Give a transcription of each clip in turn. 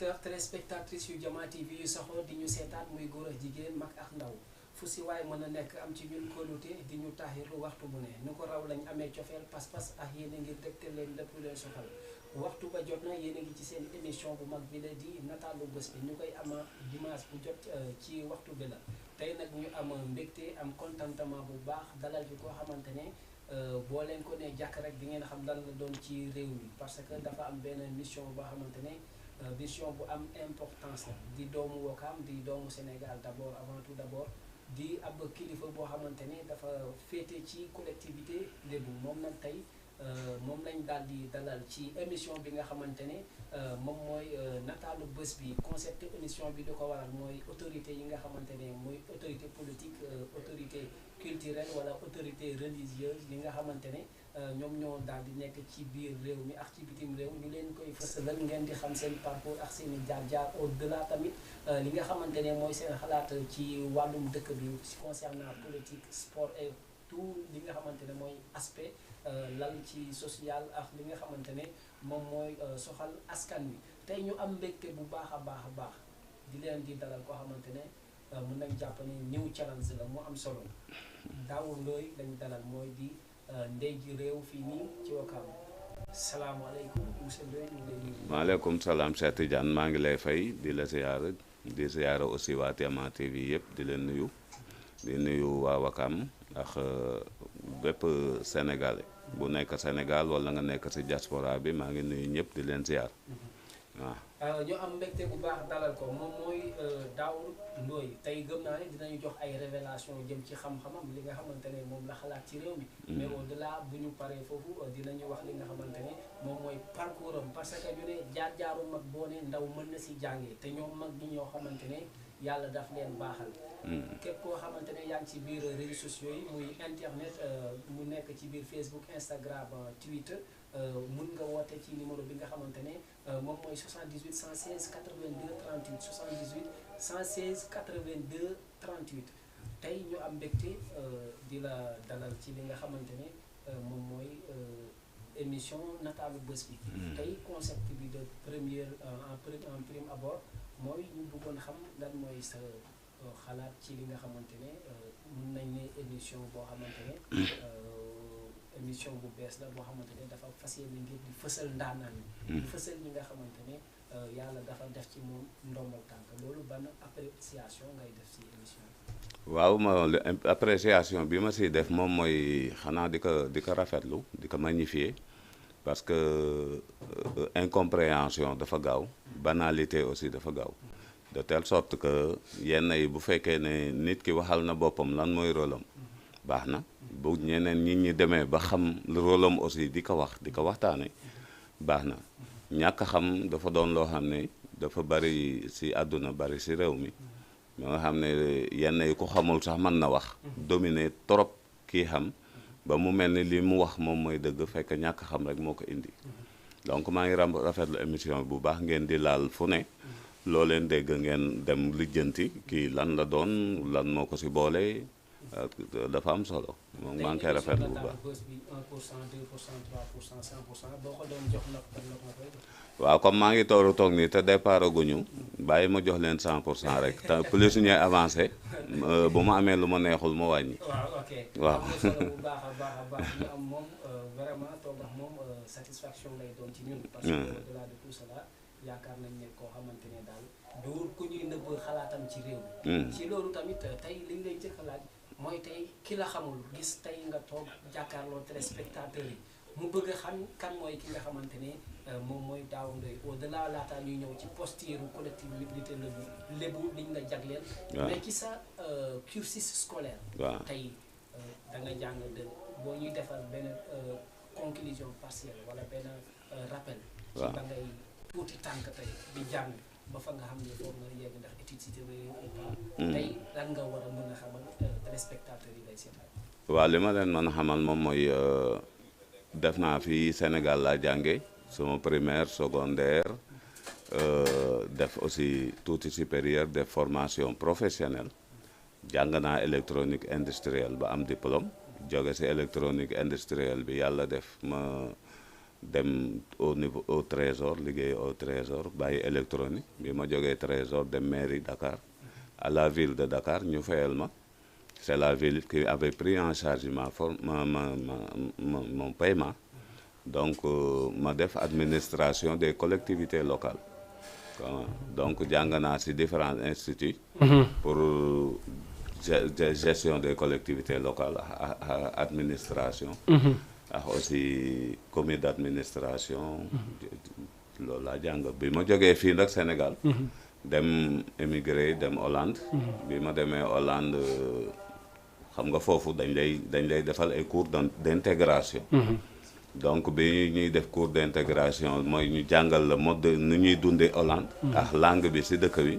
téléspectateurs téléspectatrices yu Jama TV yu saxoo di ñu seetaan muy góor ak jigéen mag ak ndaw fu si waay mën a nekk am ci ñun kóolute di ñu taaxirlu waxtu bu ne nu ko raw lañ amee cofeel pas-pas ak yéen a ngi dégte leen lépp leen soxal waxtu ba jot na yéen a ngi ci seen émission bu mag bi la di nataalu bés bi ñu koy ama dimanche bu jot ci waxtu bi la tey nag ñu am mbégte am contentement bu baax dalal bi koo xamante ne boo leen ko ne jàkk rek di ngeen xam lan la doon ci réew mi parce que dafa am benn mission boo xamante ne mission bu am importance la di doomu Wakaam di doomu Sénégal d'abord avant tout d'abord di ab kilifa boo xamante ne dafa féete ci collectivité lébu moom nag tey moom lañ daal di dalal ci émission bi nga xamante ne moom mooy nataalu bés bi concept émission bi di ko waral mooy autorité yi nga xamante ne mooy autorité politique autorité culturelle wala autorité religieuse yi nga xamante ne ñoom ñoo daal di nekk ci biir réew mi ak ci bitim réew ñu leen koy fësalal ngeen di xam seen parcours ak seen i jaar-jaar au delà tamit li nga xamante ne mooy seen xalaat ci wàllum dëkk bi concernant politique sport et tout li nga xamante ne mooy aspect lal ci social ak li nga xamante ne moom mooy soxal askan wi tey ñu am mbégte bu baax a baax a baax di leen di dalal koo xamante ne mën nañ jàpp ne new challenge la mu am solo Daawur Ndoye lañ dalal mooy di ndey ji réew fii nii ci Wakaam salaamaaleykum monsieur Ndoye ñu ngi lay nuyu. maaleykum salaam Cheikh Tidiane maa ngi lay fay di la ziyaara di ziyaara aussi waa Jama TV yëpp di leen nuyu di nuyu waa Wakaam ak bépp sénégalais bu nekk Sénégal wala nga nekk ci diaspora bi maa ngi nuyu ñëpp di leen ziyaar waaw. ñu am mbégte bu baax dalal ko moom mooy Daawur Ndoye tey gëm naa ne dinañu jox ay révélation jëm ci xam-xamam li nga xamante ne moom la xalaat ci réew mi mais au delà bu ñu paree foofu dinañu wax li nga xamante ne moom mooy parcours am parce que ñu ne jaar-jaaru mag boo ne ndaw mën na si jàngee te ñoom mag ñi ñoo xamante ne yàlla daf leen baaxal képp koo xamante ne yaa ngi ci biir réseaux sociaux yi muy internet mu nekk ci biir Facebook Instagram Twitter mun nga woote ci numéro bi nga xamante ne moom mooy 78 116 82 38 78 116 82 38 tey ñu am mbégte di la dalal ci li nga xamante ne moom mooy émission nataalu bés bi tey concept bi de première en prime abord mooy ñu bëggoon xam lan mooy sa xalaat ci li nga xamante ne mun nañ ne émission boo xamante ne émission bu bees la boo xamante ne dafa fas yéene ngir di fësal ndaanaan yi di fësal ñi nga xamante ne yàlla dafa def ci moom ndombal tànk loolu ban appréciation ngay def ci émission bi. waaw ma appréciation bi ma siy def moom mooy xanaa di ko rafetlu di ko magnifier parce que incompréhension dafa gaaw banalité aussi dafa gaaw de telle sorte que yenn yi bu fekkee ne nit ki waxal na boppam lan mooy rôle am baax na bu ñeneen nit ñi demee ba xam rôle am aussi di ko wax di ko waxtaane baax na ñàkk xam dafa doon loo xam ne dafa bari ci àdduna bari ci réew mi ba nga xam ne yenn yi ku xamul sax mën na wax dominer trop kii xam ba mu mel ni li mu wax moom mooy dëgg fekk ñàkk xam rek moo ko indi donc maa ngi rafetlu émission bu baax ngeen di laal fu ne loo leen dégg ngeen dem lijjanti kii lan la doon lan moo ko ci boole dafa am solo moom maa ngi koy rafetlu bu baax. waaw comme maa ngi toog nii te départ guñu bàyyi ma jox leen 100% rek te plus ñuy avancé bu ma amee lu ma neexul ma wàññi. waaw ok waaw. am na solo bu baax a baax a baax ñu am moom vraiment toog ak moom satisfaction lay doon ci ñun. parce que au-delà de tout cela yaakaar nañ ne koo xamante ne daal du ku ñuy nëbb xalaatam ci réew mi. ci loolu tamit tey li ngay njëkk a laaj mooy tey ki la xamul gis tey nga toog jàkkaarloo téléspectateurs yi mu bëgg a xam kan mooy ki nga xamante ne moom mooy Daawur Ndoye au delà laataa ñuy ñëw ci posture collectivité lébu liñ la jagleel. mais ci sa cursus scolaire. waaw tey da nga jàng de boo ñuy defal benn conclusion partielle wala benn rappel. ci ba ngay tuuti tànk tey di jàng ba fa nga xam ne foofu nga yegg ndax étude si réew ou pas. tey lan nga war a mën a xamal téléspectateurs yi lay seetaan. waaw li ma leen mën a xamal moom mooy def naa fi Sénégal laa jànge sama primaire secondaire def aussi tuuti supérieur def formation professionnelle jàng naa électronique industrielle ba am diplôme jóge ci électronique industrielle bi yàlla def ma dem au niveau au trésor liggéey au trésor bàyyi électronique bi ma jógee trésor dem mairie Dakar à la ville de Dakar ñu fayal ma c'est la ville qui avait pris en charge mon paiement donc ma def administration des collectivités locales donc jàng naa ci différents instituts pour gestion des collectivités locales administration ak aussi comité d'administration loolu laa jàng bi ma jógee fii nag Sénégal dem émigré dem Hollande bi ma demee Hollande xam nga foofu dañ lay defal ay cours d'intégration donc bi ñuy def cours d'intégration mooy ñu jàngal la mode nu ñuy dundee Hollande ak langue bi ci dëkk bi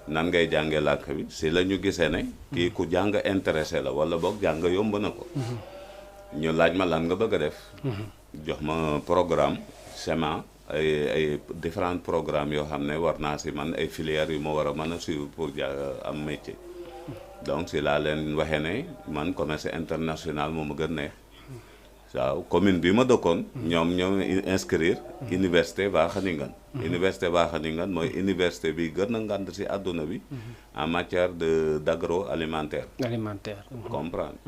nan ngay jàngee làkk bi ci la ñu gisee ne kii ku jàng intéressé la wala boog jàng yomb na ko ñu laaj ma lan nga bëgg a def jox ma programme schéma ay différents programmes yoo xam ne war naa ci man ay filières yu ma war a mën a suivre pour am métier donc ci laa leen waxee ne man commerce international moo ma gën neex waaw commune bi ma dëkkoon ñoom inscrire université Wageningen université Wageningen mooy université bi gën a ngand ci àdduna bi en matière d'agroalimentaire comprendre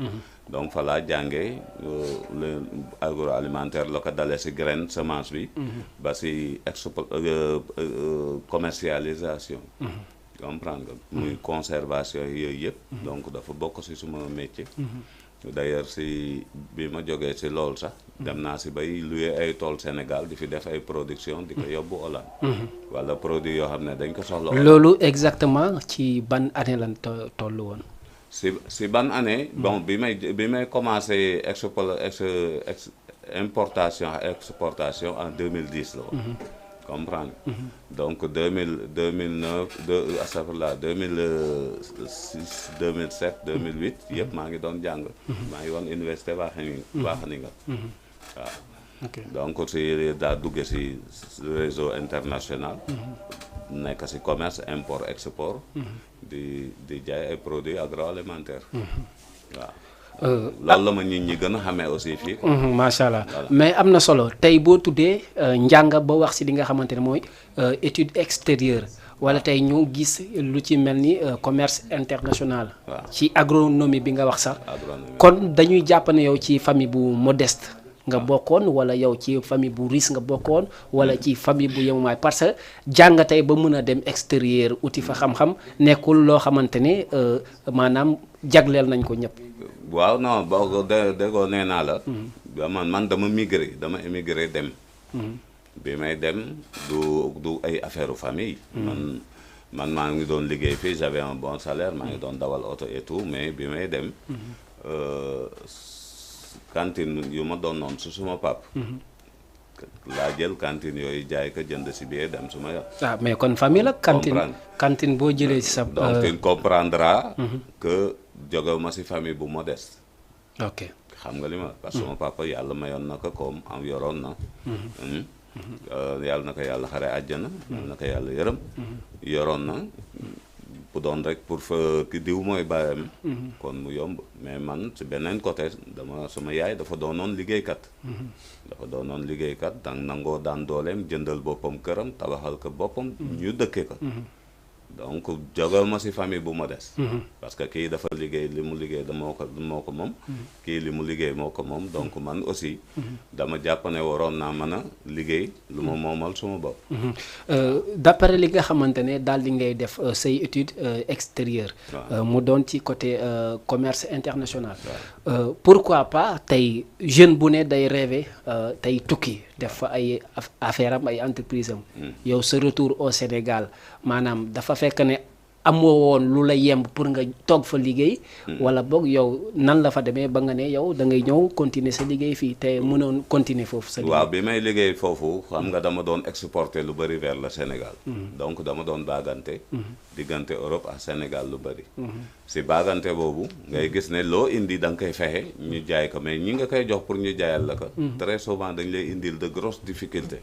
donc fa laa jàngee agroalimentaire la ko dalee ci graine semence bi ba ci commercialisation comprendre nga muy conservation yooyu yëpp donc dafa bokk ci suma métier d'ailleurs ci bi ma jógee ci loolu sax dem naa ci bay louer ay tool Sénégal di fi def ay production di ko yóbbu Hollande wala produit yoo xam ne dañ ko soxla loolu exactement ci ban année lan toll woon si ban année bon bi may commencé importation exportation en 2010 la woon comprendre donc 2009 2006 2007 2008 yëpp maa ngi doon jàng maa ngi woon université Wageningen waaw donc si daa dugge si réseau international nekk si commerce import export di jaay ay produits agroalimentaires waaw loolu la ma nit ñi gën a xamee aussi fii macha allah mais am na solo tey boo tuddee njàng ba wax ci li nga xamante ne mooy étude extérieure wala tey ñu gis lu ci mel ni commerce international ci agronomie bi nga wax sax kon dañuy jàpp ne yow ci famille bu modeste nga bokkoon wala yow ci famille bu riche nga bokkoon wala ci famille bu yemuwaay parce que jàng tey ba mën a dem extérieur uti fa xam-xam nekkul loo xamante ne maanaam jagleel nañ ko ñëpp. waaw non boo déggoo nee naa la. man dama émigré dem. bi may dem du ay affaire famille. man maa ngi doon liggéey fii j'avais un bon salaire maa ngi doon dawal oto et tout mais bi may dem. cantine yu ma doon noonu su suma pap laa jël cantine yooyu jaay ko jënd si biir dem suma yor. mais kon famille la. cantine boo jëlee si sa. donc tu comprendras que jóge ma si famille bu modeste. ok xam nga li ma parce que suma papa yàlla mayoon na ko comme am yoroon na. yàlla na ko yàlla xare àjjana. yàlla na ko yàlla yërëm. yoroon na. bu doon rek pour fa ki diw mooy bàyyam kon mu yomb mais man ci beneen côté sama yaay dafa doonoon liggéeykat dang nangoo daan dooleem jëndal boppam këram tabaxal ko boppam ñu dëkke ko donc jógal ma ci famille bu modeste parce que kii dafa liggéey li mu liggéey moo ko moom kii li mu liggéey moo ko moom donc man aussi dama jàpp ne waroon naa mën a liggéey lu ma moomal suma bopp d'après li nga xamante ne daal di ngay def say études extérieures mu doon ci côté commerce international pourquoi pas tey jeune bu ne day rêver tey tukki def fa ay affaire am ay entreprise am yow sa retour au Sénégal maanaam dafa fekk ne amoo woon lu la yemb pour nga toog fa liggéey wala boog yow nan la fa demee ba nga ne yow da ngay ñëw continuer sa liggéey fii te mënoon continuer foofu sa liggéey. waaw bi may liggéey foofu xam nga dama doon exporter lu bëri vers le Sénégal donc dama doon baagante diggante Europe ak Sénégal lu bëri si baagante boobu ngay gis ne loo indi da nga koy fexe ñu jaay ko mais ñi nga koy jox pour ñu jaayal la ko très souvent dañ lay indil de grosses difficultés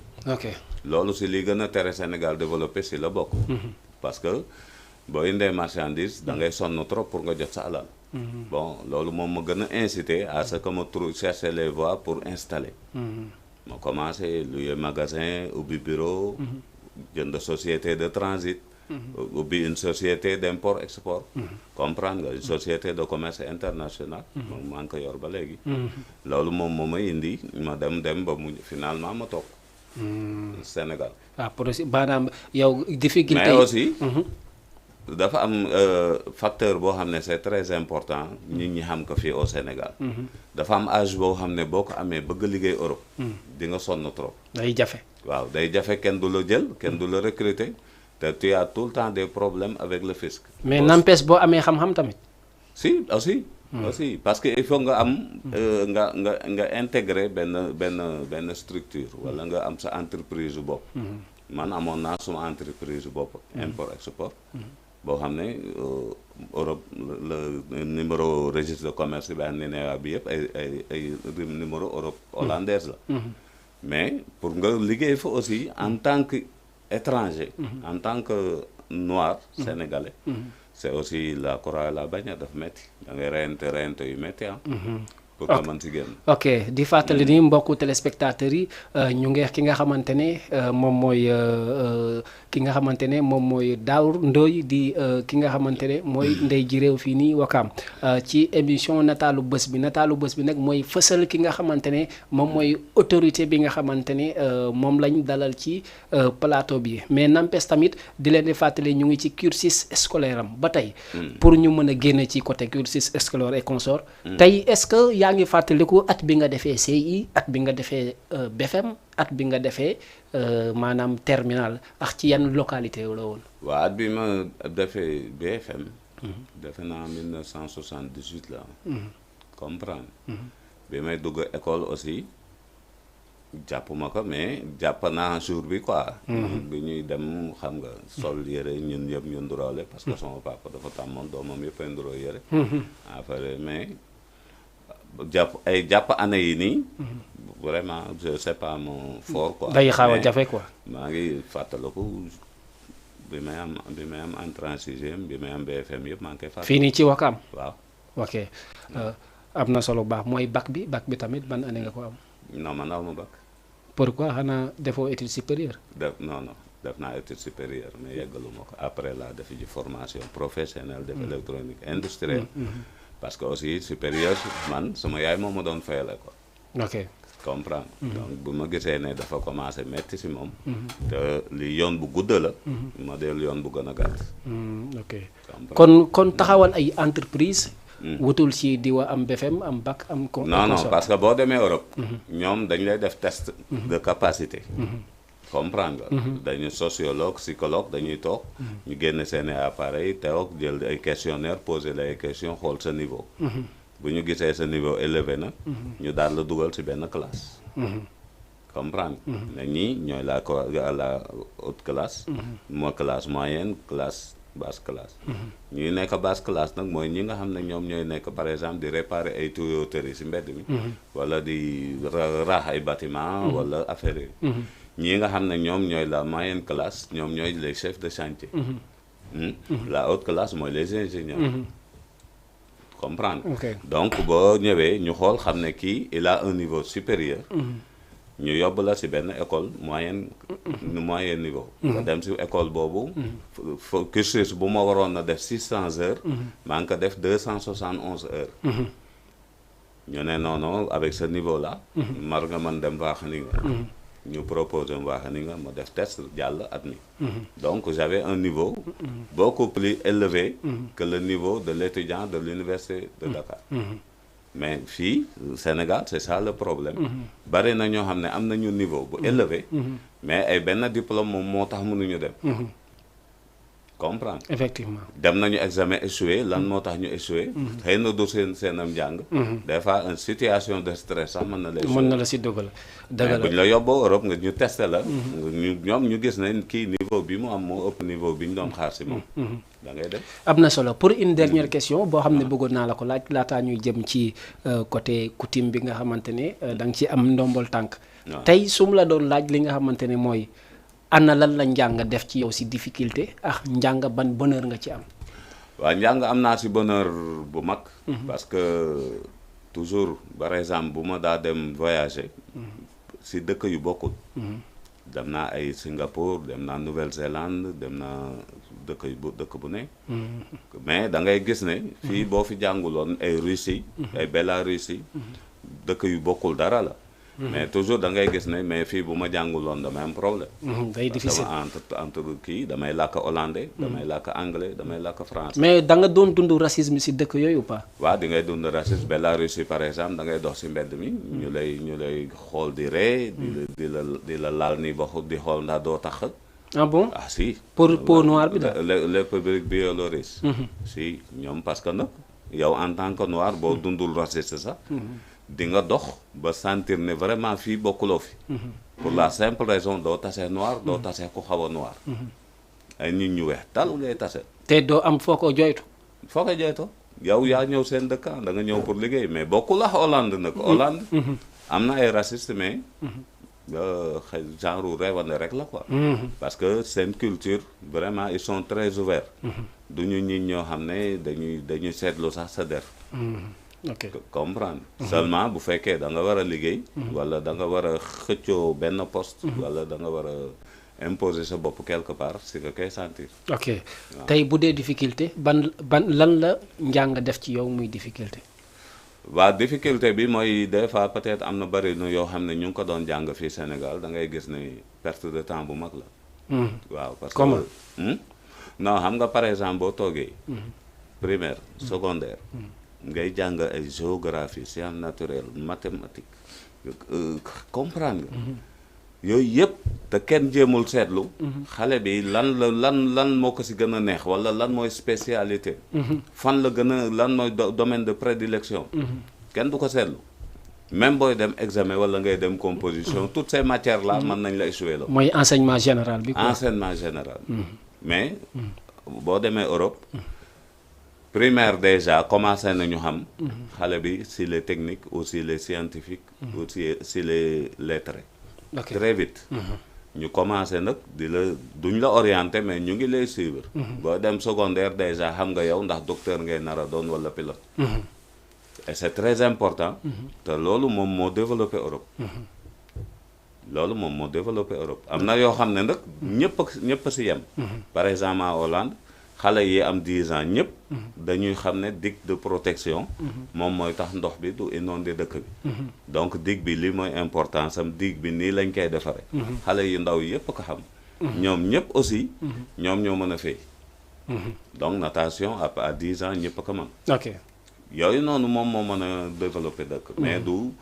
loolu si li gën a tere Sénégal développé si la bokk parce que boo indee marchandise da ngay sonn trop pour nga jot sa alal bon loolu moom ma gën a incité à ce que ma chercher les voies pour installer ma commencé louer magasin ubbi bureau jënd société de transit ubbi une société d'import export comprendre nga une société de commerce international moom maa ngi ko yor ba léegi loolu moom moo ma indi ma dem ba mu finalement ma toog Sénégal maanaam yow difficulté mais aussi dafa am facteur boo xam ne c'est très important nit ñi xam ko fii au Sénégal dafa am âge boo xam ne boo ko amee bëgg liggéey Europe di nga sonn trop day jafe waaw day jafe kenn du la jël kenn du la recruter te tu as tout le temps des problèmes avec le fisc mais n'empêche boo amee xam-xam tamit si aussi parce que il faut nga am nga intégrer benn structure wala nga am sa entreprise bopp man amoon naa suma entreprise bopp import export boo xam ne Europe le numéro registre de commerce bi NINEA bi yëpp ay numéro Europe hollandaise la mais pour nga liggéey fa aussi en tant que étranger en tant que noir sénégalais c'est aussi la croix et la bannière daf métti da ngay reyante yu métti pour que man si génn ok di fàttali ni mbokku téléspectateurs yi ñu ngi ki nga xamante ne moom mooy Daour Ndoye di ki nga xamante ne mooy ndey ji réew fii nii Wakaam ci émission nataalu bés bi nag mooy fësal ki nga xamante ne moom mooy autorité bi nga xamante ne moom lañ dalal ci plateau bi mais n'empêche tamit di leen di fàttali ñu ngi ci cursus scolaire am ba tey pour ñu mën a génn ci côté cursus scolaire et consort tey est-ce que yaa ngi fàttaliku at bi nga defee CI at bi nga defee BFM at bi nga defee maanaam terminal ak ci yan localité la woon. waaw at bi ma defee BFM defe naa 1978 la comprendre bi may dugg école aussi jàppuma ko mais jàpp naa jour bi quoi bi ñuy dem xam nga sol yére ñun yëpp ñu nduroole parce que sama papa dafa tàmmoon doomam yëpp ay nduroo yére affaire mais jàpp année yi nii vraiment je sais pas mon fort quoi day xaw a jafe quoi maa ngi fàttaliku bi may am entrée en sixième bi may am BFM yëpp maa ngi koy fàttaliku fii nii ci Wakaam waaw ok am na solo baax mooy bac bi tamit ban année nga ko am non man aw ma bac pourquoi xanaa defoo étude supérieure non def naa étude supérieure mais yeggaluma ko après la def ji formation professionnelle def électronique industrielle parce que aussi supérieur man sama yaay moom ma doon fayal ko ok comprendre donc bu ma gisee ne dafa commencé metti si moom te li yoon bu gudd la ma del yoon bu gën a gàtt ok kon taxawal ay entreprise wutul ci diwa am BFM am bac am non parce que boo demee Europe ñoom dañ lay def test de capacité comprendre nga dañu sociologue psychologue dañuy toog ñu génne seeni appareil teewog jël ay questionnaire poser la ay question xool sa niveau bu ñu gisee sa niveau élevé na ñu daal la dugal ci benn classe comprendre ne ñii ñooy la haute classe moo classe moyenne classe basse classe ñuy nekk basse classe nag mooy ñi nga xam ne ñoom ñooy nekk par exemple di réparer ay tuyauteries ci mbedd mi wala di raax ay bâtiment wala affaire yi ñii nga xam ne ñoom ñooy la moyenne classe ñoom ñooy les chefs de chantier la haute classe mooy les ingénieurs comprendre donc boo ñëwee ñu xool xam ne kii il a un niveau supérieur ñu yóbbu la ci benn école moyen niveau nga dem ci école boobu cursus bu ma waroon na def 600 heures maa ngi ko def 271 heures ñu ne non avec ce niveau là mar nga mën dem Waxinga ñu proposé Waxinga ma def test jàll admis donc j'avais un niveau beaucoup plus élevé que le niveau de l'étudiant de l'université de Dakar mais fii Sénégal c'est ça le problème bari na ñoo xam ne am nañu niveau bu élevé mais ay benn diplôme moom moo tax mënuñu dem comprendre effectivement dem nañu examen échoué lan moo tax ñu échoué xëy na du seenam njàng des fois une situation de stress sax mën na la si dogal mais bu ñu la yóbboo Europe nga ñu testé la ñu gis ne kii niveau bi mu am moo ëpp niveau bi ñu doon xaar si moom da ngay dem am na solo pour une dernière question boo xam ne bëggoon naa la ko laaj laataa ñuy jëm ci côté coutume bi nga xamante ne da nga ci am ndombol tànk tey su mu la doon laaj li nga xamante ne mooy ana lan la njàng def ci yow si difficulté ak njàng ban bonheur nga ci am waaw njàng am naa si bonheur bu mag parce que toujours par exemple bu ma daa dem voyager si dëkk yu bokkul. dem naa ay Singapour dem naa Nouvelle-Zélande dem naa dëkk bu ne. mais da ngay gis ne. fii boo fi jànguloon ay Russie. ay Bélarussie. dëkk yu bokkul dara la. mais toujours da ngay gis ne mais fii bu ma jànguloon damay am problème. day difficile entre kii damay làkk hollandais. damay làkk anglais damay làkk français. mais da nga doon dund racisme si dëkk yooyu pas. waaw di ngay dund racisme Bélarussie par exemple da ngay dox si mbedd mi. ñu lay xool di ree. di la laal ni ba di xool ndax doo tax. ah bon ah si. peau noire bi daal les publics biélorusse. si ñoom parce que nag yow en tant que noir boo dundul raciste sax. di nga dox ba sentir ne vraiment fii bokkuloo fi. pour la simple raison doo tase noir doo tase ku xaw a noir. ay nit ñu weex tal ngay tase. te doo am foo ko joytu. foo ko joytoo yow yaa ñëw seen dëkk da nga ñëw pour liggéey mais bokkul ak Hollande nag. Hollande am na ay raciste mais. genre réewande rek la quoi. parce que seen culture vraiment ils sont très ouverts. du ñu nit ñoo xam ne dañuy seetlu sax sa der. ok comprendre seulement bu fekkee da nga war a liggéey. wala da nga war a xëccoo benn poste. wala da nga war a imposer sa bopp quelque part si nga koy sentir. ok tey bu dee difficulté ban lan la njàng def ci yow muy difficulté. waaw difficulté bi mooy des fois peut-être am na bari na yoo xam ne ñu ngi ko doon jàng fii Sénégal da ngay gis ne perte de temps bu mag la. waaw parce que comment. non xam nga par exemple boo toogee. primaire secondaire. ngay jàng ay géographie sciences naturelles mathématiques comprendre nga. yooyu yëpp te kenn jéemul seetlu. xale bi lan moo ko si gën a neex wala lan mooy spécialité. fan la gën a lan mooy domaine de prédilection. kenn du ko seetlu même booy dem examen wala ngay dem composition toutes ces matières là mën nañ la échouer la. mooy enseignement général bi. enseignement général. mais boo demee Europe. primaire déjà commencé nañu xam. xale bi si les techniques ou si les scientifiques. ou si les lettrés. très vite. ñu commencé nag duñ la orienté mais ñu ngi lay suivre. boo dem secondaire déjà xam nga yow ndax docteur ngay nar a doon wala pilote. et c'est très important. te loolu moom moo développé Europe. am na yoo xam ne nag ñëpp si yem. par exemple à Hollande. xale yi am 10 ans ñëpp dañuy xam ne digue de protection moom mooy tax ndox bi du inondé dëkk bi donc digue bi li mooy importance am digue bi nii lañ koy defare xale yu ndaw yëpp ko xam ñoom ñëpp aussi ñoom ñoo mën a fay donc natation à 10 ans ñëpp ko mën ok yooyu noonu moom moo mën a développer dëkk mais du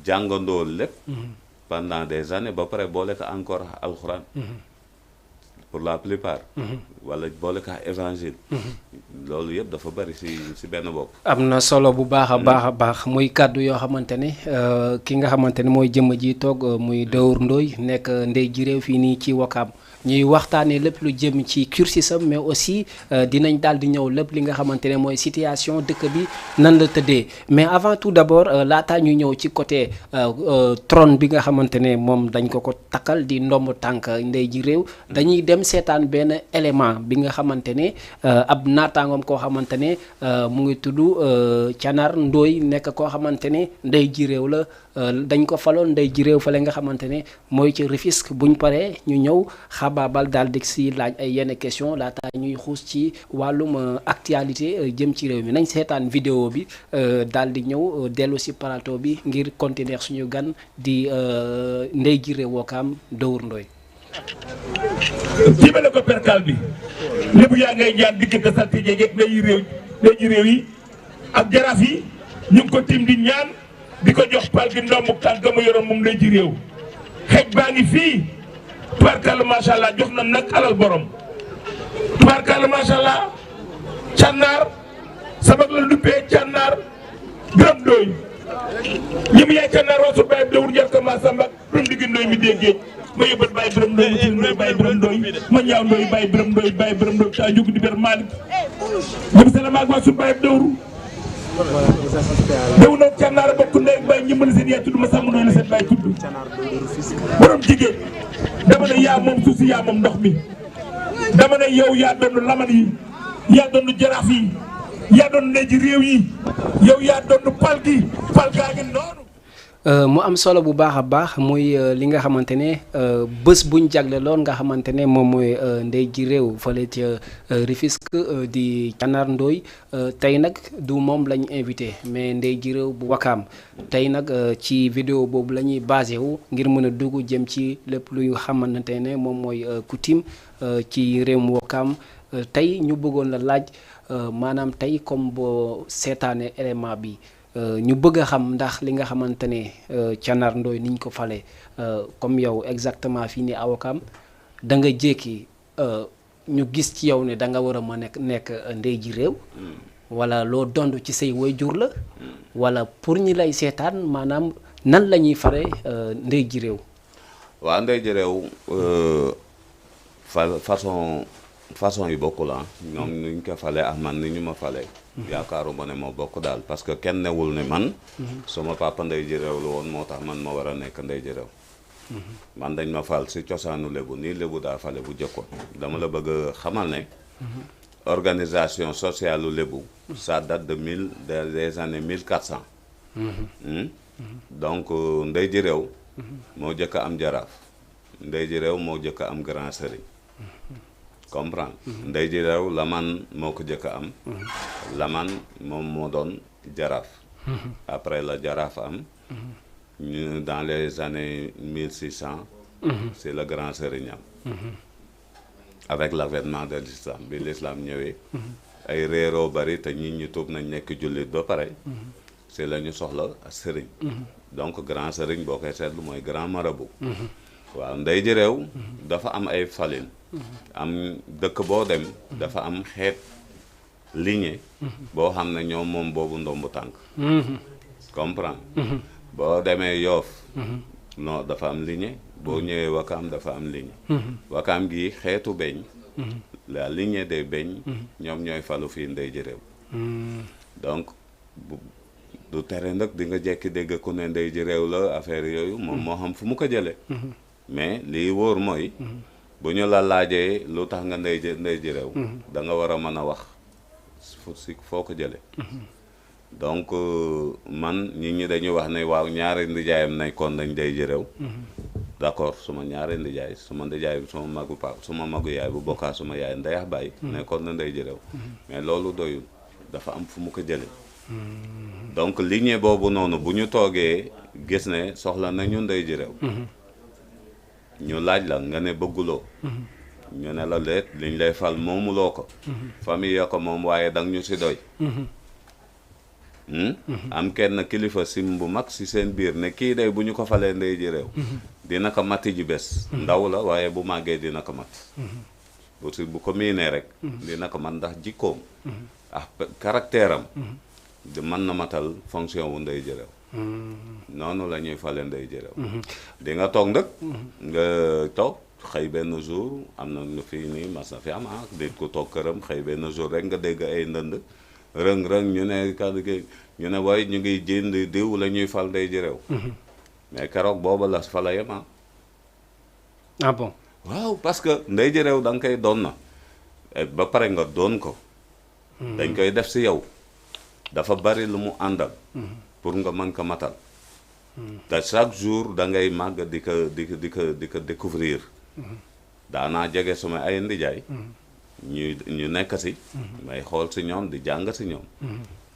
jàngandoo lépp pendant des années ba pare boole ko encore alxuraan pour la plupart. wala boole ka évangile. loolu yëpp dafa bari si benn bopp. am na solo bu baax a baax muy kàddu yoo xamante ne ki nga xamante ne mooy jëmm ji toog muy Daour Ndoye nekk ndey ji réew fii nii ci Wakaam ñuy waxtaanee lépp lu jëm ci cursusam mais aussi dinañ daal di ñëw lépp li nga xamante ne mooy situation dëkk bi nan la tëddee mais avant tout d'abord laataa ñu ñëw ci côté trône bi nga xamante ne moom dañ ko takkal di ndomb tànk ndey ji réew dañuy dem seetaan benn élément bi nga xamante ne ab naataangoom koo xamante ne mu ngi tudd Canar Ndoye nekk koo xamante ne ndey ji réew la dañ ko faloon ndey ji réew fale nga xamante ne mooy ci Rufisque buñ paree ñu ñëw xabaabal daal di si laaj ay yenn question laata ñuy xuus ci wàllum actualité jëm ci réew mi nañ seetaan vidéo bi daal di ñëw dellu si plateau bi ngir continuer suñu gan di ndey ji réew Wakaam Daour Ndoye jibale ko perkal bi lépp yaa ngay ñaan diggante saltige yeeg ndey ji réew yi ak jaraaf yi ñu ngi ko tim di ñaan di ko jox pal gi ndombu tànk mu yoroon moom ndey ji réew xeej baa ngi fii tubaarkàlla macha allah jox na nag alal borom tubaarkàlla macha allah cànnaar sabak la duppee cànnaar Biram Ndoye ñi mu yaay cànnaar wasu baay Daour njar ko ma samba rum diggi Ndoye mi déggee ma yëbbat Baye Biram Ndoye mu Ndoye Baye Biram Ndoye ma ñaaw Ndoye Baye Biram Ndoye Baye Biram Ndoye taa njugu di ber Malick jëm seen maag waa su Baye Daour Daour nag cànnaar bokk ndey Baye ñi mën seen yaay tudd ma sàmm Ndoye la seen Baye tudd borom jigéen dama ne yaa moom suuf si yaa moom ndox mi dama ne yow yaa doon laman yi yaa doon jaraaf yi yaa doon ndey ji réew yi yow yaa doon pal gi pal gaa ngi noonu mu am solo bu baax a baax muy li nga xamante ne bés buñ jagle loon nga xamante ne moom mooy ndey ji réew fële ca Rufisque di Canar Ndoye tey nag du moom lañ invité mais ndey ji réew bu Wakaam tey nag ci vidéo boobu la ñuy basé wu ngir mën a dugg jëm ci lépp luy xamante ne moom mooy coutume ci réewum Wakaam tey ñu bëggoon la laaj maanaam tey comme boo seetaane élément bi ñu bëgg a xam ndax li nga xamante ne Canar Ndoye niñ ko fale comme yow exactement fii ni Wakaam da nga jékki ñu gis ci yow ne da nga war a ma nekk ndey ji réew wala loo dond ci say waajur la wala pour ñi lay seetaan maanaam nan la ñuy fare ndey ji réew. waaw ndey ji réew façon yi bokkul ah ñoom ni ñu ko fale ak man ni ñu ma fale yaakaaruma ne moo bokk daal parce que kenn newul ne man sama papa ndey ji réew la woon moo tax man ma war a nekk ndey ji réew man dañ ma fal si cosaanu lébu nii lébu daa fale bu jëkkoon dama la bëgg a xamal ne organisation sociale lu lébu ça date des années 1400 donc ndey ji réew moo jëkk a am jaraaf ndey ji réew moo jëkk a am grand sëriñ comprendre ndey ji réew laman moo ko jëkk a am laman moom moo doon jaraaf après la jaraaf am ñu dans les années 1600 c'est le grand sëriñ am avec l'avènement de l'islam bi l'islam ñëwee ay réeroo bari te ñi ñu tuub nañ nekk jullit ba pare c'est la ñu soxla sëriñ donc grand sëriñ boo koy seetlu mooy grand marabout waaw ndey ji réew dafa am ay falin am dëkk boo dem dafa am xeet lignée boo xam ne ñoom moom boobu ndombu tànk comprendre boo demee Yoof non dafa am lignée boo ñëwee Wakaam dafa am lignée Wakaam gi xeetu beñ la lignée des beñ ñoom ñooy falu fii ndey ji réew donc du tere nag di nga jekki dégg ku ne ndey ji réew la affaire yooyu moom moo xam fu mu ko jëlee mais lii wóor mooy bu ñu la laajee lu tax nga ndey ji réew da nga war a mën a wax foo ko jëlee donc man nit ñi dañuy wax ne waaw ñaari ndijaayam nekkoon nañ ndey ji réew d'accord suma ñaari ndijaay suma ndijaay bi suma magu pap suma magu yaay bu bokkaa suma yaay ndeyax baay nekkoon na ndey ji réew mais loolu doyul dafa am fu mu ko jëlee donc lignée boobu noonu bu ñu toogee gis ne soxla nañu ndey ji réew ñu laaj la nga ne bëgguloo ñu ne la leet liñ lay fal moomuloo ko famille ya ko moom waaye dang ñu si doy am kenn kilifa sim bu mag si seen biir ne kii day bu ñu ko falee ndey ji réew dina ko matti ji bés ndaw la waaye bu màggee dina ko mat bu ko miinee rek dina ko mat ndax jikkoom ah caractère am di mën na matal fonction wu ndey ji réew noonu la ñuy fale ndey ji réew di nga toog nag nga toog xëy benn jour am na lu fii nii mas na fi am ah déet ko toog këram xëy benn jour rek nga dégg ay ndënd rëng-rëng ñu ne ñu ne waaye ñu ngi jënd diw la ñuy fal ndey ji réew mais keroog booba la fa la yem ah bon waaw parce que ndey ji réew da nga koy doon na ba pare nga doon ko dañ koy def si yow dafa bari lu mu àndal pour nga mën ko matal te chaque jour da ngay màgg di ko découvrir daanaa jege suma ay ndijaay ñu nekk si may xool si ñoom di jàng si ñoom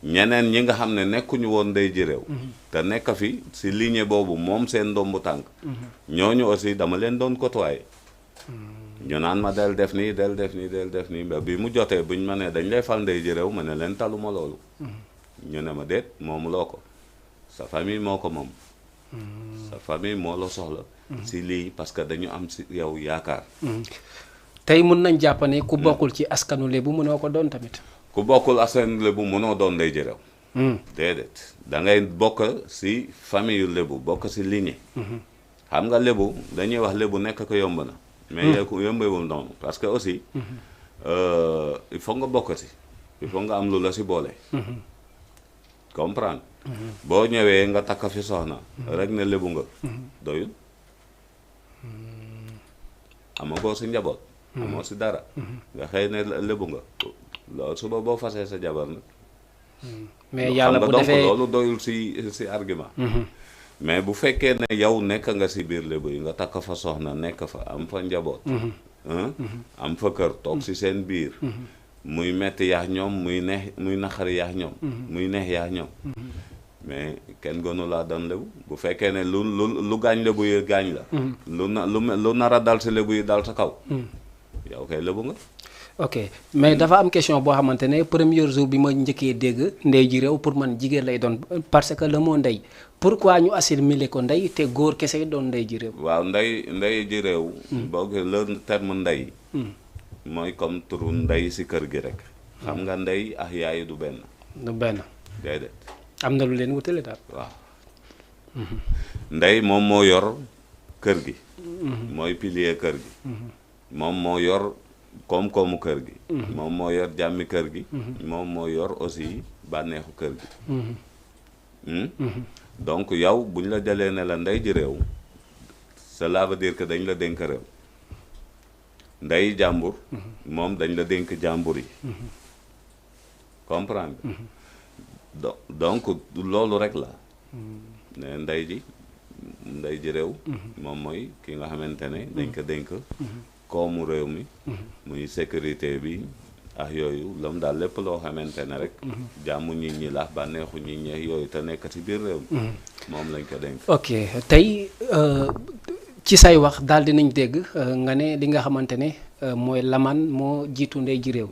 ñeneen ñi nga xam ne nekkuñu woon ndey ji réew te nekk fi si lignée boobu moom seen ndombu tànk ñooñu aussi dama leen doon côtoyer ñu naan ma del def nii del def nii del def nii mais bi mu jotee buñ ma ne dañ lay fal ndey ji réew ma ne leen taluma loolu ñu ne ma déet moomu loo ko sa famille moo ko moom sa famille moo la soxla si lii parce que dañu am si yow yaakaar tey mun nañ jàpp ne ku bokkul ci askanu Lebu mënoo ko doon tamit ku bokkul askanu Lebu mënoo doon ndey ji réew déedéet da ngay bokk si famille yu Lebu bokk si lignée xam nga Lebu dañuy wax Lebu nekk ko yomb na mais yombewul noonu parce que aussi il faut nga bokk si il faut nga am lu la si boole comprendre boo ñëwee nga takk fi soxna rek ne Lebu nga doyul amagoo si njaboot amoo si dara nga xëy ne Lebu nga loolu suba boo fasee sa jabar nag mais yàlla bu donc defee loolu doyul si argument mais bu fekkee ne yow nekk nga si biir lébu yi nga takk fa soxna nekk fa am fa njaboot am fa kër toog si seen biir muy metti yaax ñoom muy naxari yaax ñoom muy neex yaax ñoom mais kenn gënu laa doon lébu bu fekkee ne lu gaañ lébu yi gaañ la lu nar a dal si lébu yi dal sa kaw yow kay lébu nga ok mais dafa am question boo xamante ne premier jour bi ma njëkkee dégg ndey ji réew pour man jigéen lay doon parce que le mot ndey pourquoi ñu assimiler ko ndey te góor kese doon ndey ji réew. waaw ndey ji réew. boo ko le terme ndey. mooy comme turu ndey si kër gi rek. xam nga ndey ak yaay du benn. du benn. déedéet. am na lu leen wutale daal. waaw. ndey moom moo yor kër gi. mooy pilier kër gi. moom moo yor koom-koomu kër gi. moom moo yor jàmmi kër gi. moom moo yor aussi bànneexu kër gi. donc yow bu ñu la jëlee ne la ndey ji réew cela veut dire que dañ la dénk réew ndey jàmbur moom dañ la dénk jàmbur yi comprendre donc loolu rek la ne ndey ji réew moom mooy ki nga xamante ne dañ ko dénk koomu réew mi muy sécurité bi ak yooyu lam daal lépp loo xamante ne rek jàmmu nit ñi la bànneexu nit ñi yooyu te nekk ci biir réew mi moom lañ ko dénk. ok tey ci say wax daal dinañ dégg nga ne li nga xamante ne mooy laman moo jiitu ndey ji réew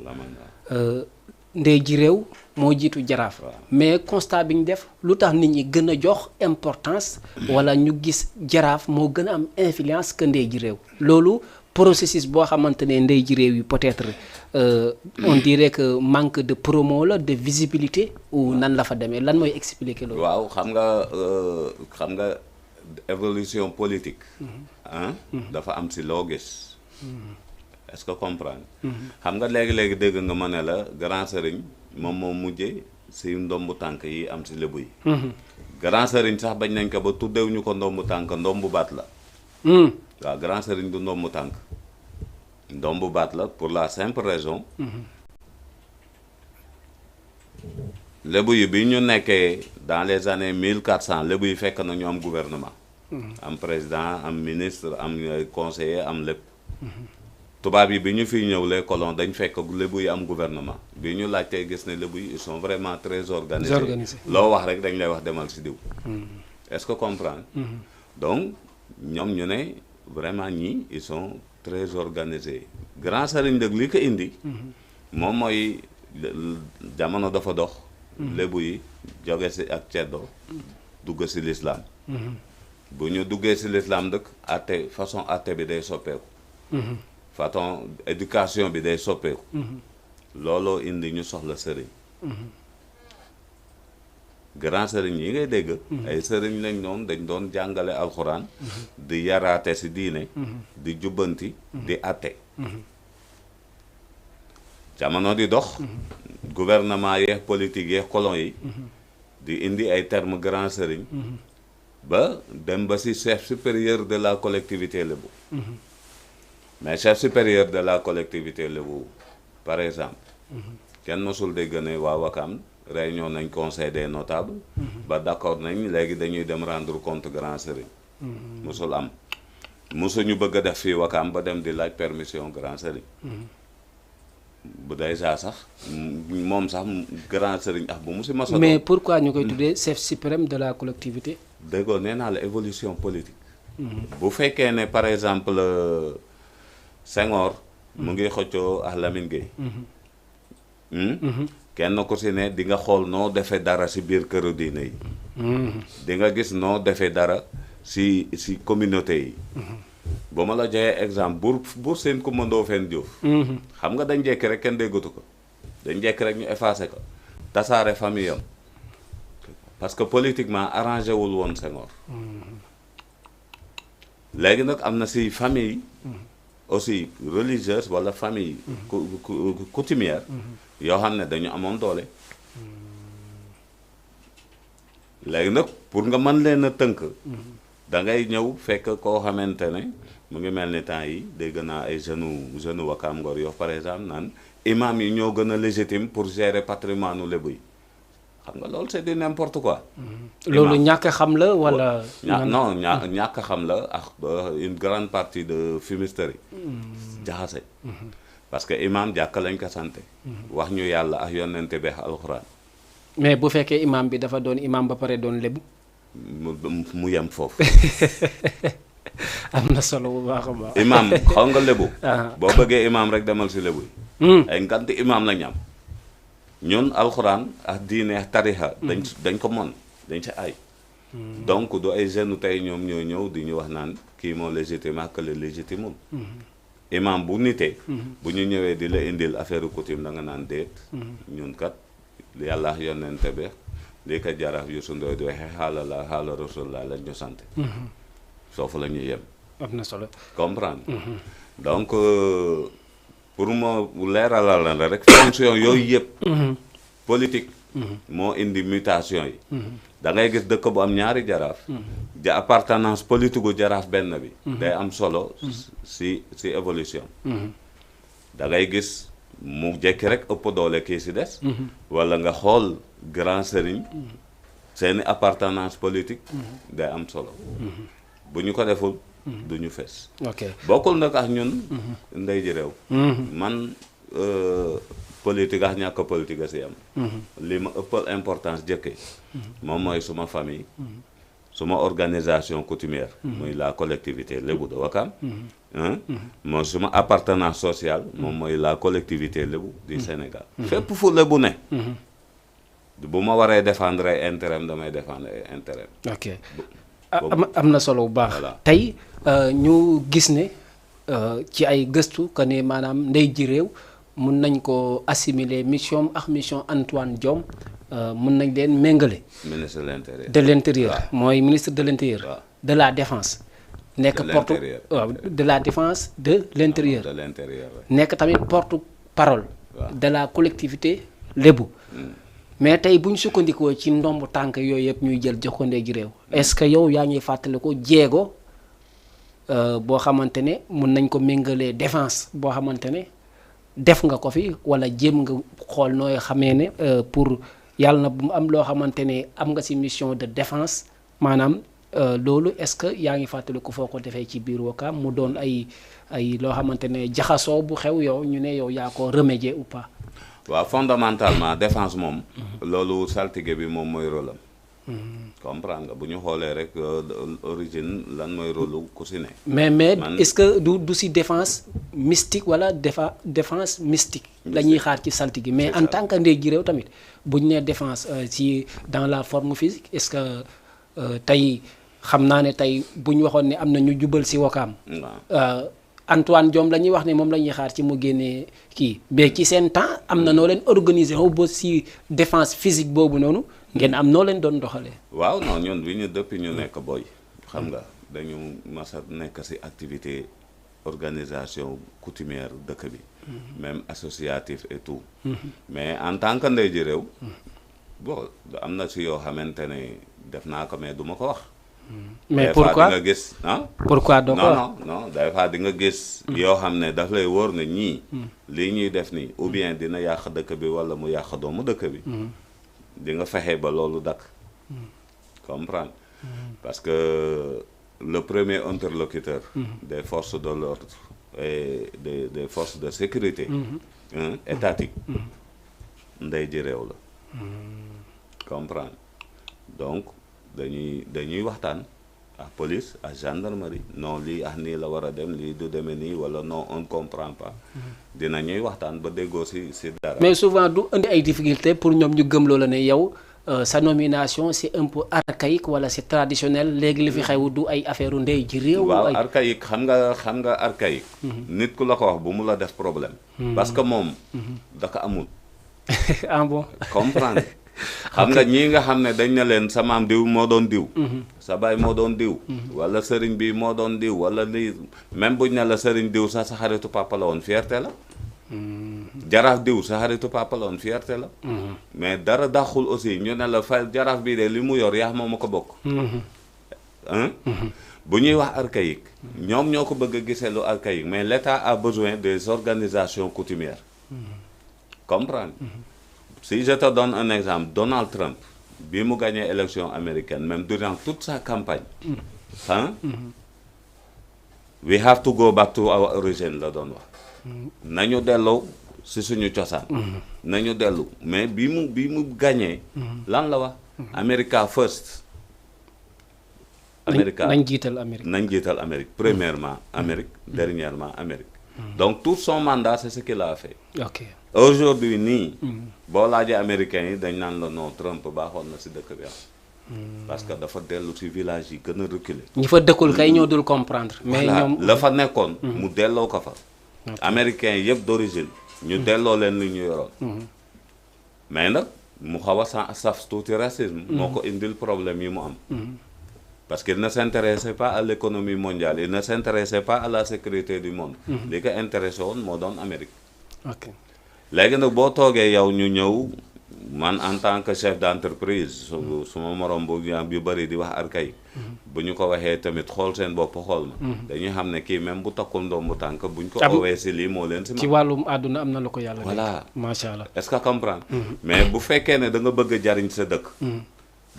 ndey ji réew moo jiitu jaraaf mais constat bi ñu def lu tax nit ñi gën a jox importance wala ñu gis jaraaf moo gën a am influence que ndey ji réew loolu processus boo xamante ne ndey ji réew yi peut-être on dirait que manque de promo la de visibilité ou nan la fa demee lan mooy expliquer loolu. waaw xam nga évolution politique. dafa am si loo gis. est-ce que comprendre. xam nga léegi dégg nga ma ne la grand sëriñ moom moo mujjee si ndombu tànk yi am si lébu yi. grand sëriñ sax bañ nañ ko ba tuddewuñu ko ndombu tànk ndombu baat la. waaw grand sëriñ du ndombu tànk ndombu baat la pour la simple raison lébu yi bi ñu nekkee dans les années 1400 lébu yi fekk na ñu am gouvernement am président am ministre am conseiller am lépp tubaab yi bi ñu fiy ñëw les colons dañ fekk lébu yi am gouvernement bi ñu laajtee gis ne lébu yi ils sont vraiment très organisés loo wax rek dañ lay wax demal si diw est-ce que comprendre donc ñoom ñu ne vraiment ñii ils sont très organisés grand sëriñ dëgg li ko indi moom mooy jamono dafa dox lébu yi jóge si ak ceddo dugg si l'islam bu ñu duggee si l'islam dëkk façon atte bi day soppeeku façon éducation bi day soppeeku looloo indi ñu soxla sëriñ grand sëriñ yi ngay dégg ay sëriñ lañ noonu dañ doon jàngale alxuraan di yaraate si diine di jubbanti di atte jamono di dox gouvernement yeex politique yeex colon yi di indi ay termes grand sëriñ ba dem ba si chef supérieur de la collectivité lébu mais chef supérieur de la collectivité lébu par exemple kenn mosul dégg ne waa Wakam réunion nañ conseil des notables ba d'accord nañ léegi dañuy dem rendre compte grand sëriñ mosul am mosuñu bëgg a def fii Wakam ba dem di laaj permission grand sëriñ bu déjà sax moom sax grand sëriñ bu mu si masa mais pourquoi ñu koy tuddee chef suprême de la collectivité déggoo nee naa la évolution politique bu fekkee ne par exemple Senghor mu ngi xëccoo ak Lamine Gueye kenn ku si ne di nga xool noo defee dara si biir këru diine yi di nga gis noo defee dara si communauté yi ba ma la joxee exemple buur seen ku mëndoo fen Diouf xam nga dañ jekki rek kenn déggatu ko dañ jekki rek ñu effacé ko tasaare famille am parce que politiquement arrangé wul woon Senghor léegi nag am na si famille aussi religieuse wala famille coutumière yoo xam ne dañu amoon doole léegi nag pour nga mën leen a tënk da ngay ñëw fekk koo xamante ne mu ngi mel ni temps yi dégg naa ay jeune Wakam Ngor Yoff par exemple naan imam yi ñoo gën a légitime pour gérer patrimoine u lébu yi xam nga loolu c'est du n'importe quoi. loolu ñàkk a xam la wala. non ñàkk a xam la ak une grande partie de fumisterie. jaxase. parce que imam jàkk lañ ko santé. wax ñu yàlla ak yonente beex alxuraan. mais bu fekkee imam bi dafa doon imam ba pare doon lébu. mu yem foofu. am na solo bu baax a baax. imam xaw nga lébu. boo bëggee imam rek demal si lébu yi. ay nganti imam lañ am. ñun alxuraan ak diine ak tarixa dañ ko mën dañ ci ay. donc du ay jeunes tey ñoom ñoo ñëw di ñu wax naan kii moo légitime ak le légitimul. imam bu nitee bu ñu ñëwee di la indil affaire coutume da nga naan déet. ñun kat yàlla ak yonente be lii kat jaraaf Youssou Ndoye di waxee xaala la xaala rasulullah lañ ñu sant. foofu la ñuy yem. am na solo comprendre. donc pour ma leeralal la rek fonction yooyu yëpp. politique. moo indi mutation yi. da ngay gis dëkk bu am ñaari jaraaf. appartenance politique gu jaraaf benn bi. day am solo si évolution. da ngay gis mu jekki rek ëpp doole kii si des. wala nga xool grand sëriñ. seeni appartenance politique. day am solo. bu ñu ko deful. du ñu fees. ok bokkul nag ak ñun. ndey ji réew. man politique ak ñàkk politique a si am. li ma ëppal importance jëkke moom mooy suma famille. suma organisation coutumière. muy la collectivité lébu de Ouakam. mooy suma appartenance sociale. moom mooy la collectivité lébu du Sénégal. fépp fu lébu ne. bu ma waree défendre ay intérêt damay défendre ay intérêt. ok am na solo bu baax. tey ñu gis ne ci ay gëstu que ne maanaam ndey ji réew mun nañ ko assimiler mission ak mission Antoine Diome mun nañ leen méngale. ministre de l'intérieur. de l'intérieur mooy ministre de l'intérieur. de la défense. nekk porte waaw de la défense de l'intérieur. de l'intérieur nekk tamit porte parole. de la collectivité lébu. mais tey bu ñu sukkandikoo ci ndomb tànk yooyu yëpp ñuy jël jox ko ndey ji réew. est-ce que yow yaa ñuy fàttali ko jéego boo xamante ne mun nañ ko méngalee défense boo xamante ne def nga ko fi wala jéem nga xool nooy xamee ne pour yàlla na bu mu am loo xamante ne am nga ci mission de défense maanaam loolu est-ce que yaa ngi fàttali ko foo ko defee ci biir Ouakam mu doon ay loo xamante ne jaxasoo bu xew yow ñu ne yow yaa ko remédier ou pas. waaw fondamentalement défense moom. loolu saltige bi moom mooy rôle am. comprendre nga bu ñu xoolee rek origine lan mooy rôle ku si ne. mais est-ce que du si défense mystique wala défense mystique. la ñuy xaar ci saltige mais en tant que ndey ji réew tamit bu ñu nee défense ci dans la forme physique est-ce que tey xam naa ne tey bu ñu waxoon ne am na ñu jubal si Ouakam. Antoine Diome la ñuy wax ne moom la ñuy xaar ci mu génnee kii mais ci seen temps am na noo leen organiser wu ba si défense physique boobu noonu ngeen am noo leen doon doxalee. waaw non ñun bi ñu depuis ñu nekk boy xam nga dañu mas a nekk si activité organisation coutumière dëkk bi. même associatif et tout. mais en tant que ndey ji réew. bon am na si yoo xamante ne def naa ko mais du ma ko wax. mais pourquoi di nga gis pourquoi doo ko non des fois di nga gis. yoo xam ne daf lay wóor na ñii. lii ñuy def nii ou bien dina yàq dëkk bi wala mu yàq doomu dëkk bi. di nga fexe ba loolu dakk comprendre parce que le premier interlocuteur. des forces de l'ordre et des forces de sécurité. étatique. ndey ji réew la. comprendre donc. dañuy waxtaan ak police ak gendarmerie non lii ak nii la war a dem lii du demee nii wala non on ne comprend pas dina ñuy waxtaan ba déggoo si dara. mais souvent du indi ay difficultés pour ñoom ñu gëm loola ne yow sa nomination c'est un peu archaïque wala c'est traditionnel léegi li fi xew du ay affaire u ndey ji réew. waaw archaïque xam nga archaïque. nit ku la ko wax bu mu la def problème. parce que moom daka amul. ah bon comprendre. xam nga ñii nga xam ne dañ na leen sa maam diw moo doon diw. sa baay moo doon diw. wala sëriñ bi moo doon diw wala lii même buñ ne la sëriñ diw sax sa xaritu papa la woon fierté la. jaraaf diw sa xaritu papa la woon fierté la. mais dara daxul aussi ñu ne la fa jaraaf bii de li mu yor yaa moom a ko bokk. bu ñuy wax archaïque. ñoom ñoo ko bëgg a gisee lu archaïque mais l'État a besoin des organisations coutumières. comprendre. si je te donne un exemple, Donald Trump bi mu gagné élection américaine même durant toute sa campagne hein we have to go back to our origin la doon wax nañu delloo si suñu cosaan nañu dellu mais bi mu gagné lan la wax America first America nañ jiital Amérique. nañ jiital Amérique premièrement Amérique dernièrement Amérique donc tout son mandat c'est ce qu'il a fait ok aujourd'hui nii boo laajee américains yi dañ naan la non Trump baaxoon na si dëkk bi parce que dafa dellu si village yi gën a reculé ñi fa dëkkul kay ñoo dul comprendre. mais voilà ñoom la fa nekkoon mu delloo ko fa américains yëpp d'origine ñu delloo leen li ñu yoroon mais nag mu xaw a saf tuuti racisme moo ko indil problème yi mu am parce qu'il ne s'intéressait pas à l'économie mondiale il ne s'intéressait pas à la sécurité du monde li ko intéressé woon moo doon Amérique ok léegi nag boo toogee yow ñu ñëw man en tant que chef d'entreprise suma morom bu yu bëri di wax archaïque bu ñu ko waxee tamit xool seen bopp xool ma dañuy xam ne kii même bu takkul ndombu tànk buñ ko owee si lii moo leen si ci wàllum àdduna am na lu ko yàlla. voilà macha allah. est-ce que comprendre mais bu fekkee ne da nga bëgg a jariñ sa dëkk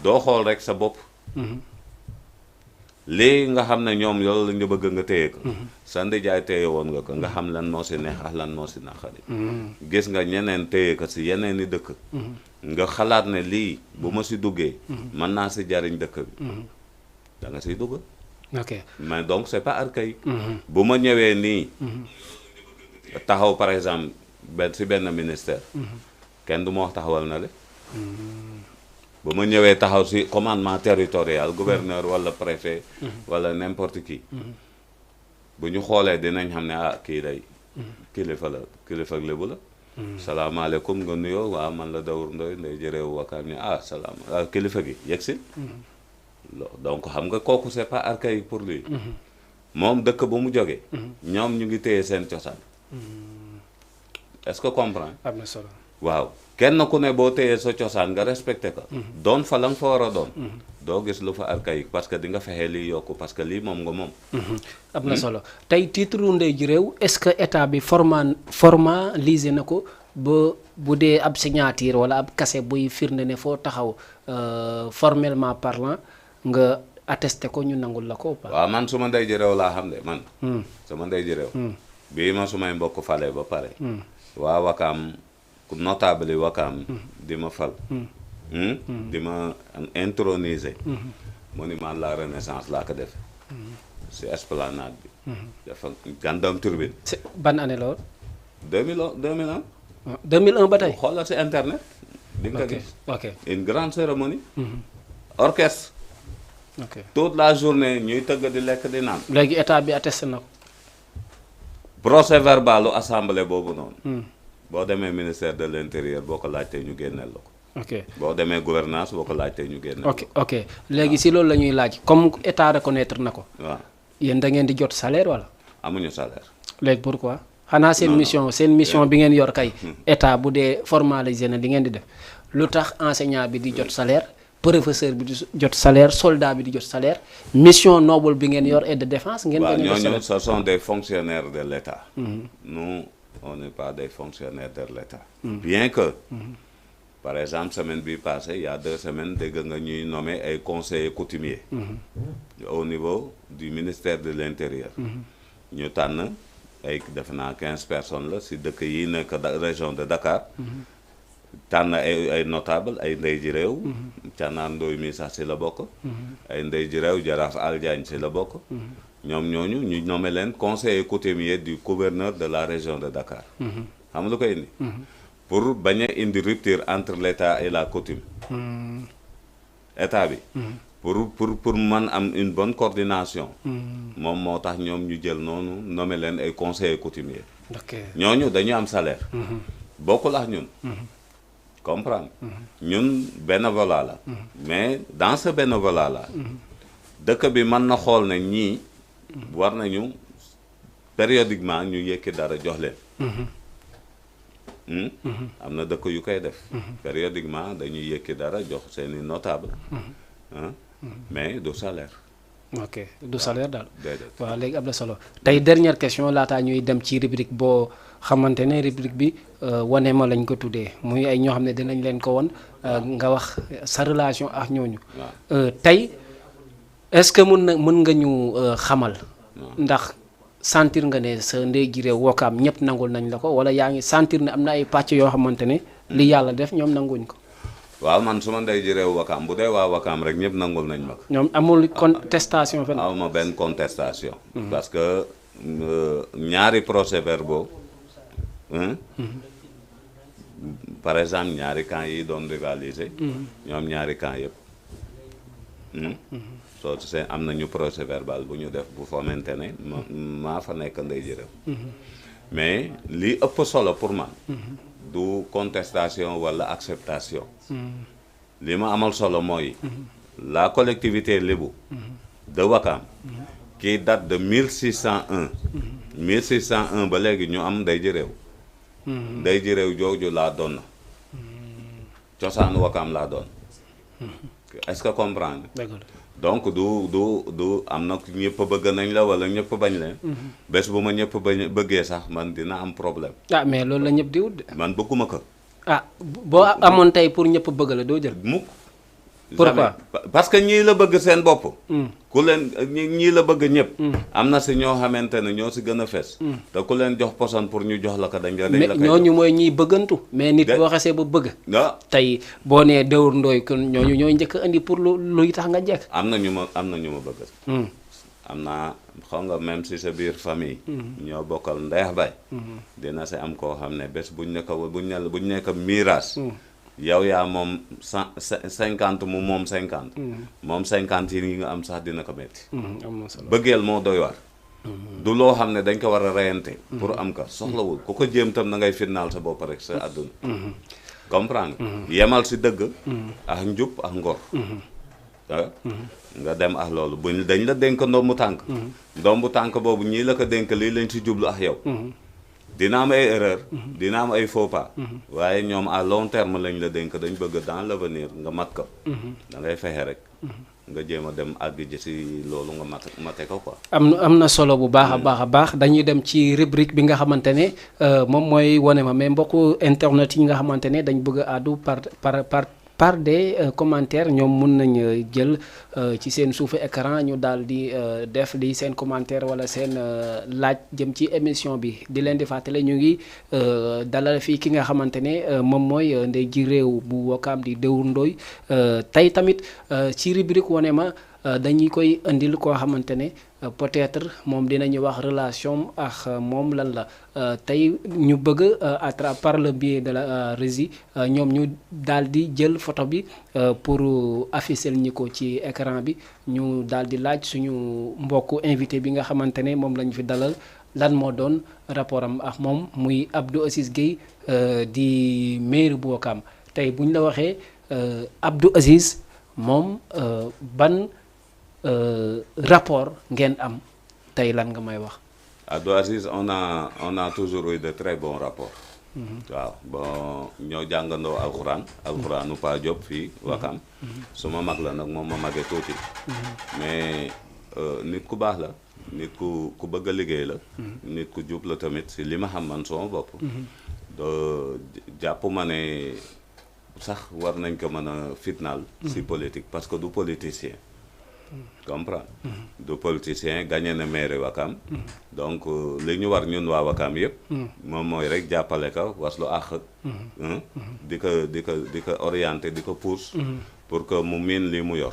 doo xool rek sa bopp lii nga xam ne ñoom loolu la nga bëgg nga téye ko sa ndijaay téye woon nga ko nga xam lan moo si neex ak lan moo si naqari gis nga ñeneen téye ko si yeneen i dëkk nga xalaat ne lii bu ma si duggee mën naa si jariñ dëkk bi da nga siy dugg ok mais donc c'est pas archaïque bu ma ñëwee nii taxaw par exemple si benn ministère kenn du ma wax taxawal na le ba ma ñëwee taxaw si commandement territorial gouverneur wala préfet wala n'importe qui bu ñu xoolee dinañ xam ne kii day kilifa la kilifa ak lébu la salaamaaleykum nga nuyoo waaw man la Dawur Ndoy nday jëreewu Wakaam ni salaam kilifa gi yegg si donc xam nga kooku c'est pas archaïque pour lui moom dëkk ba mu jógee ñoom ñu ngi téye seen cosaan est-ce que comprend am na solo. waaw kenn ku ne boo téyee sa cosaan nga respecté ko doon fa la nga fa war a doon doo gis lu fa archaïque parce que di nga fexee lii yokku parce que lii moom nga moom am na solo tey titre ndey ji réew est-ce que état bi formalisé na ko ba bu dee ab signature wala ab cachet buy firnde ne foo taxaw formellement parlant nga attesté ko ñu nangul la ko. waaw man su ma ndey ji réew laa xam de man sama ndey ji réew bii ma su may mbokk fale ba pare waa Wakaam notable yi Wakaam di ma fal di ma introniser monument de la Renaissance laa ko def si esplanade bi dafa gàndam turbine ban année la woon 2001 2001 ba tey xoolal si internet di nga ko gis ok une grande cérémonie orchestre ok toute la journée ñuy tëgg di lekk di naan léegi état bi attesté na ko procès verbalu assemblée boobu noonu boo demee ministère de l'intérieur boo ko laajtee ñu génneel la ko ok boo demee gouvernance boo ko laajtee ñu génneel ok ok léegi si loolu la ñuy laaj comme état reconnaître na ko waaw yéen da ngeen di jot salaire wala amuñu salaire léegi pourquoi xanaa seen mission bi ngeen yor kay état bu dee formalisé na li ngeen di def lu tax enseignant bi di jot salaire professeur bi di jot salaire soldat bi di jot salaire mission noble bi ngeen yor et de défense ngeen waaw bañ a jot ñooñu salaire ce sont des fonctionnaires de l'État nous on n'est pas des fonctionnaires de l'État bien que par exemple semaine bi passée il y a 2 semaines dégg nga ñuy nommer ay conseillers coutumiers au niveau du ministère de l'Intérieur ñu tànn ay defe naa 15 personnes la si dëkk yi nekk région de Dakar tànn ay notable ay ndey ji réew Canaan Ndoy mi sax si la bokk ay ndey ji réew Jaraaf Al Diagne si la bokk ñoom ñooñu ñu nommé leen conseiller coutumier du gouverneur de la région de Dakar xam nga lu koy indi pour bañ a indi rupture entre l'État et la coutume état bi pour mën am une bonne coordination moom moo tax ñoom ñu jël noonu nommé leen ay conseillers coutumiers ok ñooñu dañu am salaire bokkul ak ñun comprendre ñun bénévolat la mais dans ce bénévolat là dëkk bi mën na xool ne ñii war nañu périodiquement ñu yëkki dara jox leen am na dëkk yu koy def périodiquement dañuy yëkki dara jox seeni notable mais du salaire ok du salaire daal déedéet waaw léegi am na solo tey dernière question laataa ñuy dem ci rubrique boo xamante ne rubrique bi wane ma lañ ko tuddee muy ay ñoo xam ne dinañ leen ko won nga wax sa relation ak ñooñu. tey est-ce que mën nga ñu xamal. ndax sentir nga ne sa ndey ji réew Wakaam ñëpp nangul nañ la ko wala yaa ngi sentir ne am na ay pàcc yoo xamante ne li yàlla def ñoom nanguñ ko. waaw man su ma ndey ji réew Wakaam bu dee waa Wakaam rek ñëpp nangul nañ ma ko. ñoom amul contestation fenn. aw ma benn contestation. parce que ñaari procès-verbaux par exemple ñaari camp yi doon rivaliser. ñoom ñaari camp yëpp. soo see am nañu procès-verbal bu ñu def bu xamante ne maa fa nekk ndey ji réew. mais li ëpp solo pour man. du contestation wala acceptation. li ma amal solo mooy. la collectivité lébu. de Wakaam. qui date de 1601. 1601 ba léegi ñu am ndey ji réew. ndey ji réew jooju laa doon na. cosaanu Wakaam laa doon. est-ce que comprendre. donc du am na ñëpp bëgg nañ la wala ñëpp bañ leen. bés bu ma ñëpp bëggee sax man dina am problème. mais loolu la ñëpp di wut de. man bëgguma ko. boo amoon tey pour ñëpp bëgg la doo jël. mukk. pourquoi parce que ñii la bëgg seen bopp. ku leen ñii la bëgg ñëpp. am na si ñoo xamante ne ñoo si gën a fes. te ku leen jox poson pour ñu jox la ko dañ la koy jox. ñooñu mooy ñiy bëggantu. mais nit boo xasee ba bëgg. tey boo nee Dóor Ndooy kon ñooñu ñooy njëkk a indi pour luy tax nga jekk. am na ñu ma bëgg. am naa xaw nga même si sa biir famille. ñoo bokkal ndeex bay. dina si am koo xam ne bés buñ nekk miiras. yow yaa moom 50 mu moom 50. moom 50 yi nga am sax dina ko metti. am na solo bëggeel moo doy waar. du loo xam ne dañ ko war a reyante. pour am ka soxlawul ku ko jéem tam na ngay firnaal sa bopp rek sa àdduna. comprendre yemal si dëgg. ak njub ak ngor. nga dem ak loolu buñ dañ la dénk ndombu tànk. ndombu tànk boobu ñii la ko dénk lii lañ si jublu ak yow. dina am ay erreur dina am ay faux pas waaye ñoom à long terme lañ la dénk dañ bëgg dans l'avenir nga mat ko da ngay fexe rek nga jéem a dem àgg ji si loolu nga mate ko quoi. am na solo bu baax a baax dañuy dem ci rubrique bi nga xamante ne moom mooy wane ma mais mbokku internet yi nga xamante ne dañ bëgg a àddu par des commentaires ñoom mun nañ jël ci seen suufu écran ñu daal di def di seen commentaire wala seen laaj jëm ci émission bi di leen di fàttale ñu ngi dalal fii ki nga xamante ne moom mooy ndey ji réew bu Wakaam di Dóor Ndooy tey tamit ci rubrique wane ma dañuy koy indil koo xamante ne peut-être moom dinañu wax relation ak moom lan la tey ñu bëgg par le biais de la régie ñoom ñu daal di jël photo bi pour afficher ñi ko ci écran bi ñu daal di laaj suñu mbokku invité bi nga xamante ne moom lañu fi dalal lan moo doon rapport am ak moom muy Abdou Aziz Gueye di maire bu Wakaam tey bu ñu la waxee Abdou Aziz moom ban rapport ngeen am tey lan nga may wax. Abdou Aziz on a toujours eu de très bons rapports. waaw bon ñoo jàngandoo alxuraanu Pa Diop fii Wakaam. suma mag la nag moom ma magee tuuti. mais nit ku baax la. nit ku bëgg a liggéey la. nit ku jub la tamit si li ma xam man sama bopp. jàpp ma ne sax war nañ ko mën a fitnaal. si politique parce que du politicien. comprendre du politicien gagné na maire Wakaam. donc li ñu war ñun waa Wakaam yëpp. moom mooy rek jàppale ko waslu àq. di ko orienté di ko pousse. pour que mu miin li mu yor.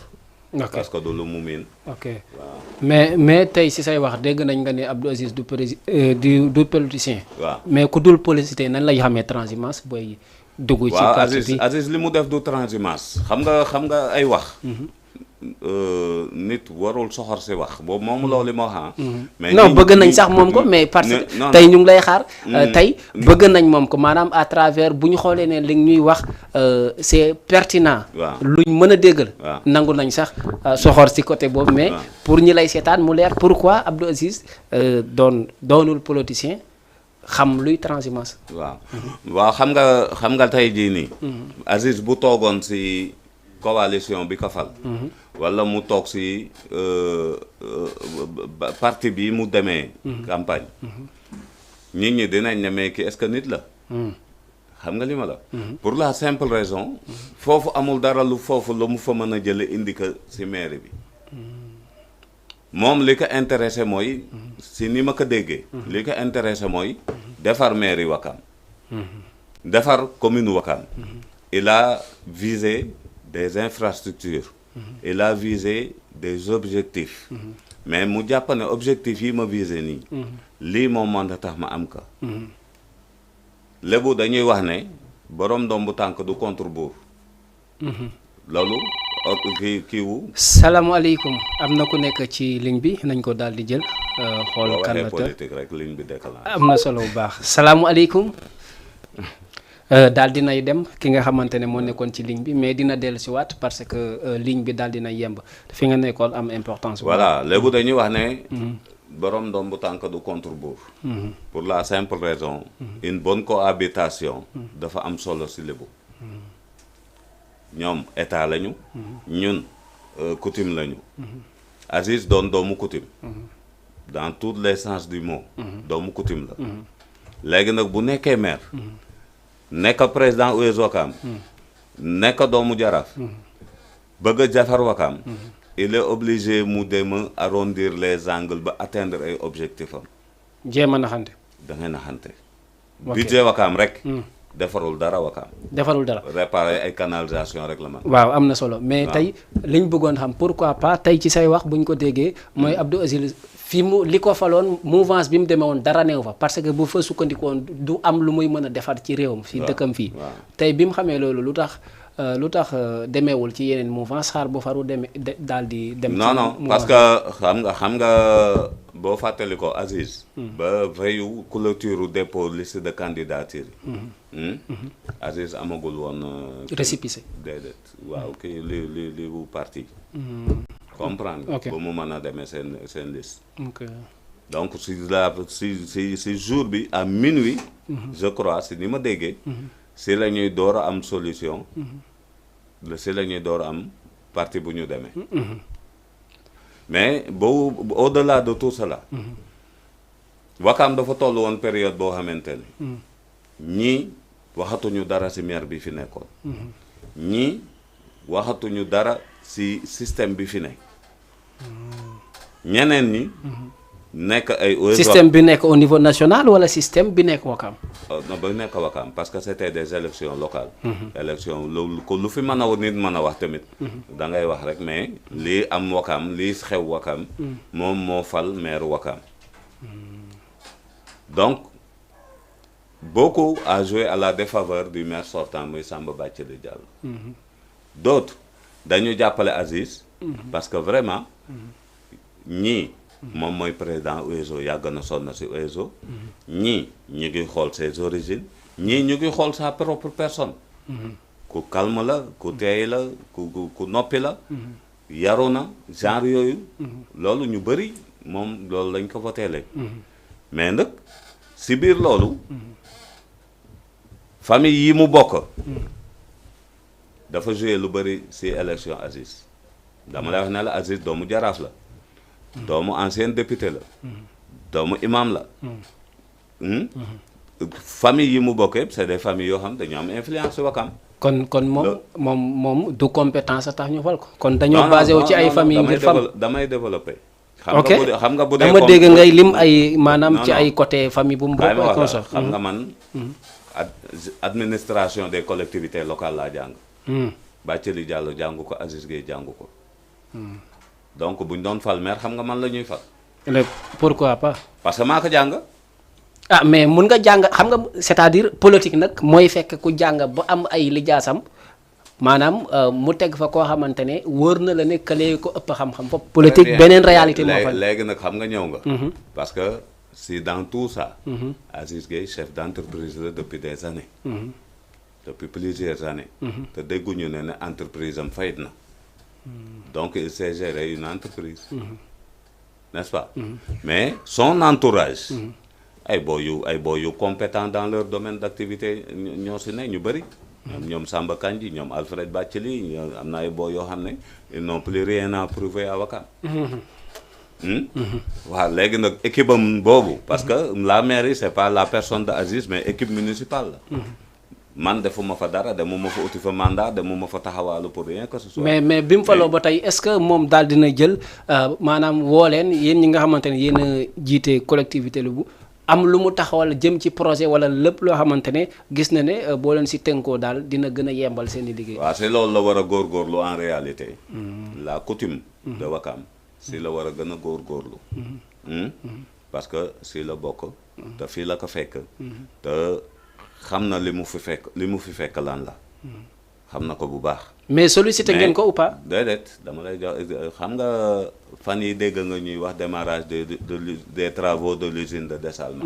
parce que du lu mu miin. ok waaw mais tey si say wax dégg nañ nga ne Abdou Aziz du politicien. waaw mais ku dul politicien nan lay xamee transhumance booy dugg ci parti bi waaw Aziz li mu def du transhumance xam nga ay wax. nit warul soxor si wax boobu moom loolu moo xam. mais non bëgg nañ sax moom ko mais parce que tey ñu ngi lay xaar. tey bëgg nañ moom ko maanaam à travers bu ñu xoolee ne li ñuy wax c'est pertinent. waaw luñ mën a déggal. waaw nangu nañ sax soxor si côté boobu mais. pour ñi lay seetaan mu leer pourquoi Abdou Aziz doonul politicien xam luy transhumance. waaw xam nga tey jii nii. Aziz bu toogoon si. coalition bi ko fal. wala mu toog si parti bi mu demee. campagne. nit ñi dinañ ne mais kii est-ce que nit la. xam nga li ma la. pour la simple raison. foofu amul dara lu foofu lu mu fa mën a jële indi ko ci mairie bi. moom li ko intéressé mooy. si ni ma ko déggee. li ko intéressé mooy. defar mairie Ouakam. defar commune Ouakam. il a visé des infrastructures. il a visé des objectifs. mais mu jàpp ne objectif yi ma visé nii. lii moom moo tax ma am ka. lébu dañuy wax ne borom ndombu tànk du contre buur. loolu kii wu. salaamaaleykum am na ku nekk ci ligne bi nañ ko daal di jël. xool kan la politique rek ligne bi déclenché. am na solo bu baax salaamualeykum. daal dinay dem ki nga xamante ne moo nekkoon ci ligne bi mais dina dellu si waat parce que ligne bi daal dina yemb fi nga nekkoon am importance. voilà léegi dañuy wax ne. borom ndombu tànk du contre buur. pour la simple raison. une bonne cohabitation. dafa am solo si lébu. ñoom état lañu. ñun coutume lañu. Aziz doon doomu coutume. dans tous les sens du mot. doomu coutume la. léegi nag bu nekkee maire. nekk président US Ouakam. nekk doomu jaraaf. bëgg a jafar Ouakam. il est obligé mu dem arrondir les angles ba atteindre ay objectifs am. jéem a naxante. da ngay naxante. budget Ouakam rek. defarul dara Ouakam. defarul dara. réparer ay canalisation rek la man. waaw am na solo mais tey liñ bëggoon xam pourquoi pas tey ci say wax buñ ko déggee mooy Abdou Aziz fi mu li ko faloon mouvance bi mu demee woon dara neew fa parce que bu fa sukkandikoon du am lu muy mën a defar ci réewam. fi dëkkam fii. tey bi mu xamee loolu lu tax demeewul ci yeneen mouvance xaar bu faru demee daal di. dem ci non parce que xam nga boo fàttali ko Aziz. ba veillu clôture dépôt liste de candidature yi. Aziz amagul woon. récépissé. déedéet waaw kii li bu parti. comprendre ba mu mën a demee seen liste. donc si jour bi à minuit. je crois si ni ma déggee. si la ñuy door a am solution. si la ñuy door a am parti bu ñu demee. mais au delà de tout cela. Ouakam dafa toll woon période boo xamante ne. ñii waxatuñu dara ci maire bi fi nekkoon. ñii waxatuñu dara ci système bi fi nekk. ñeneen ñi. nekk ay. système bi nekk au niveau national wala système bi nekk Ouakam. non ba nekk Ouakam parce que c'était des élections locales. élection lu fi mën a nit mën a wax tamit. da ngay wax rek mais lii am Ouakam lii xew Ouakam. moom moo fal maire Ouakam. donc beaucoup a joué à la défaveur du maire sortant muy Samba Bathily Diallo. d'autres dañu jàppale Aziz. parce que vraiment ñii. moom mooy président UESO yàgg na sonn ci UESO. ñii ñu ngi xool ses origines. ñii ñu ngi xool sa propre personne. ku calme la ku teey la ku noppi la. yaru na genre yooyu. loolu ñu bëri moom loolu lañ ko voté léegi. mais nag ci biir loolu. famille yi mu bokk. dafa joué lu bëri ci élection Aziz. dama lay wax ne la Aziz doomu jaraaf la. doomu ancien député la. doomu imam la. famille yi mu bokk yëpp c'est des familles yoo xam dañu am influence Ouakam. kon moom du compétence a tax ñu fal ko. kon dañoo basé wu ci ay famille ngir fal damay développé. xam nga bu dee dama dégg ngay lim ay maanaam ci ay côté famille bu mu bokk ak consort. xam nga man. administration des collectivités locales laa jàng. Bathily Diallo jàngu ko Aziz Gueye jàngu ko. donc bu ñu doon fal maire xam nga man la ñuy fal. pourquoi pas. parce que maa ko jàng. ah mais mun nga jàng xam nga c'est-à-dire politique nag mooy fekk ku jàng ba am ay lijaasam maanaam mu teg fa koo xamante ne wóor na la ne këlee ko ëpp xam-xam foofu. politique beneen réalité moo fa. léegi nag xam nga ñëw nga. parce que si dans tout ça. Aziz Gueye chef d'entreprise la depuis des années. depuis plusieurs années. te dégguñu ne entreprise am fayit na. donc il sait gérer une entreprise. n'est-ce pas. mais son entourage. ay boy yu compétents dans leur domaine d'activité ñoo si ne ñu bëri. ñoom Samba Kandji ñoom Alfred Bathily am na ay boy yoo xam ne ils n'ont plus rien à prouver à Ouakam. waaw léegi nag équipe am boobu. parce que la mairie c'est pas la personne de Aziz mais équipe municipale la. man defuma fa dara demuma fa uti fa mandat demuma fa taxawaalu pour rien que ce soit. mais bi mu faloo ba tey est-ce que moom daal dina jël maanaam woo leen yéen ñi nga xamante ne yéen a jiite collectivité lu bu am lu mu taxawal jëm ci projet wala lépp loo xamante ne gis na ne boo leen si tënkoo daal dina gën a yembal seen i liggéey. waaw c'est loolu la war a góorgóorlu en réalité. la coutume de Wakam si la war a gën a góorgóorlu. parce que si la bokk. te fii la ko fekk. te xam na li mu fi fekk lan la. xam na ko bu baax. mais sollicité ngeen ko ou pas. déedéet dama lay jox xam nga fan yi dégg nga ñuy wax démarrage des travaux de l'usine de dessalement.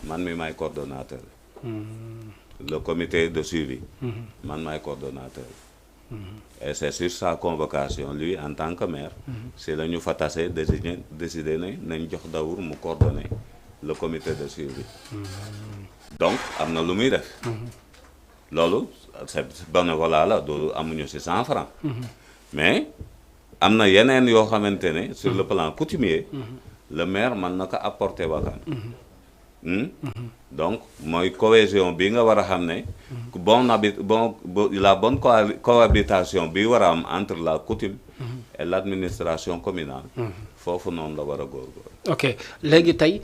man mi maay coordonnateur. le comité de suivi. man maay coordonnateur. et c'est sur sa convocation lui en tant que maire. si la ñu fa tase décidé nañ jox Daour mu coordonner le comité de suivi. donc am na lu muy def. loolu c'est bénévolat la doo amuñu ci 100 francs. mais am na yeneen yoo xamante ne sur le plan coutumier. le maire mën na ko apporter Wakam. donc mooy cohésion bi nga war a xam ne. la bonne cohabitation bi war a am entre la coutume. et l'administration communale. foofu noonu la war a góorgóorlu. ok léegi tey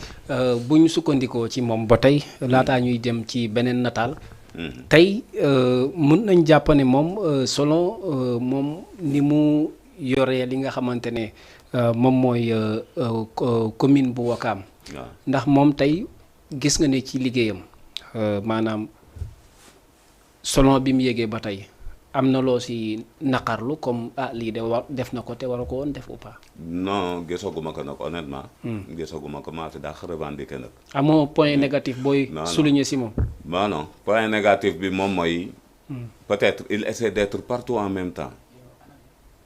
bu ñu sukkandikoo ci moom ba tey laataa ñuy dem ci beneen nataal. tey mën nañ jàpp ne moom selon moom ni mu yoree li nga xamante ne moom mooy commune bu Wakam. ndax moom tey gis nga ne ci liggéeyam maanaam selon bi mu yégee ba tey am na loo si naqarlu comme lii de def na ko te war a ko woon def ou pas. non gisaguma ko nag honnêtement. gisaguma ko maa fi daa revendiquer nag. amoo point négatif booy. souligner si moom. non point négatif bi moom mooy. peut-être il essaie d'être partout en même temps.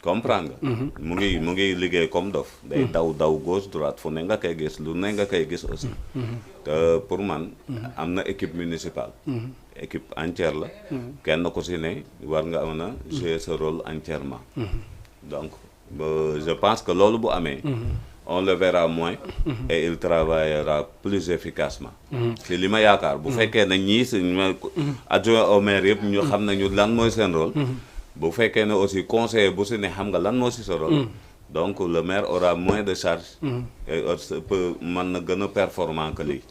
comprendre nga. mu ngi liggéey comme dof. day daw gauche droite fu ne nga koy gis lu ne nga koy gis aussi. te pour man. am na équipe municipale. équipe entière la. kenn ku si ne war nga mën a jouer ce rôle entièrement. donc je pense que loolu bu amee. on le verra moins. et il travaillera plus efficacement. ci li ma yaakaar bu fekkee ne ñii si adjoint au maire yëpp ñu xam nañu lan mooy seen rôle. bu fekkee ne aussi conseiller bu si ne xam nga lan moo si sa rôle. donc le maire aura moins de charge. et peut mën na gën a performant que lii.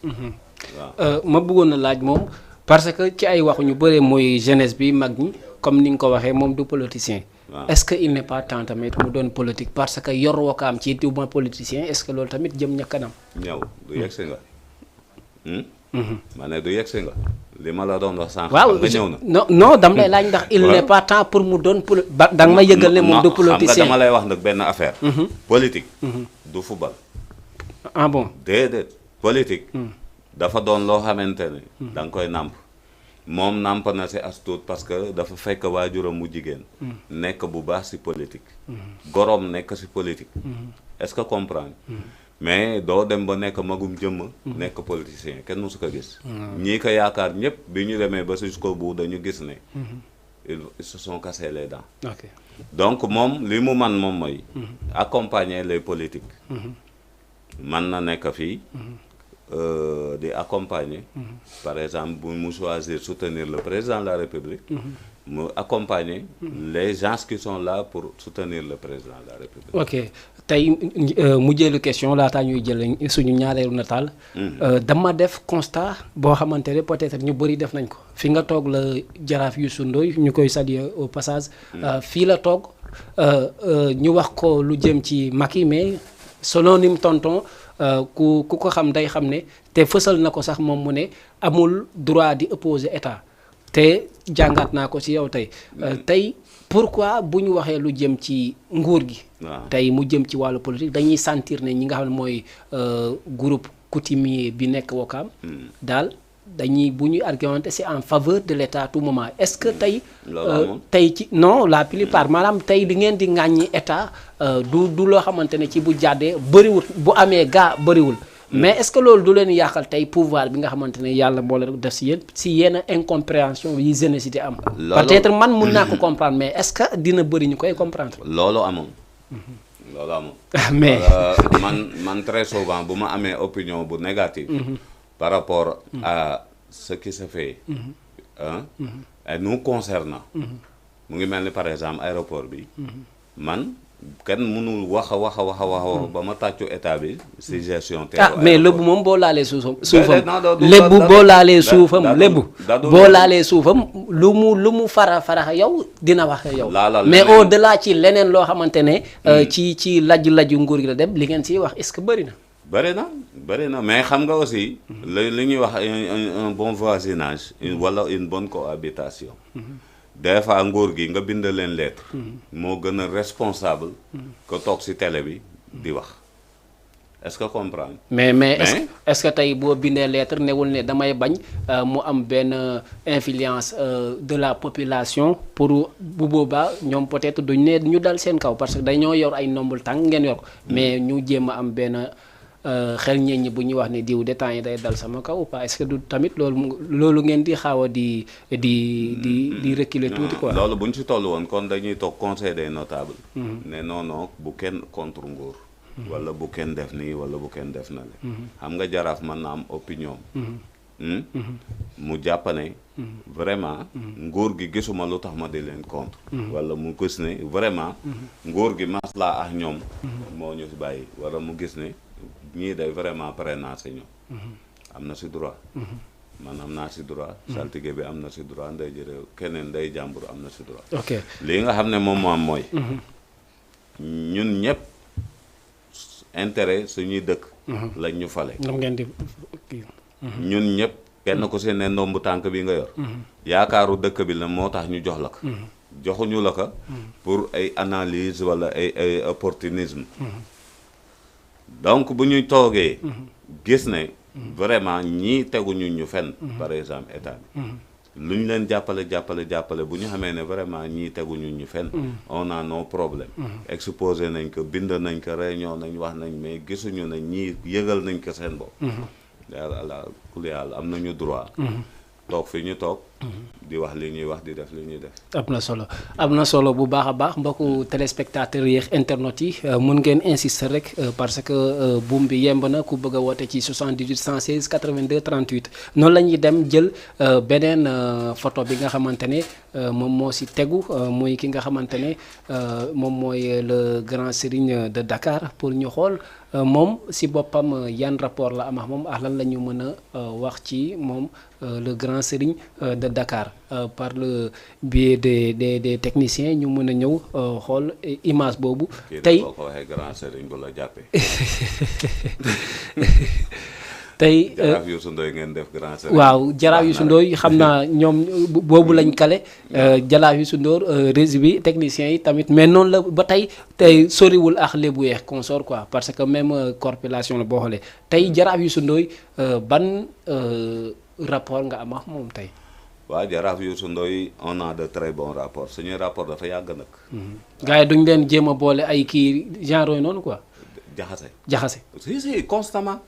waaw ma bëggoon na laaj moom parce que ci ay wax ñu bëree mooy jeunesse bi mag ñi comme ni nga ko waxee moom du politicien. est-ce que il n'est pas temps tamit mu doon politique parce que yor Wakam ci du ma politicien est-ce que loolu tamit jëm ña kanam. ñëw du yegsi nga. ma ne du yegsi nga. li ma la doon wax sànq. waaw nga ñëw na. non dama lay laaj ndax il n'est pas temps pour mu doon da nga ma yëgal ne moom du politicien. xam nga dama lay wax nag benn affaire. politique. du football. ah bon déedéet politique. dafa doon loo xamante ne. da nga koy nàmp. moom nàmp na si as tuut parce que dafa fekk waajuram mu jigéen. nekk bu baax si politique. gorom nekk si politique. est-ce que comprendre. mais doo dem ba nekk magum jëmm. nekk politicien kenn musu ko gis. ñii ko yaakaar ñëpp bi ñu demee ba jusqu'au bout dañu gis ne. ils se sont cassés les dents. ok donc moom li mu man moom mooy. accompagner les politiques. man na nekk fii. di accompagner. par exemple bu mu choisir soutenir le président de la République. mu accompagner les gens qui sont là pour soutenir le président de la République. ok tey mu jëlu question laataa ñuy jël suñu ñaareelu nataal. dama def constat boo xamante ne peut-être ñu bëri def nañ ko fi nga toog la jaraaf Youssou Ndoye ñu koy saluer au passage. fii la toog ñu wax ko lu jëm ci Macky mais selon ni mu tonton ku ko xam day xam ne te fësal na ko sax moom mu ne amul droit di opposer état te jàngat naa ko ci yow tey tey pourquoi bu ñu waxee lu jëm ci nguur gi. tey mu jëm ci wàllu politique dañuy sentir ne ñi nga xam ne mooy groupe coutumier bi nekk Wakam daal dañuy bu ñuy argumenter c'est en faveur de l'état à tout moment est-ce que tey. tey ci non la plupart maanaam tey li ngeen di ŋàññi état du loo xamante ne ci bu jàddee bëriwul bu amee gaa bëriwul. mais est-ce que loolu du leen yàqal tey pouvoir bi nga xamante ne yàlla moo leen def si yéen si yenn incompréhension yi jeunesse di am. peut-être man mun naa ko comprendre mais est-ce que dina bëri ñu koy comprendre. loolu amoon. loolu amul. mais man très souvent bu ma amee opinion bu négative. par rapport à ce qui se fait. et nous concernant. mu ngi mel ni par exemple aéroport bi. man kenn mënul wax ba ma tàccu état bi si gestion. mais lébu moom boo laalee suufam. lébu boo laalee suufam lébu. boo laalee suufam lu mu fara yow dina wax yow. mais au delà ci leneen loo xamante ne. ci laju nguur gi la dem li ngeen siy wax est-ce que bëri na. bëri na mais xam nga aussi. li ñuy wax un bon voisinage. wala une bonne cohabitation. des fois nguur gi nga bind leen lettre. moo gën a responsable. que toog ci télé bi di wax est-ce que comprendre. mais est-ce que tey boo bindee lettre newul ne damay bañ mu am benn influence de la population pour bu boobaa ñoom peut-être duñ ne ñu dal seen kaw parce que dañoo yor ay ndombul tànk ngeen yor ko mais ñu jéem a am benn. xel ñeñ ñi bu ñuy wax ne diw de temps yi day dal sama kaw ou pas est-ce que du tamit loolu ngeen di xaaw a di reculer tuuti quoi. loolu bu ñu ci toll woon kon dañuy toog conseil des notables. ne non bu kenn contre nguur. wala bu kenn def nii wala bu kenn def na le xam nga jaraaf mën na am opinion. mu jàpp ne vraiment nguur gi gisuma lu tax ma di leen contre. wala mu gis ne vraiment nguur gi maslaa ak ñoom. moo ñu bàyyi wala mu gis ne. ñii day vraiment prénacé ñoom. am na si droit. man am naa si droit. saltige bi am na si droit nday jëre keneen nday jàmbur am na si droit. ok lii nga xam ne moom moo am mooy. ñun ñëpp intérêt suñuy dëkk. lañ ñu fale. ngeen di ñun ñëpp kenn ku si ne ndombu tànk bi nga yor. yaakaaru dëkk bi la moo tax ñu jox la ko. joxuñu la ko. pour ay analyse wala ay opportunisme. donc bu ñuy toogee gis ne vraiment ñii teguñu ñu fenn par exemple état bi lu ñu leen jàppale bu ñu xamee ne vraiment ñii teguñu ñu fenn on a nos problèmes exposé nañ ko bind nañ ko réunion nañ wax nañ mais gisuñu ne ñii yëgal nañ ko seen bopp yàlla kul yàlla am nañu droit toog fi ñu toog di wax li ñuy wax di def li ñuy def. am na solo bu baax a baax mbokku téléspectateurs yeeg internautes yi mun ngeen insister rek parce que buum bi yemb na ku bëgg a woote ci 78 116 82 38 noonu la ñuy dem jël beneen photo bi nga xamante ne moom moo si tegu muy ki nga xamante ne moom mooy le grand serigne de Dakar pour ñu xool moom si boppam yan rapport la am ak moom ak lan la ñu mën a wax ci moom le grand serigne de Dakar par le biais des techniciens ñu mën a ñëw xool image boobu. tey boo ko waxee grand serigne bu la jàppee. tey jaraaf Youssou Ndoye ngeen def grand serigne. waaw jaraaf Youssou Ndoye xam naa ñoom boobu lañ kale jaraaf Youssou Ndoye régie bi techniciens yi tamit mais noonu la ba tey soriwul ak lébu yeex consort quoi parce que même corpulation la boo xoolee tey jaraaf Youssou Ndoye ban rapport nga am ak moom tey. waaw jaraaf Youssou Ndoye on a de très bons rapports suñuy rapport dafa yàgg nag. gars yi duñ leen jéem a boole ay kii genre yooyu noonu quoi. jaxase. si constamment.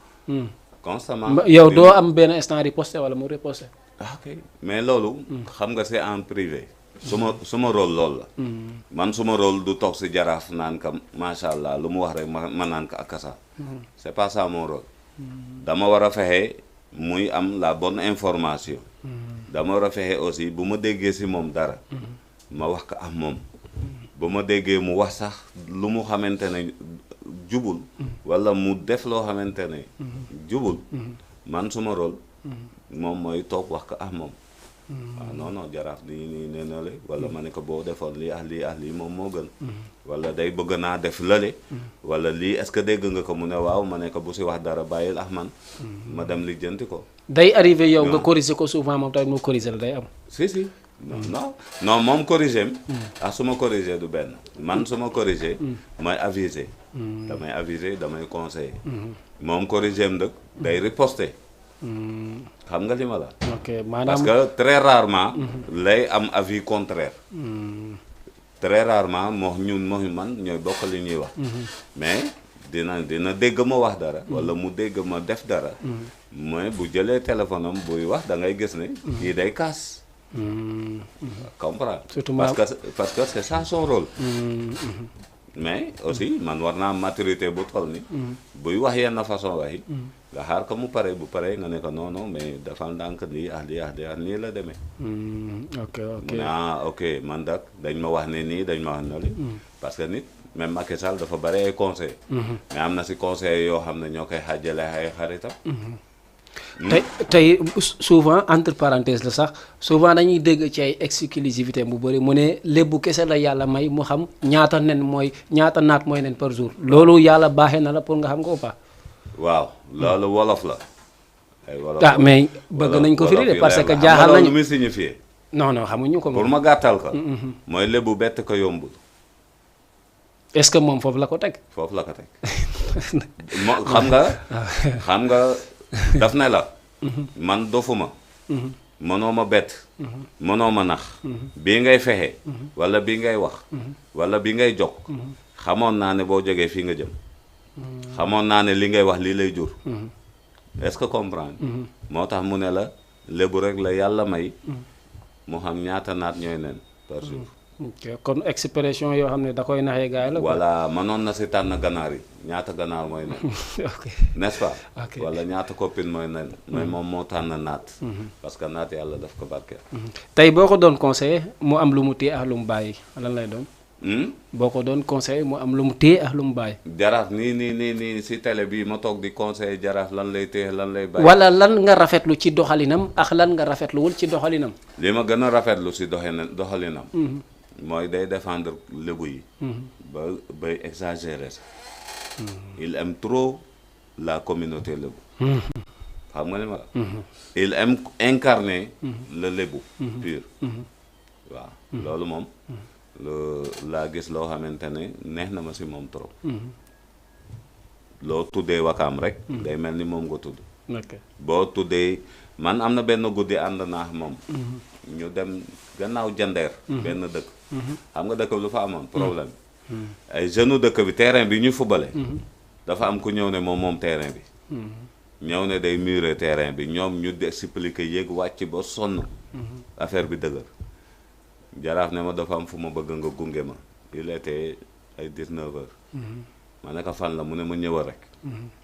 constamment yow doo am benn instant riposté wala mu riposté. ok mais loolu. xam nga c'est en privé. suma rôle loolu la. man suma rôle du toog si jaraaf naan ka macha allah lu mu wax rek ma naan ka akasa. c'est pas ça mon rôle. dama war a fexe muy am la bonne information. dama war a fexe aussi bu ma déggee si moom dara. ma wax ko ak moom. bu ma déggee mu wax sax lu mu xamante ne jubul. wala mu def loo xamante ne jubul. man suma rôle. moom mooy toog wax ko ak moom. waaw non jaraaf nii nee na le wala ma ne ko boo defoon lii moom moo gën. wala day bëgg naa def lële. wala lii est-ce que dégg nga ko mu ne waaw ma ne ko bu si wax dara bàyyil ak man. ma dem lijjanti ko. day arrivé yow nga corriger ko souvent moom tamit mu corriger la day am. si. non moom corriger ak su ma corriger du benn man su ma corriger may aviser. damay aviser damay conseiller. moom corriger am dëkk day riposter. xam nga li ma la. ok maanaam parce que très rarement. lay am avis contraire. très rarement moo man ñooy bokk li ñuy wax. mais dina dégg ma wax dara. wala mu dégg ma def dara. mais bu jëlee téléphone am buy wax da ngay gis ne. kii day kaas. comprendre. surtout parce que c'est ça son rôle. mais aussi man war naa am maturité bu toll ni buy wax yenn façon waxi nga xaar ko mu pare bu pare nga ne ko non non mais dafa ndànk lii nii la demee. ok ok man dak dañ ma wax ne nii dañ ma wax ne li parce que nit même Macky Sall dafa bare ay conseil mais am na si conseil yoo xam ne ñoo koy xaajale ay xaritam. tey souvent entre parenthèses la sax souvent dañuy dégg ci ay exclusivité bu bëri mu ne lébu kese la yàlla may mu xam ñaata naat mooy nen par jour loolu yàlla baaxee na la pour nga xam ko pas. waaw loolu wolof la. ay wolof mais bëgg nañ ko firi de parce que jaaxal nañu lu muy signifié. non xamuñu ko. pour ma gàttal ko. mooy lébu bett ko yombul. est-ce que moom foofu la ko teg. foofu la ko teg xam nga daf ne la. man dofuma. mënoo ma bett. mënoo ma nax. bii ngay fexe. wala bii ngay wax. wala bii ngay jog. xamoon naa ne boo jógee fii nga jëm. xamoon naa ne li ngay wax lii lay jur. est-ce que comprendre. moo tax mu ne la lébu rek la yàlla may. mu xam ñaata naat ñooy nen par jour. kon expression yoo xam ne da koy naxee gaay la. voilà mënoon na si tànn ganaar yi ñaata ganaar mooy nen. n'est-ce pas. wala ñaata copine mooy nen. mais moom moo tànn naat. parce que naat yàlla daf ko barkeel. tey boo ko doon conseillé mu am lu mu téye ak lu mu bàyyi lan lay doon. boo ko doon conseillé mu am lu mu téye ak lu mu bàyyi. jaraaf nii si télé bii ma toog di conseillé jaraaf lan lay téye lan lay bàyyi. wala lan nga rafetlu ci doxalinam ak lan nga rafetluwul ci doxalinam. li ma gën a rafetlu si doxalinam. mooy day défendre lébu yi. bay exagérer ça. il aime trop la communauté lébu. xam nga ni ma la. il aime incarner le lébu pur. waaw loolu moom. laa gis loo xamante ne neex na ma si moom trop. loo tuddee wakaam rek. day mel ni moom nga tudd. boo tuddee man am na benn guddi ànd naa moom. ñu dem gannaaw jandeer. benn dëkk. xam nga dëkk bi lu fa amoon problème. ay jeunes dëkk bi terrain bi ñu fubale. dafa am ku ñëw ne moom terrain bi. ñëw ne day murer terrain bi ñoom ñu expliquer yéeg wàcc ba sonn. affaire bi dëgër. jaraaf ne ma dafa am fu ma bëgg nga gunge ma il était ay 19 heures. ma ne ko fan la mu ne ma ñëwal rek.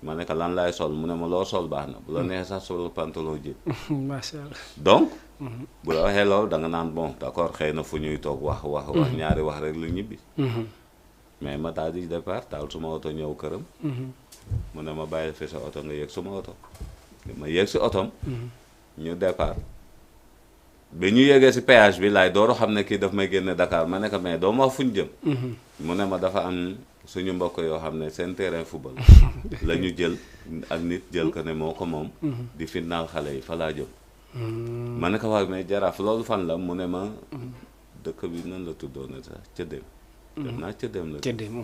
ma ne ko lan laay sol mu ne ma loo sol baax na bu la neexee sax sol pantalon ji. macha allah donc. bu la waxee loolu da nga naan bon d'accord xëy na fu ñuy toog wax ñaari wax rek lu ñibbi. mais ma daal di départ taal suma oto ñëw këram. mu ne ma bàyyi fi sa oto nga yéeg suma oto. ma yéeg si otom. ñu départ. bi ñu yéegee si péage bi laay door xam ne kii daf may génne Dakar ma ne ko mais doo ma wax fu ñu jëm. mu ne ma dafa am suñu mbokk yoo xam ne seen terrain football. la ñu jël ak nit jël ko ne moo ko moom. di fitnaal xale yi fa laa jëm. ma ne ko waaye mais jaraaf loolu fan la mu ne ma dëkk bi nan la tuddoon sax Cëddeem. def naa Cëddeem la. Cëddeem.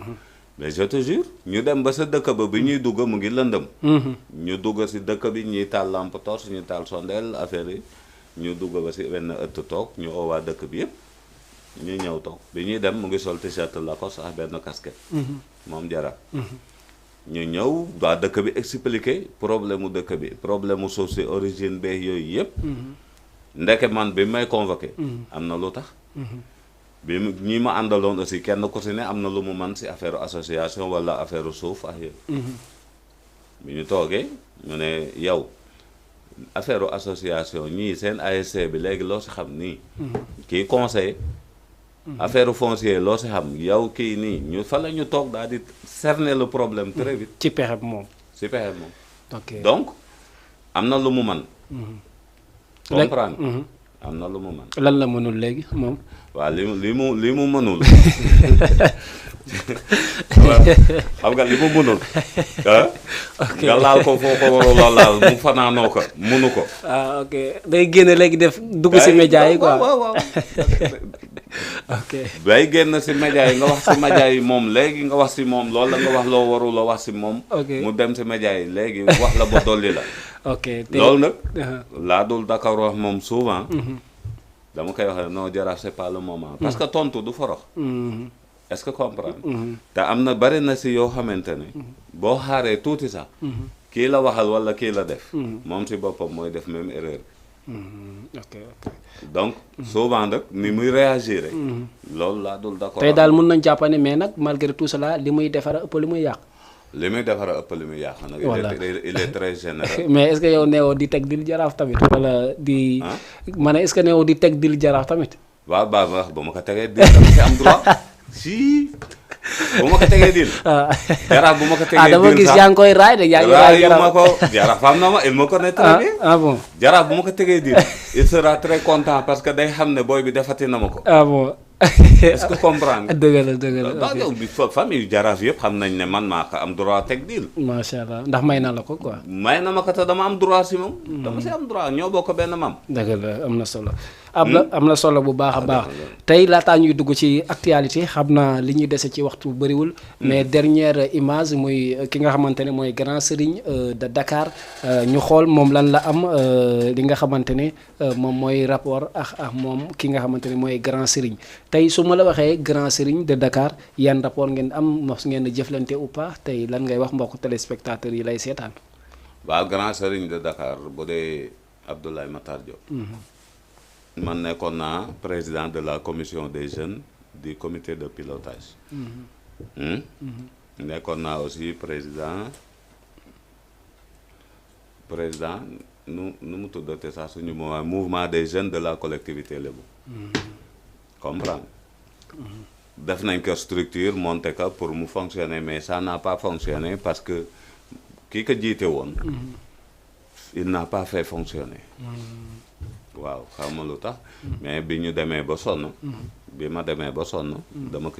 mais je te jure ñu dem ba sa dëkk ba bi ñuy dugg mu ngi lëndëm. ñu dugg si dëkk bi ñuy taal lampe torche ñu taal sondeel affaire yi. ñu dugg ba si benn ëtt toog ñu oo waa dëkk bi yëpp ñu ñëw toog bi ñuy dem mu ngi sol t-shirt Lacoste ak benn casquette. moom jaraaf. ñu ñëw waa dëkk bi expliqué problème mu dëkk bi problème mu suuf si origine beeg yooyu yëpp. ndeke man bi may convoqué. am na lu tax. bi ñi ma àndaloon aussi kenn ku si ne am na lu mu man si affaire association wala affaire suuf ak yëpp. bi ñu toogee ñu ne yow. affaire association ñii seen ASC bi léegi loo si xam nii. kii conseil. affaire foncier loo si xam yow kii nii ñu fa la ñu toog daal di cerner le problème très vite. ci pexe moom. ci pexe moom. ok donc am na lu mu man comprendre. am na lu mu man lan la mënul léegi moom. waaw li mu mënul. xam nga li mu mënul. nga laal ko foo ko warul a laal mu fanaanoo ko munu ko. ok day génn léegi dugg si média yi quoi waaw. ok day génn si média yi nga wax si média yi moom léegi nga wax si moom loolu la nga wax loo warul a wax si moom. mu dem si média yi léegi wax la ba dolli la. ok loolu nag. laa dul Dakar wax moom souvent. dama koy wax non jaraaf c'est pas le moment. parce que tontu du forox. est-ce que comprendre. te am na bari na si yoo xamante ne. boo xaaree tuuti sax. kii la waxal walla kii la def. moom si boppam mooy def même erreur. ok. donc souvent nag ni muy réagir rek loolu laa dul d'accord. tey daal mën nañ jàpp ne mais nag malgré tout cela li muy defar ëpp li muy yàq. li muy defar ëpp li muy yàq nag. Voilà. il est très généreux. mais est-ce que yow neewoo di teg dil jaraaf tamit wala di. ah ma ne est-ce que neewoo di teg dil jaraaf tamit. waaw ba ma ko tegee diil dama si am droit si bu ma ko tegee diil. jaraaf bu ma ko tegee diil dama gis yaa ngi koy raay de yaa ngi raay raayu ma ko jaraaf am na ma il me connaît très bien. bon. jaraaf bu ma ko tegee diil il sera très content parce que day xam ne booy bi defati na ma ko. Bon. est-ce que comprendre nga. dëgg la ba yow bi famille jaraaf yëpp xam nañ ne man maa ko am droit teg diil. macha allah ndax may na la ko quoi. may na ma ko te dama am droit si moom. dama si am droit ñoo bokk benn mam. dëgg la am na solo. am na solo bu baax a baax. tey laataa ñuy dugg ci actualité xam naa li ñuy dese ci waxtu bëriwul. mais dernière image muy ki nga xamante ne mooy grand serigne de Dakar ñu xool moom lan la am li nga xamante ne moom mooy rapport ak moom ki nga xamante ne mooy grand serigne. tey su ma la waxee grand serigne de Dakar yan rapport ngeen am mos ngeen a jëflante ou pas tey lan ngay wax mbokku téléspectateurs yi lay seetaan. waaw grand serigne de Dakar bu dee Abdoulaye Matar Diop. man nekkoon naa président de la commission des jeunes du comité de pilotage. nekkoon naa aussi président nu mu tuddate sax suñu mouvement des jeunes de la collectivité Lébu. comprendre. def nañ ko structure monté ko pour mu fonctionner mais ça n'a pas fonctionné parce que kii ko jiite woon. il n'a pas fait fonctionner. waaw xam nga lu tax. mais bi ñu demee ba sonn. bi ma demee ba sonn. dama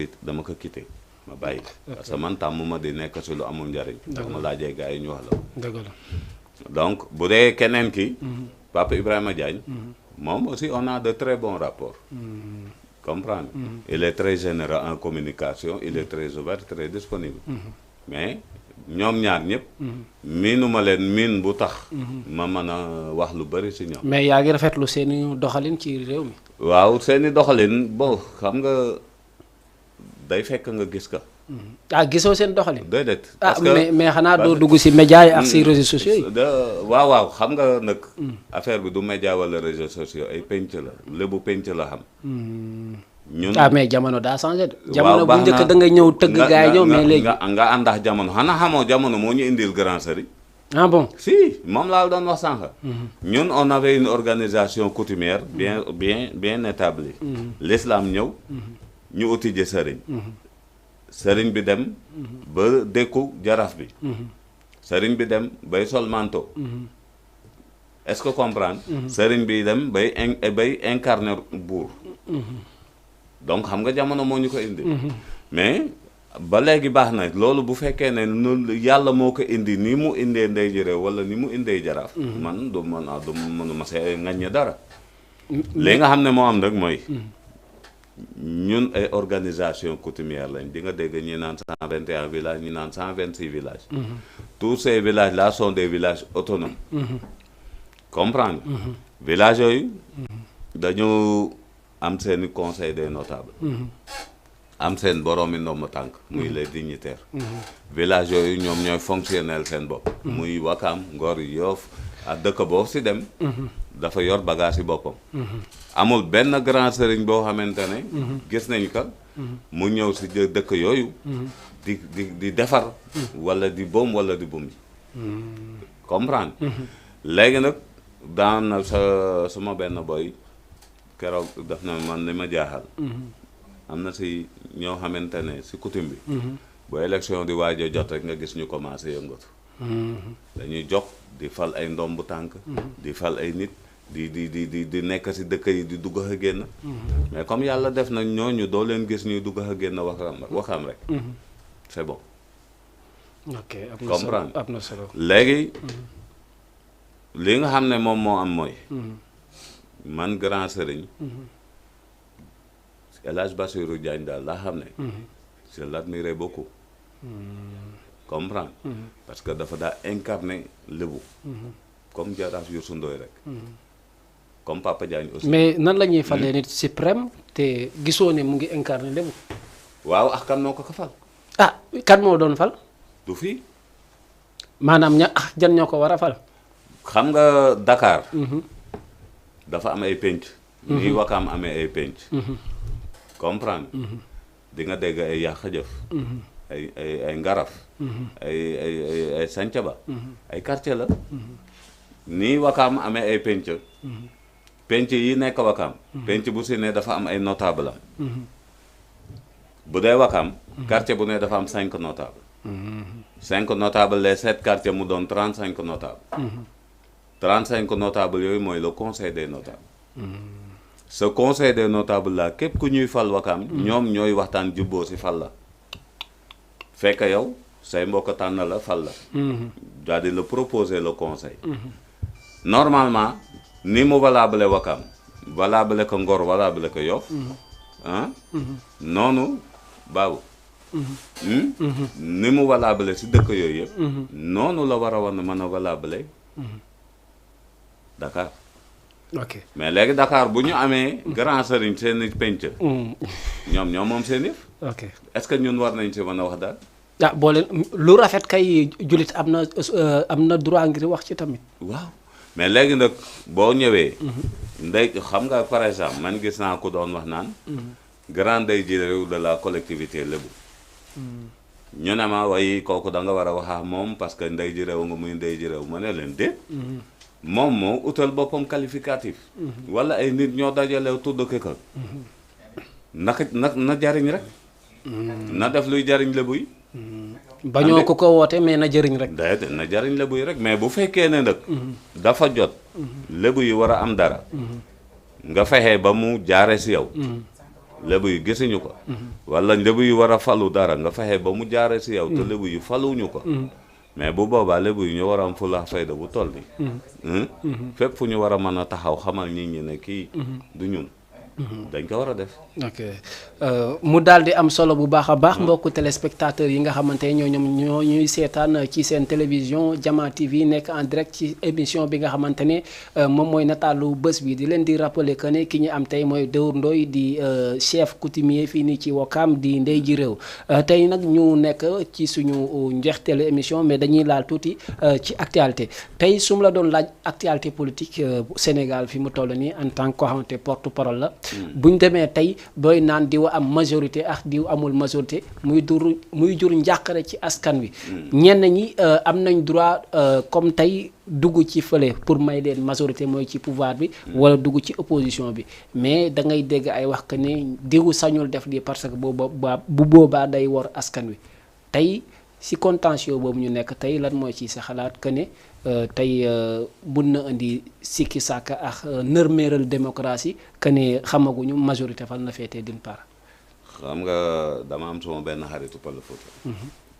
ko quitté ma bàyyi. parce que man tàmm ma di nekk si lu amul njariñ. dëgg ma laajee gars yi ñu wax la. dëgg la donc bu dee keneen ki. Papa Ibrahima Diagne. moom aussi on a de très bons rapports. comprendre. il est très généreux en communication il est très ouvert très disponible. mais ñoom ñaar ñëpp. miinuma leen miin bu tax. ma mën a wax lu bari si ñoom. mais yaa ngi rafetlu seeni doxalin ci réew mi. waaw seeni doxalin bon xam nga day fekk nga gis ka. gisoo seen doxalin. déedéet. parce que mais xanaa doo dugg si média yi ak si réseaux sociaux yi. waaw xam nga nag. affaire bi du média wala réseaux sociaux ay penc la lébu penc la xam. ñun mais jamono daa changé de. jamono bu njëkk da nga ñëw tëgg gaa yi ñëw mais léegi nga àndax jamono xanaa xamoo jamono moo ñu indil grand serigne. bon. si moom laa doon wax sànq. ñun on avait une organisation coutumière bien établie. l'islam ñëw. ñu uti ji sëriñ. sëriñ bi dem. ba dékku jaraaf bi. sëriñ bi dem bay sol manteau. est-ce que comprendre. sëriñ bi dem bay incarner buur. donc xam nga jamono moo ñu ko indi. mais ba léegi baax na loolu bu fekkee ne yàlla moo ko indi ni mu indee ndey ji réew wala ni mu indee jaraaf. man du mënuma see ŋaññe dara. li nga xam ne moo am rek mooy. ñun ay organisation coutumière lañ di nga dégg ñi naan 121 villages ñi naan 126 villages. tous ces villages là sont des villages autonomes. comprendre villages yooyu. dañu am seeni conseil des notables. am seen boroomi ndomb tànk. muy les dignitaires. villages yooyu ñoom ñooy fonctionnel seen bopp. muy Wakam Ngor Yoff ak dëkk boo si dem. dafa yor bagage yi boppam. amul benn grand sëriñ boo xamante ne. gis nañ ko. mu ñëw si dëkk yooyu. di defar. wala di boom wala di bumi. comprendre. léegi nag daan na suma benn boy keroog daf na man li ma jaaxal. am na si ñoo xamante ne si coutume bi. bu élection di waaj a jot rek nga gis ñu commencé yëngatu. dañuy jox di fal ay ndombu tànk. di fal ay nit. di nekk si dëkk yi di dugg a génn. mais comme yàlla def na ñooñu doo leen gis ñuy dugg a génn waxam rek. c'est bon. ok comprendre am na solo léegi. li nga xam ne moom moo am mooy. man grand sëriñ. El Hadj Bassirou Diagne daal laa xam ne. je l'admirais beaucoup. comprendre. parce que dafa daa incarner lébu. comme jaraaf Youssou Ndoye rek. comme Papa Diagne aussi. mais nan la ñuy falee nit suprême te gisoo ne mu ngi incarné lébu. waaw ak kan moo ko fal. kan moo doon fal. du fii. maanaam jan ñoo ko war a fal. xam nga Dakar. dafa am ay penc. nii Wakaam amee ay penc. comprendre di nga dégg ay yàq jëf. ay ngaraf. ay sancaba. ay quartier la. nii Wakaam amee ay penc. penc yi nekk Wakaam. penc bu si ne dafa am ay notable am. bu dee Wakaam. quartier bu ne dafa am 5 notable 5 notable les 7 quartiers mu doon 35 notable 35 notable yooyu mooy le conseil des notables. ce conseil des notables là képp ku ñuy fal Wakaam. ñoom ñooy waxtaan jubboo si fal la. fekk yow say mbokk tànn la fal la. daal di la proposer le conseil. normalement ni mu valable Wakaam valable ko Ngor valable ko Yoff. noonu baabu. ni mu valable si dëkk yooyu yëpp. noonu la war a war a mën a valable Dakar. ok mais léegi Dakar bu ñu amee grand sëriñ seen i penc. ñoom moom seen yëf. ok est-ce que ñun war nañ si mën a wax daal. ah boo leen lu rafet kay jullit am na droit ngir wax ci tamit. waaw mais léegi nag boo ñëwee. ndey xam nga par exemple man gis naa ku doon wax naan. grand ndey ji réew de la collectivité lébu. ñu ne ma way kooku da nga war a wax moom parce que ndey ji réew nga muy ndey ji réew ma ne leen déet. moom moo utal boppam qualificatif. wala ay nit ñoo dajalew tudd këkkal. na jariñ rek. na def luy jariñ lébu yi. bañoo ko woote mais na jëriñ rek. déedéet na jariñ lébu yi rek mais bu fekkee ne nag. dafa jot. lébu yi war a am dara. nga fexe ba mu jaare si yow. lébu yi gisuñu ko. wala lébu yi war a falu dara nga fexe ba mu jaare si yow te lébu yi faluñu ko. mais bu boobaa lébu yi ñu war a am fula fayda bu toll nii. fépp fu ñu war a mën a taxaw xamal nit ñi ne kii du ñun. dañ ko war a def. ok mu daal di am solo bu baax a baax mbokku téléspectateurs yi nga xamante ne ñoo ñuy seetaan ci seen télévision Jama TV nekk en direct ci émission bi nga xamante ne moom mooy nataalu bés bi di leen di rappeler que ne ki ñu am tey mooy Dóor Ndoye di chef coutumier fii nii ci Wakaam di ndey ji réew tey nag ñu nekk ci suñu njeexteelu émission mais dañuy laal tuuti ci actualité tey su ma la doon laaj actualité politique Sénégal fi mu toll nii en tant que koo xamante porte-parole la. bu ñu demee tey booy naan diw am majorité ak diw amul majorité muy jur njàqare ci askan wi. ñenn ñi am nañ droit comme tey dugg ci fële pour may leen majorité mooy ci pouvoir bi. wala dugg ci opposition bi mais da ngay dégg ay wax que ne diw sañul def lii parce que bu boobaa day wor askan wi tey si contentieux boobu ñu nekk tey lan mooy ci sa xalaat que ne. tey mun na indi sikki sàkk ak nërmeeral démocratie que ne xamaguñu majorité fan la féetee d'une part. xam nga dama am suma benn xaritu Pël Fuuta.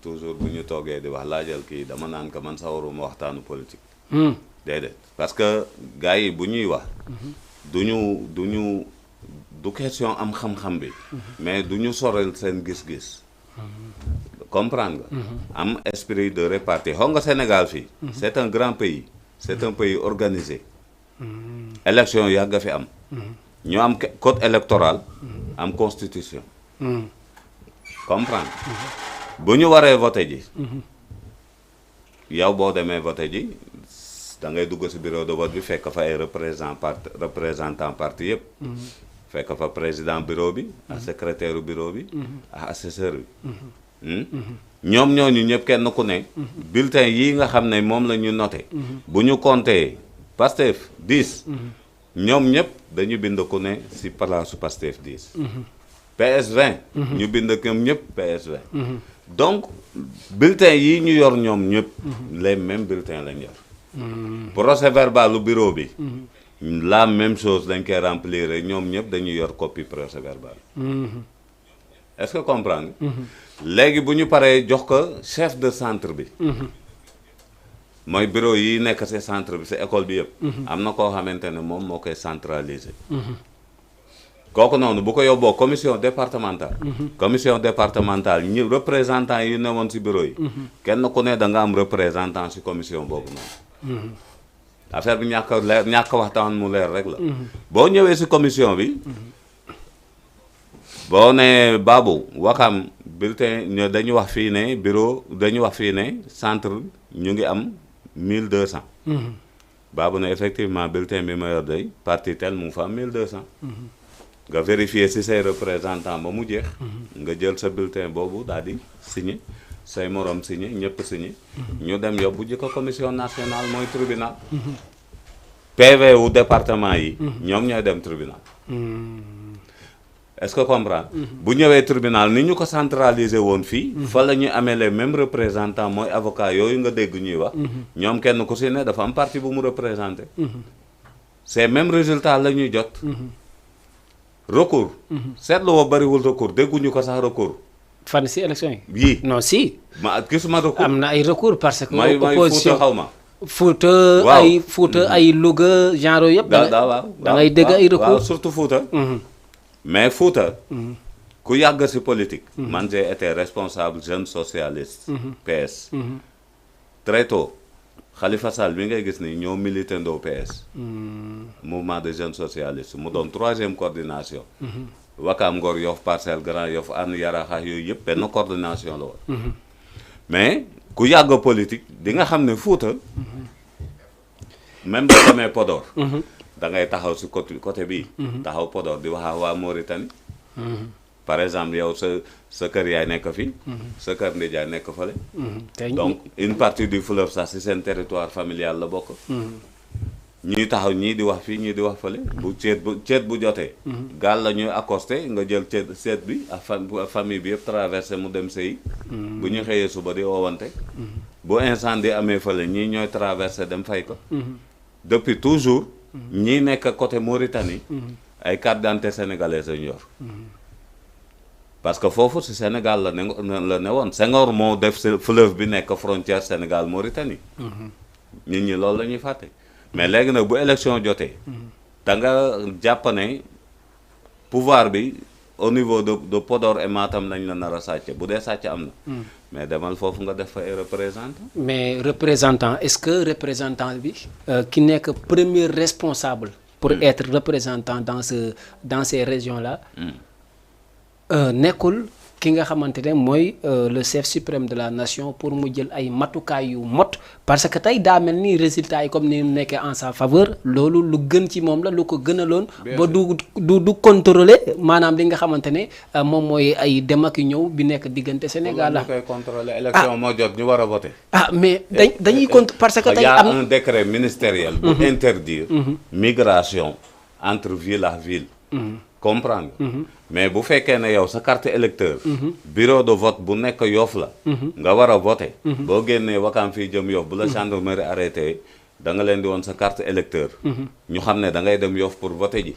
toujours bu ñu toogee di wax laajal kii dama naan ko man sawaruma waxtaanu politique. déedéet parce que gars yi bu ñuy wax. du question am xam-xam bi. mais du ñu sorel seen gis-gis. comprendre nga. am esprit de répartie xam nga Sénégal fii. c'est un grand pays. c'est un pays organisé. élection yàgg fi am. ñu am code électoral. am constitution. comprendre bu ñu waree voté ji. yow boo demee voté ji da ngay dugg ci bureau de vote bi fekk fa ay représentant parti yëpp. fekk fa président bureau bi. ak secrétaire bureau bi. ak assesseur bi. ñoom ñooñu ñëpp kenn ku ne. bulletin yii nga xam ne moom la ñu noté. bu ñu compté Pastef 10. ñoom ñëpp dañu bind ku ne ci palaasu Pastef 10. PS 20. ñu bind ñoom ñëpp PS 20. donc bulletin yii ñu yor ñoom ñëpp. les mêmes bulletins lañ yor. procès verbal lu bureau bi. la même chose dañ koy remplir ñoom ñëpp dañuy yor copie procès verbal. est-ce que comprendre nga. léegi bu ñu paree jox ko chef de centre bi. mooy bureau yi nekk ci centre bi ci école bi yëpp. am na koo xamante ne moom moo koy centraliser. kooku noonu bu ko yóbboo commission départementale. commission départementale ñi représentant yi newoon ci bureau yi. kenn ku ne da nga am représentant ci commission boobu noonu. affaire bi ñàkk waxtaan mu leer rek la. boo ñëwee ci commission bi. boo nee Babou Wakaam bulletin dañu wax fii ne bureau dañu wax fii ne centre ñu ngi am 1200. Babou ne effectivement bulletin bi ma yor day parti tel mu ngi fa am 1200. nga vérifier si say représentant ba mu jeex. nga jël sa bulletin boobu daal di signé say morom signé ñëpp signé. ñu dem yóbbu ji ko commission nationale mooy tribunal. PV wu département yi. ñoom ñooy dem tribunal. est-ce que comprendre. bu ñëwee tribunal ni ñu ko centraliser woon fii. fa la ñuy amee les mêmes représentants mooy avocat yooyu nga dégg ñuy wax. ñoom kenn ku si ne dafa am parti bu mu représenté. ces mêmes résultats la ñuy jot. recours. seetlu woo bariwul recours dégguñu ko sax recours. fan si élection yi. yii non si. ma gisuma recours. am na ay recours parce que. may opposition Fuuta xaw ma. Fuuta waaw ay Fuuta ay Louga genre yëpp. da ngay dégg ay recours waaw surtout Fuuta. mais Fouta, ku yàgg si politique. man j'ai été responsable jeune socialiste. PS. très tôt Khalifa Sall bi ngay gis ni ñoo milité ndoo PS. mouvement de jeunes socialistes mu doon 3e coordination. Wakaam Ngor Yoff Parcelles Grand Yoff Hann Yaraxa yooyu yëpp benn coordination la woon. mais ku yàgg politique di nga xam ne Fouta. même boo demee Podor. da ngay taxaw si côté bii. taxaw Podor di wax ak waa Mauritanie. par exemple yow sa kër yaay nekk fii. sa kër ndijaay nekk fële. donc une partie du fleuve sax si seen territoire familial la bokk. ñuy taxaw ñii di wax fii ñii di wax fële. bu ceet bu jotee. gaal la ñuy accosté nga jël ceet bi ak famille bi yëpp traversé mu dem sëyi. bu ñu xëyee suba di oowante. bu incendie amee fële ñii ñooy traversé dem fay ko. depuis toujours. ñii nekk côté Mauritanie. ay carte d'identité sénégalaise lañu yor. parce que foofu si Sénégal la ne woon Senghor moo def fleuve bi nekk frontière Sénégal Mauritanie. nit ñi loolu la ñuy fàtte. mais léegi nag bu élection jotee. da nga jàpp ne pouvoir bi au niveau de Podor et Matam lañ la nar a sàcc bu dee sàcc am na. mais demal foofu nga def fa ay représentant. mais représentant est-ce que représentant bi ki nekk premier responsable pour être représentant dans ces régions là nekkul ki nga xamante ne mooy le chef suprême de la nation pour mu jël ay matukaay yu mot parce que tey daa mel ni résultat yi comme ni mu nekkee en sa faveur loolu lu gën ci moom la lu ko gënaloon ba du contrôler maanaam li nga xamante ne moom mooy ay dem ak ñëw bi nekk diggante Sénégal la. koy contrôler élection moo jot ñu war a voter. mais dañuy parce que tey am y a un décret ministériel bu interdire migration entre ville à ville. comprendre mais bu fekkee ne yow sa carte électeur bureau de vote bu nekk Yoff la nga war a voter boo génnee Wakaam fii jëm Yoff bu la gendarmerie arrêté da nga leen di woon sa carte électeur ñu xam ne da ngay dem Yoff pour voter ji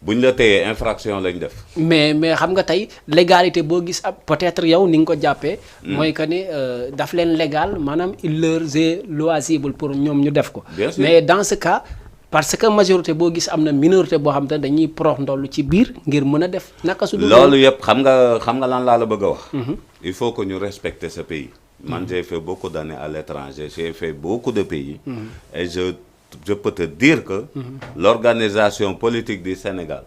buñ la téyee infraction lañ def mais xam nga tey légalité boo gis ab peut-être yow ni nga ko jàppee mooy que ni daf leen légal maanaam il leur est loisible pour ñoom ñu def ko mais dans ce cas parce que majorité boo gis am na minorité boo xam te dañuy prox ndollu ci biir ngir mën a def naka su loolu yëpp xam nga lan laa la bëgg a wax il faut que ñu respecter ce pays man j'ai fait beaucoup d'années à l'étranger j'ai fait beaucoup de pays et je peux te dire que l'organisation politique du Sénégal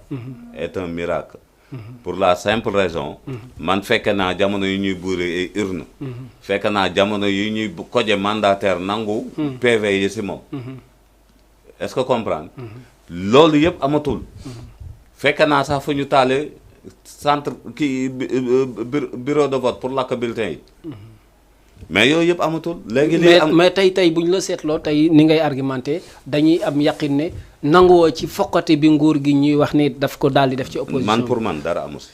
est un miracle pour la simple raison man fekk naa jamono yi ñuy buure ay urne fekk naa jamono yi ñuy koje mandataire nangu PV yi si moom est-ce que comprendre loolu yëpp amatul fekk naa sax fu ñu taale centre kii bureau de vote pour lakk bulletin yi mais yooyu yëpp amatul léegi lii am mais tey bu ñu la seetloo tey ni ngay argumenté dañuy am yaqin ne nanguwoo ci fokkati bi nguur gi ñuy wax ni daf ko daal di def ci opposition man pour man dara amu si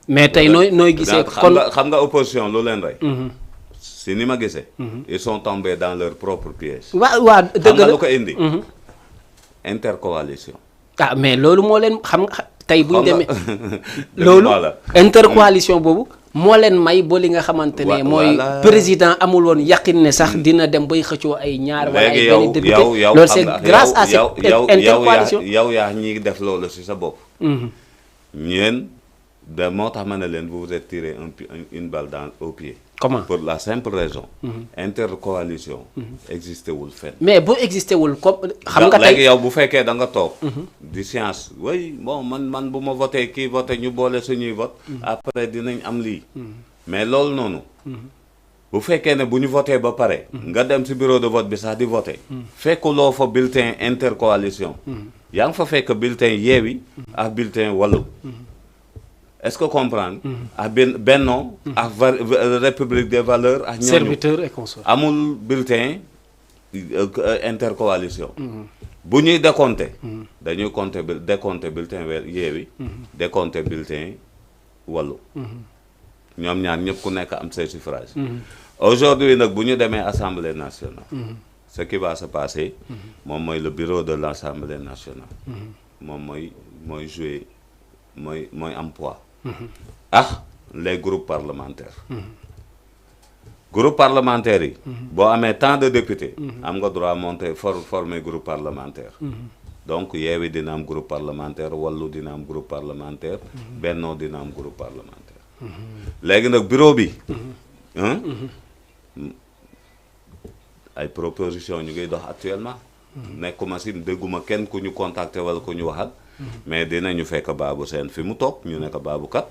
mais tey nooy gisee kon xam nga opposition lu leen rey si ni ma gisee ils sont tombés dans leur propre piège waa dëgg la xam nga lu ko indi intercoalition mais loolu moo leen xam nga tey bu ñu demee loolu intercoalition boobu moo leen may ba li nga xamante ne mooy président amul woon yaqin ne sax dina dem bay xëccoo ay ñaar wala ay benn député loolu c'est grâce à cette intercoalition yow yaa ñi def loolu si sa bopp ñeen de moo tax ma ne leen vous vous êtes tiré une balle au pied comment pour la simple raison intercoalition existé wul fenn mais bu existé wul comme xam nga tey léegi yow bu fekkee da nga toog di science way bon man bu ma voté kii voté ñu boole suñuy vote après dinañ am lii mais loolu noonu bu fekkee ne bu ñu voté ba pare nga dem ci bureau de vote bi sax di voté fekkuloo fa bulletin intercoalition yaa ngi fa fekk bulletin Yewwi ak bulletin Wallu est-ce que comprendre ak Benno ak République des valeurs ak ñooñu serviteur et consort amul bulletin intercoalition bu ñuy décompter dañuy décompter bulletin Yewwi décompter bulletin Wallu ñoom ñaar ñëpp ku nekk am say suffrage aujourd'hui nag bu ñu demee Assemblée nationale ce qui va se passer moom mooy le bureau de l'Assemblée nationale moom mooy jouer mooy am poids les groupes parlementaires groupe parlementaire yi boo amee tant de députés am nga droit monter former groupe parlementaire donc Yewwi dina am groupe parlementaire Wallu dina am groupe parlementaire Benno dina am groupe parlementaire léegi nag bureau bi ay proposition ñu ngi dox actuellement nekkuma si dégguma kenn ku ñu contacter wala ku ñu waxal mais dinañu fekk Babou Sène fi mu toog ñu nekk Babou kat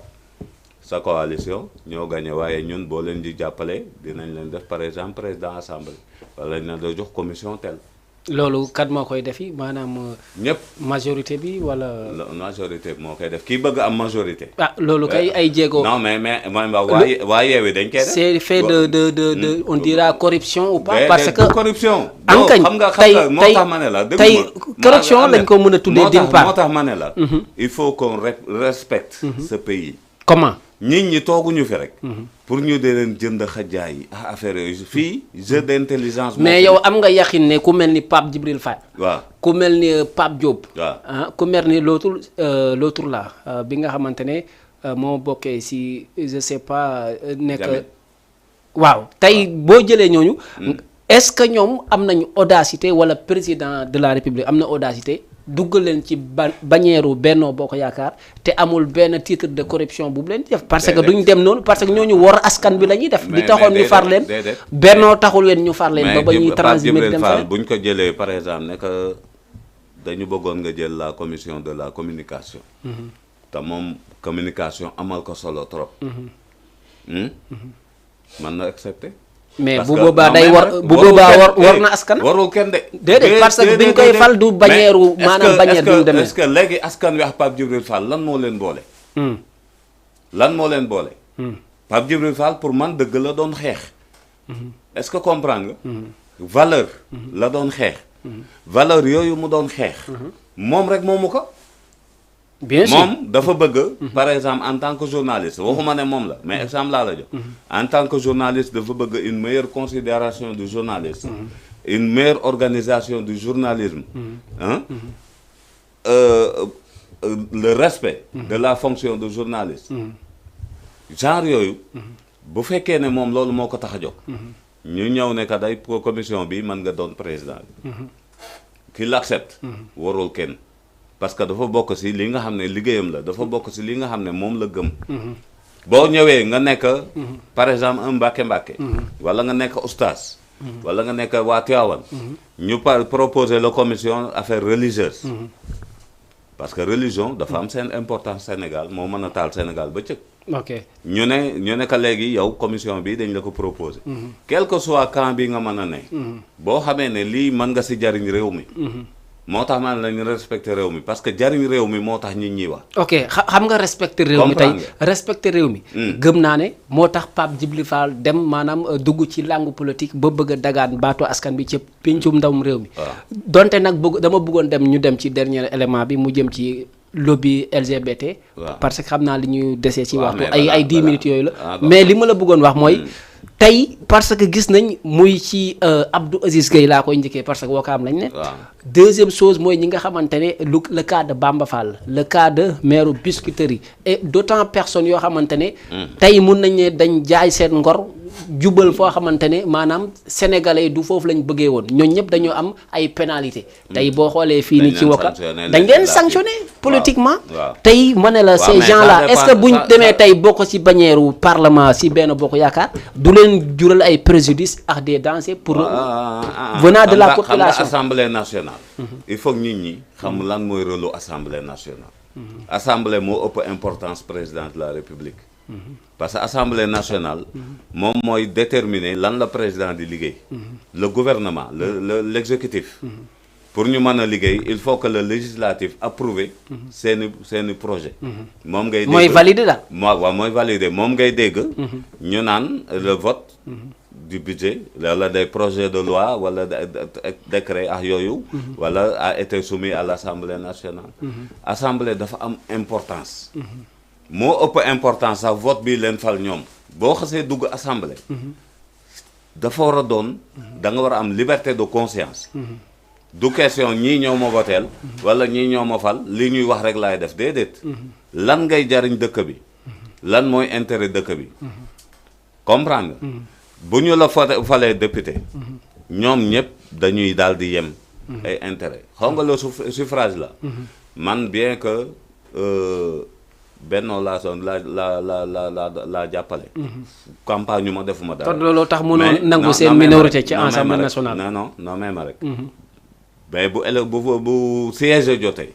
sa coalition ñoo gagné waaye ñun boo leen di jàppale dinañ leen def par exemple président assemblée wala ñu da jox commission tel loolu kat moo koy defi maanaam ñëpp majorité bi wala majorité bi moo koy def kii bëgg am majorité loolu kay ay jéego non mais waa Yewwi dañ koy def c'est fait de on dira corruption ou pas parce que corruption ankañ xam nga moo tax ma ne la tey corruption lañ ko mën a tuddee d'une part moo tax ma ne la il faut qu'on respecte ce pays comment nit ñi tooguñu fi rek pour ñu dee leen jënd xajaay yi affaire yooyu fii jeu d'intelligence mais yow am nga yaqin ne ku mel ni Pape Djibril Fall waaw ku mel ni Pape Diop waaw ku mel ni l'autre là bi nga xamante ne moo bokkee si je sais pas nekk waaw tey boo jëlee ñooñu est-ce que ñoom am nañu audacité wala président de la République am na audacité duggal leen ci bannière Benno Bokk Yaakaar te amul benn titre de corruption bu leen def parce que duñ dem noonu parce que ñooñu war askan bi la ñuy def li taxoon ñu far leen Benno taxul leen ñu far leen ba ñuy transmettre dem fa buñ ko jëlee par exemple ne que dañu bëggoon nga jël la commission de la communication te moom communication amal ko solo trop mën na accepter mais bu boobaa day war na askan warul kenn de déedéet parce que biñ koy fal du bannière maanaam bannière bi mu demee est-ce que léegi askan wi ak Pape Djibril Fall lan moo leen boole Pape Djibril Fall pour man dëgg la doon xeex est-ce que comprendre nga valeur la doon xeex valeur yooyu mu doon xeex moom rek moomu ko bien sûr moom dafa bëgg par exemple en tant que journaliste waxuma ne moom la mais exemple laa la jox en tant que journaliste dafa bëgg une meilleure considération du journaliste une meilleure organisation du journalisme le respect de la fonction de journaliste genre yooyu bu fekkee ne moom loolu moo ko tax a jóg ñu ñëw ne ka day commission bi mën nga doon président bi ki l'accepte warul kenn parce que dafa bokk ci li nga xam ne liggéeyam la dafa bokk ci li nga xam ne moom la gëm boo ñëwee nga nekk par exemple un mbàkke wala nga nekk oustaz wala nga nekk waa Tivaouane ñu proposer la commission affaires religieuses parce que religion dafa am seen importance Sénégal moo mën a taal Sénégal ba cëg ok ñu ne que léegi yow commission bi dañ la ko proposer quel que soit camp bi nga mën a ne boo xamee ne lii mën nga ci jariñ réew mi moo tax man lañu respecté réew mi parce que jariñ réew mi moo tax nit ñi wax ok xam nga respecté réew mi tey respecté réew mi gëm naa ne moo tax Pape Djibril Fall dem maanaam dugg ci langue politique ba bëgg a dagaan baatu askan bi ci pencum ndawum réew mi donte nag dama bëggoon ñu dem ci dernier élément bi mu jëm ci lobby LGBT parce que xam naa li ñuy desee ci waxtu ay 10 minutes yooyu la mais li ma la bëggoon wax mooy tey parce que gis nañ muy ci Abdou Aziz Gueye laa koy njëkkee parce que Wakaam lañ ne deuxième chose mooy ñi nga xamante ne le cas de Bamba Fall le cas de maire Biscuiterie et d'autant personnes yoo xamante ne tey mun nañ ne dañ jaay seen ngor jubal foo xamante ne maanaam sénégalais yi du foofu lañ bëggee woon ñooñu ñëpp dañoo am ay pénalité tey boo xoolee fii nii ci Wakaam dañ leen sanctionné politiquement tey ma ne la ces gens là est-ce que buñ demee tey bokk ci bannière parlement ci benn bokk yaakaar du leen jural ay préjudice ak des dangers pour venant de la population assemblée nationale il faut que nit ñi xam lan mooy rôle assemblée nationale assemblée moo ëpp importance président de la république parce que assemblée nationale moom mooy déterminer lan la président di liggéey le gouvernement l'exécutif pour ñu mën a liggéey il faut que le législatif approuve seeni projet moom ngay dégg mooy valider daal. waaw mooy valider moom ngay dégg ñu naan le vote du budget wala des projets de loi wala décret ak yooyu wala a été soumis à l'Assemblée nationale assemblée dafa am importance moo ëpp importance sax vote bi leen fal ñoom boo xasee dugg assemblée dafa war a doon da nga war a am liberté de conscience du question ñii ñoo ma voteel wala ñii ñoo ma fal li ñuy wax rek laay def déedéet lan ngay jariñ dëkk bi lan mooy intérêt dëkk bi comprendre nga bu ñu la falee député ñoom ñëpp dañuy daal di yem ay intérêt xam nga le suffrage la man bien que Benno laa soon la jàppale campagne ñu ma defuma dara kon looloo tax mënoo nangu seen minorité ci Assemblée nationale non même rek mais bu siège jotee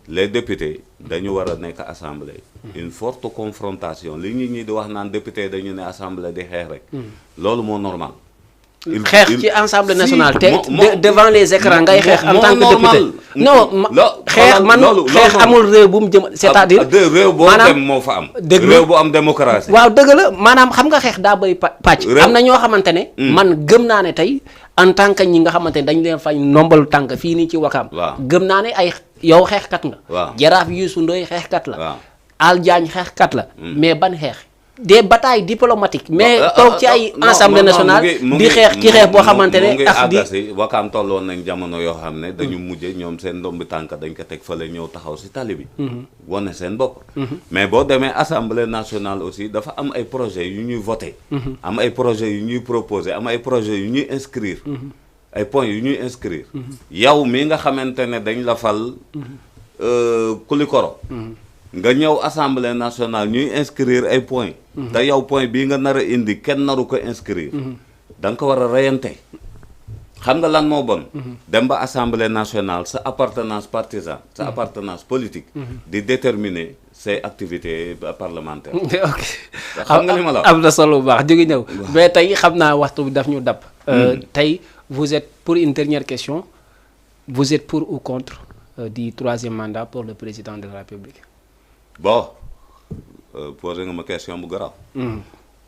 les députés dañu war a nekk assemblée une forte confrontation li ñi di wax naan député dañu ne assemblée di xeex rek loolu moo normal xeex ci Assemblée nationale devant les écrans ngay xeex en tant que député non xeex man xeex amul réew bu mu jëm c'est-à-dire réew boo dem moo fa am réew bu am démocratie waaw dëgg la maanaam xam nga xeex daa bay pàcc am na ñoo xamante ne man gëm naa ne tey en tant que ñi nga xamante ne dañu leen fay nombal tànk fii nii ci Wakaam gëm naa ne ay yow xeexkat nga jaraaf Youssou Ndoye xeexkat la Al Diagne xeexkat la mais ban xeex des batailles diplomatiques mais toog ci ay Assemblée nationale di xeex ci xeex boo xamante ne ak di Wakaam tolloon nañ jamono yoo xam ne dañu mujje ñoom seen ndombi tànk dañ ko teg fële ñëw taxaw si tali bi wane seen bopp mais boo demee Assemblée nationale aussi dafa am ay projets yu ñuy voté am ay projets yu ñuy proposé am ay projets yu ñuy inscrire ay points yu ñuy inscrire yow mi nga xamante ne dañ la fal kulikoro nga ñëw Assemblée nationale ñuy inscrire ay points te yow point bii nga nar a indi kenn naru ko inscrire da nga ko war a reyante xam nga lan moo bon dem ba Assemblée nationale sa appartenance partisane sa appartenance politique di déterminer ses activités parlementaires ok xam nga li ma la am na solo bu baax jógi ñëw mais tey xam naa waxtu bi daf ñu dab tey vous êtes pour une dernière question vous êtes pour ou contre du troisième mandat pour le président de la République bon posé nga ma question bu garaaw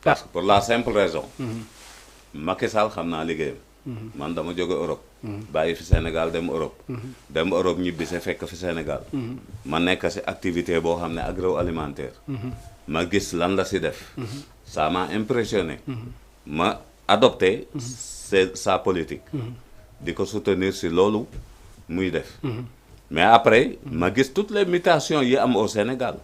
parce que pour la simple raison Macky Sall xam naa liggéeyam man dama jóge Europe bàyyi fi Sénégal dem Europe ñibbi se fekk fi Sénégal ma nekk si activité boo xam ne agroalimentaire ma gis lan la si def ça m'a impressionné ma adopté sa politique di ko soutenir si loolu muy def mais après ma gis toutes les mutations yi am au Sénégal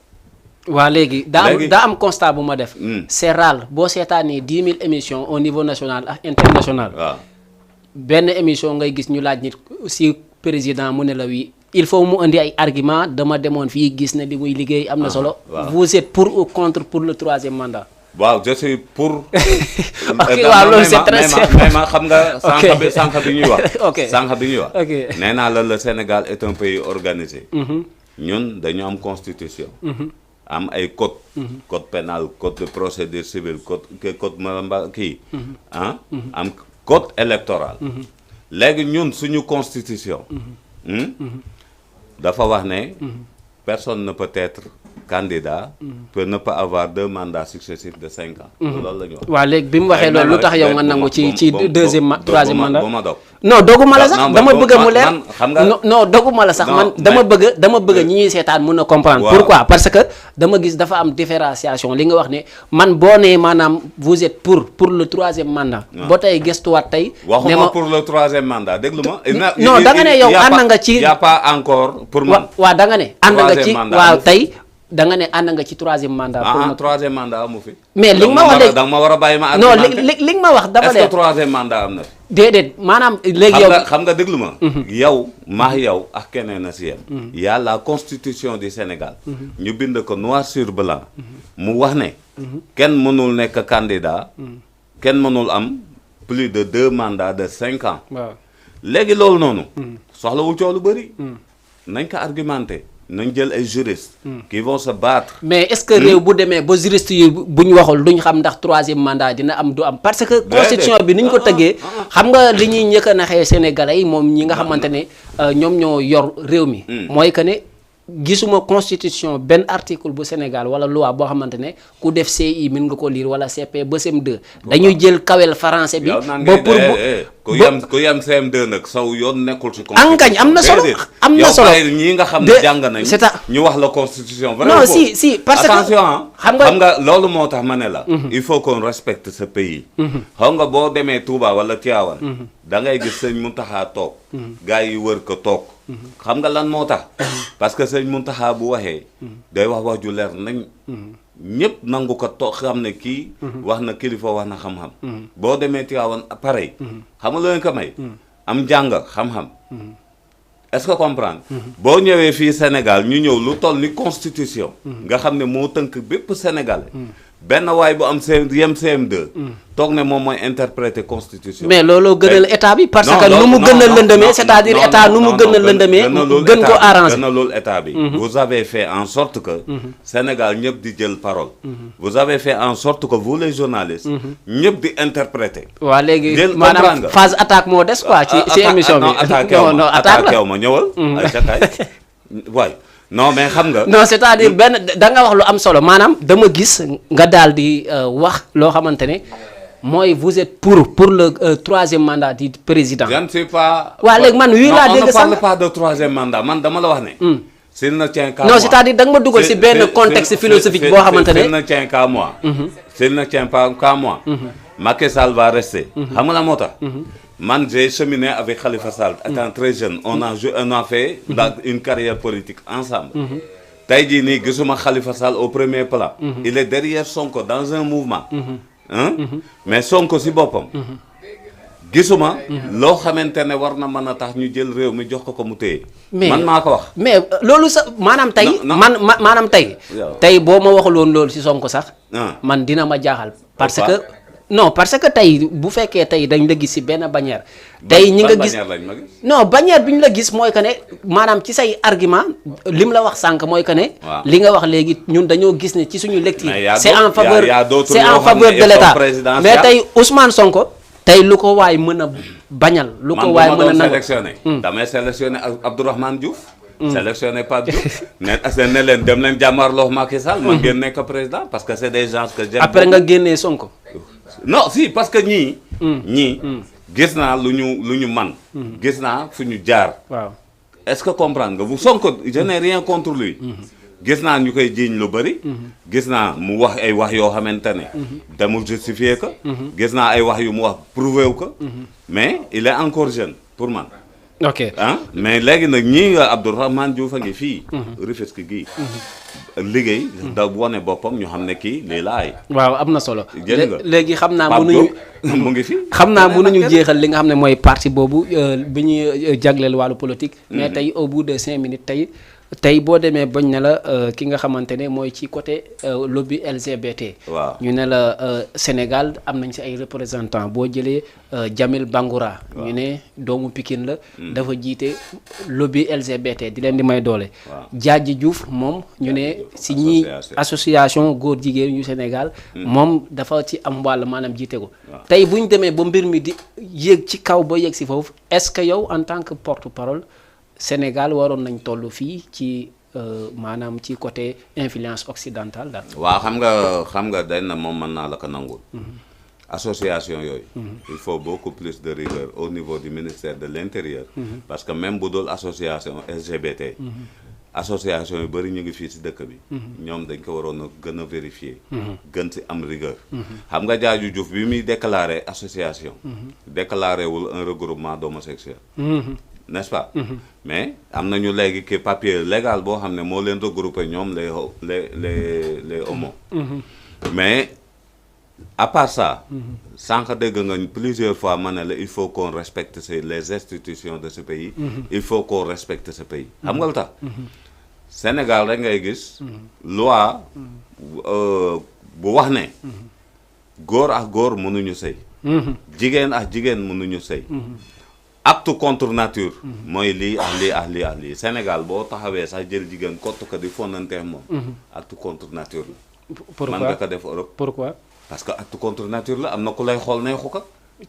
waa léegi daa am constat bu ma def c'est rare boo seetaanee 10 000 émissions au niveau national ak international benn émission ngay gis ñu laaj nit si président mu ne la wi il faut mu indi ay argument dama demoon fii gis ne li muy liggéey am na solo vous êtes pour ou contre pour le troisième mandat waaw je suis pour ok waaw loolu c'est très simple mais ma xam nga sànq bi ñuy wax sànq bi ñuy wax ok nee naa la le Sénégal est un pays organisé ñun dañu am constitution am ay code pénal code de procédure civile code mamba kii am code électoral léegi ñun suñu constitution dafa wax ne personne ne peut être candidat ne peut avoir 2 mandats successifs de 5 ans loolu la ñu wax waaw léegi bi mu waxee loolu lu tax yow nga nangu ci troisième mandat bu ma dog non doguma la sax dama bëgg mu leer xam nga non doguma la sax man dama bëgg ñi ñuy seetaan mën a comprendre pourquoi parce que dama gis dafa am différenciation li nga wax ne man boo nee maanaam vous êtes pour le troisième mandat ba tey gëstuwaat tey waxuma pour le troisième mandat déglu ma non da nga ne yow ànd nga ci y a pas encore pour man waaw da nga ne ànd nga ci waaw tey da nga ne ànd nga ci troisième mandat. troisième mandat amu fi. mais li nga ma wax léegi da nga ma war a bàyyi ma. non li nga ma wax dafa est-ce que troisième mandat am na fi. déedéet maanaam léegi yow. xam nga déglu ma. yow yow ak keneen a si yem. y a la constitution du Sénégal. ñu bind ko noir sur blanc. mu wax ne. kenn mënul nekk candidat. kenn mënul am plus de 2 mandats de 5 ans. waaw léegi loolu noonu. soxlawul coow lu bëri. nañ ko argumenté. nañ jël ay juristes. qui vont se battre. mais est-ce que réew bu demee ba juriste yi bu ñu waxul duñ xam ndax troisième mandat dina am du am parce que constitution bi ni ñu ko tëggee xam nga li ñuy njëkk a naxee sénégalais yi moom ñi nga xamante ne ñoom ñoo yor réew mi mooy que ne gisuma constitution benn article bu Sénégal wala loi boo xamante ne ku def CI mën nga ko lire wala CP ba CM2 dañuy jël kawel français bi ba pour ku yam CM2 nag saw yoon nekkul ci constitution ankañ am na solo am na solo ñi nga xam ne jàng nañ ñu wax la constitution non si parce que attention xam nga loolu moo tax ma ne la il faut qu'on respecte ce pays xam nga boo demee Touba wala Tivaouane da ngay gis sëñ Mountakha toog gars yi wër ko toog xam nga lan moo tax parce que sëñ Mountakha bu waxee day wax ju leer nañ ñëpp nangu ko toog xam ne kii wax na kilifa wax na xam-xam boo demee Tivaouane pareil xam nga leen ko may am jàng xam-xam est-ce que comprendre boo ñëwee fii Sénégal ñu ñëw lu toll ni constitution nga xam ne moo tënk bépp Sénégalais benn waay bu am CM2 toog ne moom mooy interpréter constitution mais looloo gënal état bi parce que nu mu gën a lëndëmee c'est-à-dire état nu mu gën a lëndëmee gën ko arranger gën a loolu état bi vous avez fait en sorte que Sénégal ñëpp di jël parole vous avez fait en sorte que vous les journalistes ñëpp di interpréter waaw léegi maanaam phase attaque moo des quoi ci émission bi non attaque ma ñëwal ay cakaay waay non mais xam nga. non c'est-à-dire benn da nga wax lu am solo maanaam dama gis nga daal di wax loo xamante ne mooy vous êtes pour le troisième mandat du président. je ne sais pas. waaw léegi man wii laa dégg sax on ne parle pas de troisième mandat man dama la wax ne. s'il ne tient qu'à moi non c'est-à-dire da nga ma dugal si benn contexte philosophique boo xamante ne. s'il ne tient qu'à moi. s'il ne tient pas qu'à moi. Macky Sall va rester. xam nga la moo tax. Man, j'ai cheminé avec Khalifa Sall étant très jeune. On a fait une carrière politique ensemble. Tey jii nii gisuma Khalifa Sall au premier plan. Il est derrière Sonko dans un mouvement. Mais Sonko si boppam. gisuma loo xamante ne war na mën a tax ñu jël réew mi jox ko mu téye. man maa ko wax. mais loolu sax maanaam tey. maanaam tey boo ma waxul woon loolu si Sonko sax. man dina ma jaaxal parce que. non parce que tey bu fekkee tey dañ la gis ci benn bannière. tey ñi nga gis non bannière bi ñu la gis mooy que ne maanaam ci say argument lim la wax sànq mooy que ne. li nga wax léegi ñun dañoo gis ne ci suñu lecture. c'est en faveur de l'État mais tey Ousmane Sonko. tey lu ko waay mën a bañal. lu ko waay mën a nangu sélectionné. damay sélectionné Abdourahmane Diouf. sélectionné Pape Diouf. ne leen dem leen jàmmarloo Macky Sall. man ngeen nekk président parce que c'est des gens que j'aime. après nga génnee Sonko. non si parce que ñii gis naa lu ñu man gis naa fu ñu jaar. waaw est-ce que comprendre nga bu Sonko je n'ai rien contre lui. gis naa ñu koy jiiñ lu bëri. gis naa mu wax ay wax yoo xamante ne. demul justifier ko. gis naa ay wax yu mu wax prouver wu ko. mais il est encore jeune pour man. ok mais léegi nag ñii nga Abdourahmane Diouf a ngi fii. Rufisque gii. liggéey da wane boppam ñu xam ne kii lii laay. waaw am na solo. léegi xam naa mënuñu mu ngi fi. xam naa mënuñu jeexal li nga xam ne mooy parti boobu bi ñuy jagleel wàllu politique. mais tey au bout de 5 minutes tey boo demee bañ ne la ki nga xamante ne mooy ci côté lobby LGBT. waaw ñu ne la Sénégal am nañ si ay représentants boo jëlee Jamil Bangoura. ñu ne doomu Pikine la. dafa jiite lobby LGBT di leen di may doole. Diadji Diouf moom ñu ne si ñi association góor jigéen yu Sénégal. moom dafa ci am wàll maanaam jiite ko. tey bu ñu demee ba mbir mi di yéeg ci kaw ba yéeg si foofu est-ce que yow en tant que porte-parole. Sénégal waroon nañ toll fii ci maanaam ci côté influence occidentale daal. waaw xam nga dañ na moom mën naa la ko nangul. association yooyu. il faut beaucoup plus de rigueur au niveau du ministère de l'Intérieur. parce que même bu dul association LGBT. association yu bëri ñu ngi fii ci dëkk bi. ñoom dañ ko waroon a gën a vérifier. gën ci am rigueur. xam nga Diadji Diouf bi muy déclarer association. déclaré wul un regroupement d'homosexuels. n'est-ce pas. mais am nañu léegi ki papier légal boo xam ne moo leen regroupé ñoom les homos. mais à part ça. sànq dégg nga plusieurs fois ma ne la il faut qu'on respecte les institutions de ce pays. il faut qu'on respecte ce pays. xam nga lu tax. Sénégal rek ngay gis. loi bu wax ne. góor ak góor mënuñu sëy. jigéen ak jigéen mënuñu sëy. acte contre nature mooy lii ak lii ak lii ak lii Sénégal boo taxawee sax jël jigéen kott ko di fonanteex moom acte contre nature la pourquoi man nga ko def Europe pourquoi parce que acte contre nature la am na ku lay xool neexu ko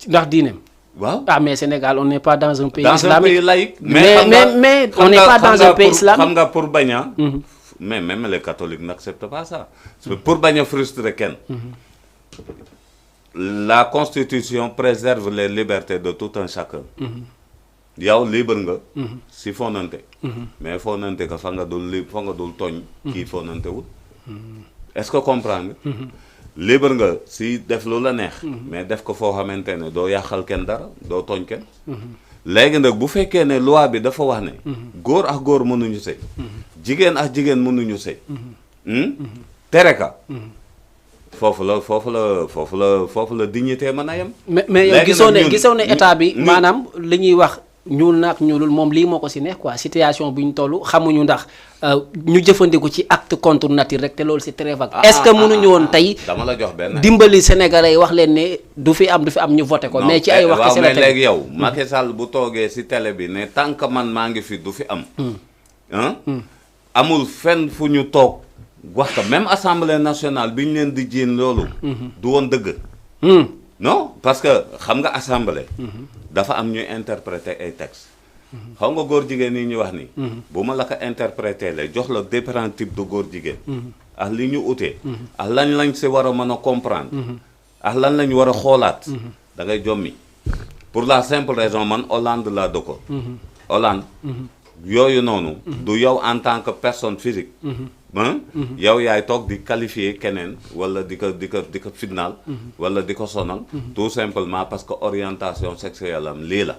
ndax diineem waaw ah mais Sénégal on n'est pas dans un pays dans un islamique pays laïque mais on n'est pas dans un pays islamique xam nga pour bañ a mais même les catholiques n'acceptent pas ça pour bañ a frustrer kenn la constitution préserve les libertés de tout un chacun yow libre nga si fonante mais fonante ka fa nga dul tooñ kii fonante wul est-ce que comprendre libre nga si def lu la neex mais def ko foo xamante ne doo yàqal kenn dara doo tooñ kenn léegi nag bu fekkee ne loi bi dafa wax ne góor ak góor mënuñu sëy jigéen ak jigéen mënuñu sëy tere ka foofu la dignité mën a yem mais yow gisoo ne état bi maanaam li ñuy wax ñuul naak ñuulul moom lii moo ko si neex quoi situation bu ñu toll xamuñu ndax ñu jëfandiku ci acte contre nature rek te loolu c'est très vague. est-ce que mënuñu woon tey dama la jox benn dimbali Sénégalais yi wax leen ne du fi am ñu voté ko. mais ci ay wax kese la tey léegi yow Macky Sall bu toogee si télé bi ne tant que man maa ngi fi du fi am. amul fenn fu ñu toog wax ko même assemblée nationale bi ñu leen di jiin loolu. du woon dëgg. non parce que xam nga assemblée. dafa am ñuy interpréter ay textes. xam nga góor jigéen yi ñu wax ni. bu ma la ko interpréter la jox la différents types de góor jigéen. ak li ñu utee. ak lañ si war a mën a comprendre. ak lan lañ war a xoolaat. da ngay jommi pour la simple raison man Hollande laa dëkkoon. Hollande. yooyu noonu. du yow en tant que personne physique. yow yaay toog di qualifier keneen wala di ko fitnaal wala di ko sonal tout simplement parce que orientation sexuelle am lii la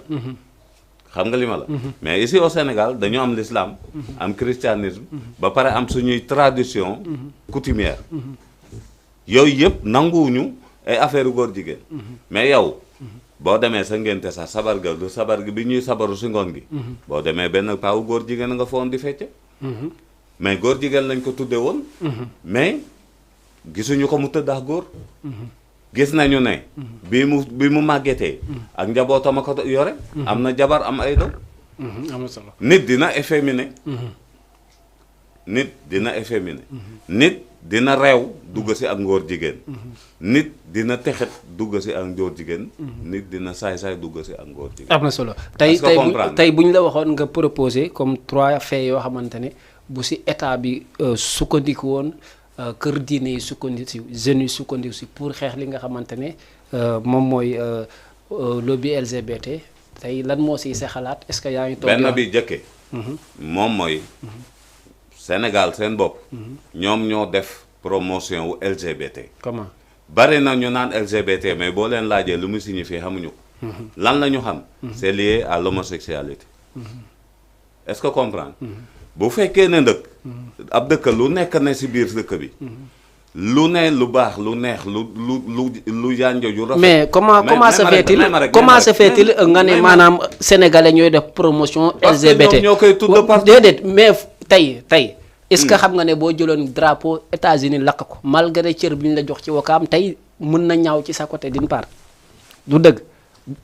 xam nga li ma la mais ici au Sénégal dañu am l'islam am christianisme ba pare am suñuy tradition coutumière yooyu yëpp nanguwuñu ay affaire góor jigéen mais yow boo demee sa ngénte sax sabar ga du sabar gi bi ñuy sabaru si ngoon gi boo demee benn paawu góor jigéen nga foon di fecce mais góor jigéen lañ ko tudde woon mais gisuñu ko mu tëdd ak góor gis nañu ne bi mu màggetee ak njabootam a ko yore am na jabar am ay doom am na solo nit dina efféminé nit dina réew dugg si ak ngóor jigéen nit dina texet dugg si ak ngóor jigéen nit dina saay-saay dugg si ak ngóor jigéen am na solo tey bu ñu la waxoon nga proposé comme 3 faits yoo xamante ne bu si état bi sukkandiku woon kër diine yi sukkandiku si jeunes yi sukkandiku si pour xeex li nga xamante ne moom mooy lobby LGBT tey lan moo siy sa xalaat est-ce que yaa ngi toog benn bi jëkke moom mooy Sénégal seen bopp ñoom ñoo def promotion wu LGBT comment bari na ñu naan LGBT mais boo leen laajee lu mu signifie xamuñu ko lan la ñu xam c'est lié à l'homosexualité est-ce que comprendre bu fekkee ne ndëkk ab dëkk lu nekk ne si biir dëkk bi lu ne lu baax lu neex lu yanjo ju rafet mais comment se fait-il nga ne maanaam sénégalais ñooy def promotion LGBT ñoo koy tudd partout déedéet mais tey est-ce que xam nga ne boo jëloon drapeau États-Unis lakk ko malgré cër bi ñu la jox ci wakaam tey mën na ñaaw ci sa côté d'une part du dëgg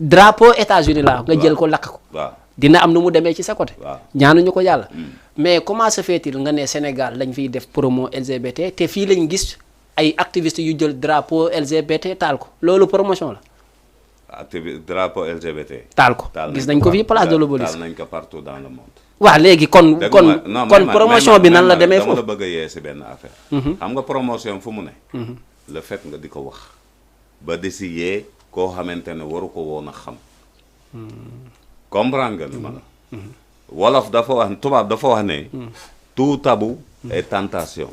drapeau États-Unis la nga jël ko lakk ko waaw dina am nu mu demee ci sa côté waaw ñaanuñu ko yàlla mais comment se fait-il nga ne Sénégal lañ fiy def promo LGBT te fii lañ gis ay activistes yu jël drapeau LGBT taal ko loolu promotion la drapeau LGBT taal ko gis nañ ko fii place de l'Obélisque taal nañ ko partout dans le monde waaw léegi kon promotion bi nan la demee foofu dama la bëgg a yee si benn affaire xam nga promotion fu mu ne le fait nga di ko wax ba di si yee koo xamante ne waru ko woon a xam comprendre nga li ma la wolof dafa wax tubaab dafa wax ne tout tabou est tentation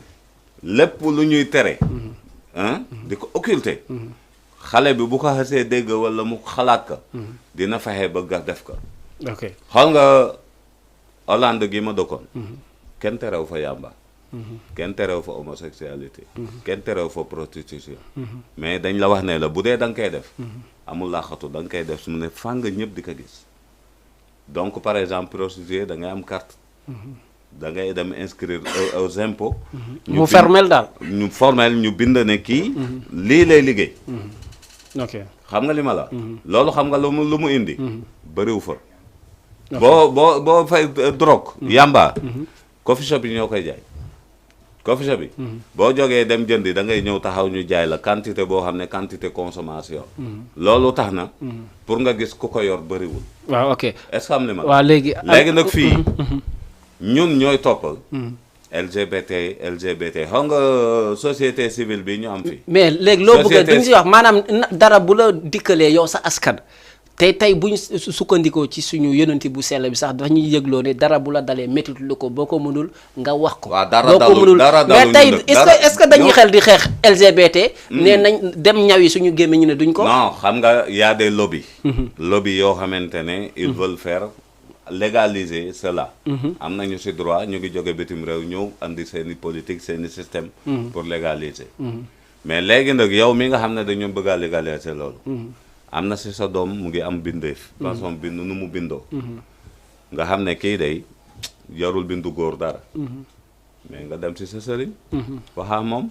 lépp lu ñuy tere di ko occulter xale bi bu ko xasee dégg wala mu xalaat ka dina fexe bëgg a def ko ok xool nga Hollande gi ma dëkkoon kenn terew fa yàmba kenn terew fa homosexualité kenn terew fa prostitution mais dañ la wax ne la bu dee da nga koy def amul laaxatu da nga koy def su mu ne fàng ñëpp di ko gis donc par exemple prostituée da ngay am carte da ngay dem inscrire aux impôts mu formel daal ñu formel ñu bind ne kii lii lay liggéey ok xam nga li ma la loolu xam nga lu mu indi bëriw fa boo fay drogue yamba coffee shop yi ñoo koy jaay coffee shop bi boo jógee dem jëndi da ngay ñëw taxaw ñu jaay la quantité boo xam ne quantité consommation loolu tax na pour nga gis ku ko yor bëriwul waaw ok est-ce que am ni ma waaw léegi nag fii ñun ñooy toppal LGBT xam nga société civile bi ñu am fi mais léegi loo bëgg dañ si wax maanaam dara bu la dikkalee yow sa askan tey buñ sukkandikoo ci suñu yonenti bu sell bi sax dafa ñuy yëgloo ne dara bu la dalee métti lu ko boo ko mënul nga wax ko. waaw dara dalul mais tey est-ce que dañuy xel di xeex LGBT. nee nañ dem ñaw yi suñu gémmiñ ñu ne duñ ko. non xam nga y a des lobbies. lobby yoo xamante ne ils veulent faire légaliser cela. am nañu ci droit ñu ngi jóge bitim réew ñëw andi seeni politique seeni système. pour légaliser. mais léegi nag yow mi nga xam ne dañu bëgg a légaliser loolu. am na si sa doom mu ngi am bindeef façon bind nu mu bindoo nga xam ne kii day yarul bindu góor dara mais nga dem si sa sëriñ waxaa moom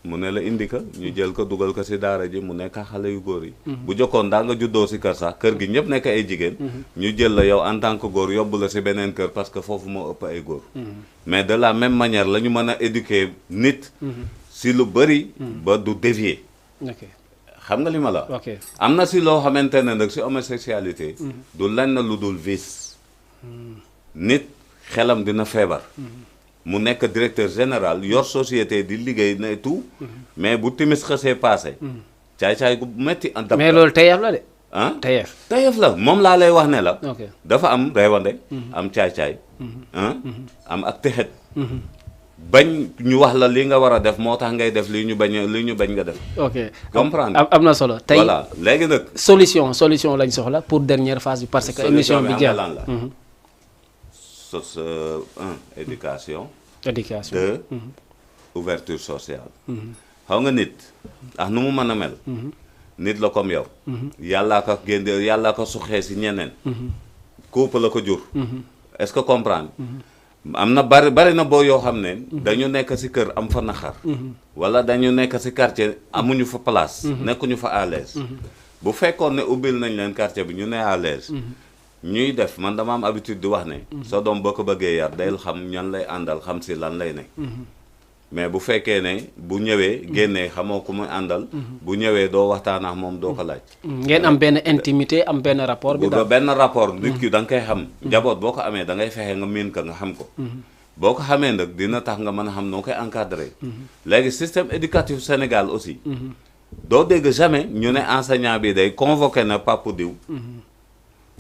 mu ne la indi ko ñu jël ko dugal ko si daara ji mu nekk xale yu góor yi bu jokkoon daa nga juddoo si kër sax kër gi ñëpp nekk ay jigéen ñu jël la yow en tant que góor yóbbu la si beneen kër parce que foofu moo ëpp ay góor mais de la même manière la ñu mën a éduquer nit si lu bëri ba du dévier xam nga li ma la am na si loo xamante ne nag si homosexualité du lenn lu dul vice nit xelam dina feebar mu nekk directeur général yor société di liggéey ne tout mais bu timis xësee passé caay-caay gu metti en mais loolu tayef la de ah tayef la moom laa lay wax ne la dafa am reewande am caay-caay am ak texet bañ ñu wax la li nga war a def moo tax ngay def li ñu bañ nga def. ok comprendre am na solo tey voilà léegi nag. solution lañ soxla pour dernière phase bi parce que émission bi jeex lan la. éducation. deux ouverture sociale. xaw nga nit ah nu mu mën a mel. nit la comme yow. yàllaa ko génne yàllaa ko suxee si ñeneen. couple la ko jur. est-ce que comprendre. am na bari na boo yoo xam ne dañu nekk ci kër am fa naxar wala dañu nekk ci quartier amuñu fa place nekkuñu fa à l'aise bu fekkoon ne ubbil nañ leen quartier bi ñu ne à l'aise ñuy def man dama am habitude di wax ne sa doom boo ko bëggee yar day xam ñan lay àndal xam ci lan lay ne mais bu fekkee ne bu ñëwee génnee xamoo ku muy àndal bu ñëwee doo waxtaan ak moom doo ko laaj ngeen am benn intimité am benn rapport bi daal benn rapport nit ki da nga koy xam njaboot boo ko amee da ngay fexe nga miin ka nga xam ko boo ko xamee nag dina tax nga mën a xam noo koy encadrer léegi système éducatif Sénégal aussi doo dégg jamais ñu ne enseignant bi day convoqué na papu diw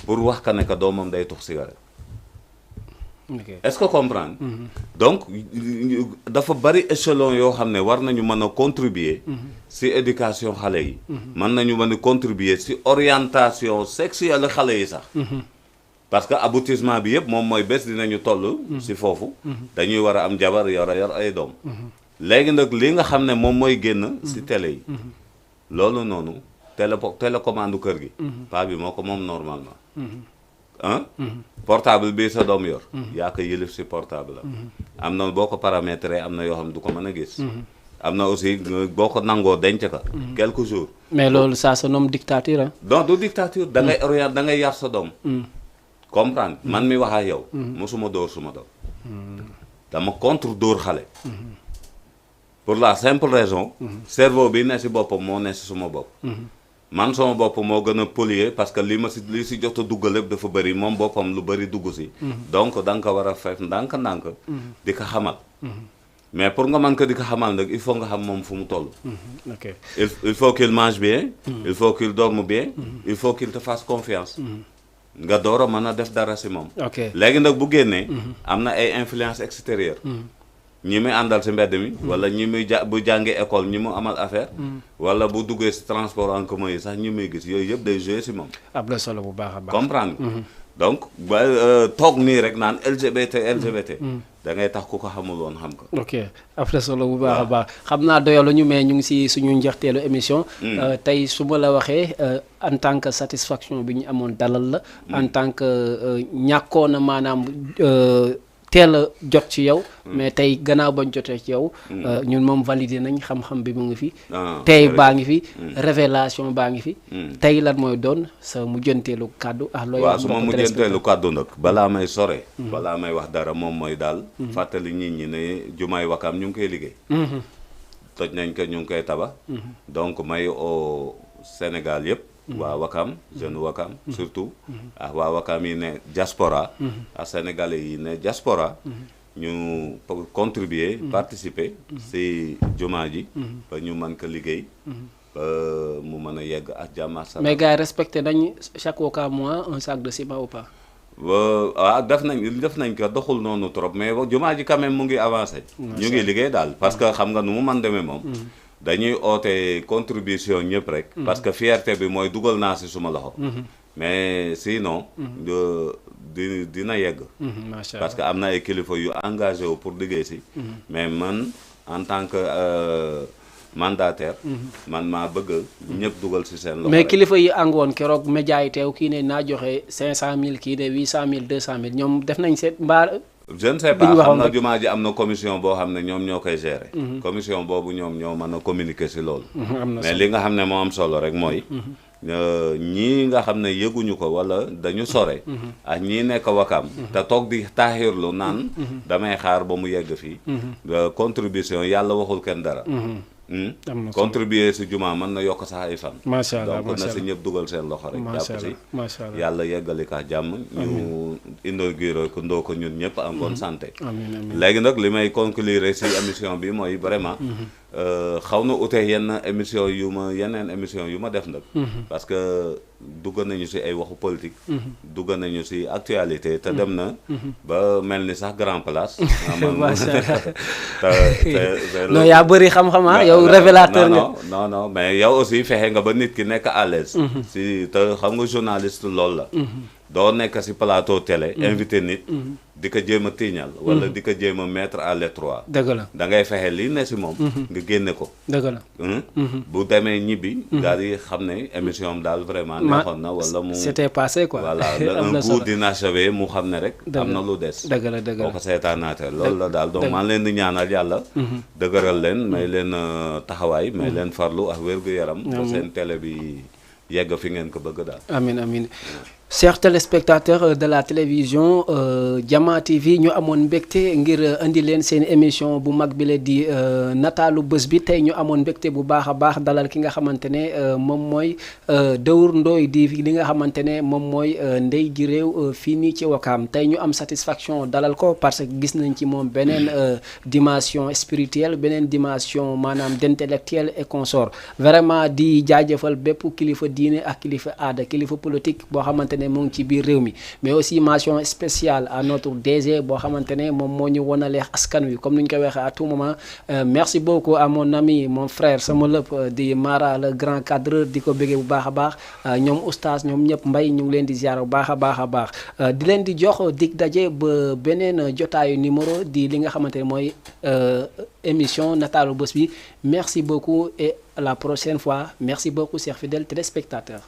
pour wax ka ne que doomam day tux cigarette est-ce que comprendre donc dafa bari échelon yoo xam ne war nañu mën a contribuer ci éducation xale yi mën nañu mën a contribuer ci orientation sexuelle xale yi sax parce que aboutissement bi yëpp moom mooy bés dinañu toll ci foofu dañuy war a am jabar yor ay doom léegi nag li nga xam ne moom mooy génn ci télé yi loolu noonu télécommande kër gi paa bi moo ko moom normalement portable bi sa doom yor yaa ko yëlif si portable la am na boo ko paramétré am na yoo xam ne du ko mën a gis am na aussi boo ko nangoo denc ka quelques jours mais loolu ça se nomme dictature hein non du dictature da ngay orienté da ngay yar sa doom comprendre man mi wax ak yow mosuma dóor suma doom dama contre dóor xale pour la simple raison cerveau bi ne si boppam moo ne si suma bopp man sama bopp moo gën a polluer parce que li si jot a dugg lépp dafa bëri moom boppam lu bëri dugg si donc da nga ko war a fekk ndànk-ndànk di ko xamal mais pour nga mën ko di ko xamal nag il faut nga xam moom fu mu toll il faut qu'il mange bien il faut qu'il dorme bien il faut qu'il te fasse confiance nga door a mën a def dara si moom léegi nag bu génnee am na ay influence extérieure ñi muy àndal si mbedd mi wala ñi muy bu jàngee école ñi mu amal affaire wala bu duggee si transport en commun yi sax ñi muy gis yooyu yëpp day jouer si moom am na solo bu baax a baax comprendre donc ba toog nii rek naan LGBT da ngay tax ku ko xamul woon xam ko ok am na solo bu baax a baax xam naa doyalu ñu mais ñu ngi si suñu njeexteelu émission tey su ma la waxee en tant que satisfaction bi ñu amoon dalal la en tant que ñàkkoon na maanaam teel a jot ci yow mais tey gannaaw bañ jotee ci yow ñun moom validé nañ xam-xam bi mu ngi fi tey baa ngi fi révélation baa ngi fi tey lan mooy doon sa mujjanteelu kàddu looy waaw su ma mujjanteelu kàddu nag balaa may sore balaa may wax dara moom mooy daal fàttali nit ñi ne jumaay Wakaam ñu ngi koy liggéey toj nañ ko ñu ngi koy tabax donc may au Sénégal yëpp waa Wakaam jeune Wakaam surtout waa Wakaam yi ne diaspora Sénégalais yi ne diaspora ñu contribuer participer si jumaa ji ba ñu mën ko liggéey ba mu mën a yegg ak jàmm ak salaam. Mais gars yi respecté nañ chaque mois un sac de ciment ou pas? waaw def nañ ko doxul noonu trop mais jumaa ji quand même mu ngi avancé. ñu ngi liggéey daal parce que xam nga nu mu mën demee moom. dañuy oote contribution ñëpp rek. parce que fierté bi mooy dugal naa si suma loxo. mais sinon. dina yegg. macha allah parce que am na ay kilifa yu engagé wu pour liggéey si. mais man en tant que mandataire. man maa bëgg ñëpp dugal si seen loxo. mais kilifa yi àngoon keroog média yi teew kii ne naa joxe 500000 kii ne 800000 200000 ñoom def nañ seet mbaa. je ne sais pas xam na jumaa ji am na commission boo xam ne ñoom ñoo koy gérer. commission boobu ñoom ñoo mën a communiquer si loolu. mais li nga xam ne moo am solo rek mooy. ñii nga xam ne yëguñu ko wala dañu sore. ak ñii nekk Wakaam. te toog di taaxirlu naan. damay xaar ba mu yegg fii. contribution yàlla waxul kenn dara. contribuer si jumaa mën na yokk sax ay fan. macha allah donc na si ñëpp dugal seen loxo rek. jàpp si macha allah yàlla yeggali ka jàmm. ñu inauguré ko ndoo ko ñun ñëpp en bonne santé. amiin amiin léegi nag li may conclure si émission bi mooy vraiment. xaw na ute yeneen émission yu ma def nag. parce que dugg nañu si ay waxu politique. dugg nañu si actualité te dem na. ba mel ni sax grand place. macha allah non yaa bëri xam-xam yow révélateur nga. non mais yow aussi fexe nga ba nit ki nekk à l'aise. si te xam nga journaliste loolu la. doo nekk si plateau télé. invité nit. di ko jéem a tiiñal. wala di ko jéem a mettre à l'étroit. dëgg la da ngay fexe lii ne si moom. nga génne ko. dëgg la. bu demee ñibbi. daal di xam ne émission am daal vraiment. neexoon na wala mu c'était passé quoi. voilà un coup d'inachevé mu xam ne rek. am na lu des. dëgg la dëgg la boo ko seetaanaatee loolu la daal donc maa leen di ñaanal yàlla. dëgëral leen may leen taxawaay may leen farlu ak wér-gu-yaram. ba seen télé bi yegg fi ngeen ko bëgg daal. amiin amiin. Chers téléspectateurs de la télévision Jama TV ñu amoon mbégte ngir indi leen seen émission bu mag bi la di nataalu bés bi tey ñu amoon mbégte bu baax a baax dalal ki nga xamante ne moom mooy Daour Ndoye di li nga xamante ne moom mooy ndey ji réew fii nii ci Wakaam tey ñu am satisfaction dalal ko parce que gis nañ ci moom beneen dimension spirituelle beneen dimension maanaam d'intellectuel et consort vraiment di jaajëfal bépp kilifa diine ak kilifa aada kilifa politique boo xamante ne mu ngi ci biir réew mi mais aussi mention spéciale à notre DG boo xamante ne moom moo ñu wonaleex askan wi comme ni ñu koy waxee à tout moment merci beaucoup à mon ami mon frère sama lépp di Mara le grand cadreur di ko bëggee bu baax a baax ñoom oustaz ñoom ñëpp mbay ñu ngi leen di ziar bu baax a baax a baax di leen di jox dig daje ba beneen jotaayu numéro di li nga xamante ne mooy émission nataalu bés bi merci beaucoup et à la prochaine fois merci beaucoup chers fidèles téléspectateurs.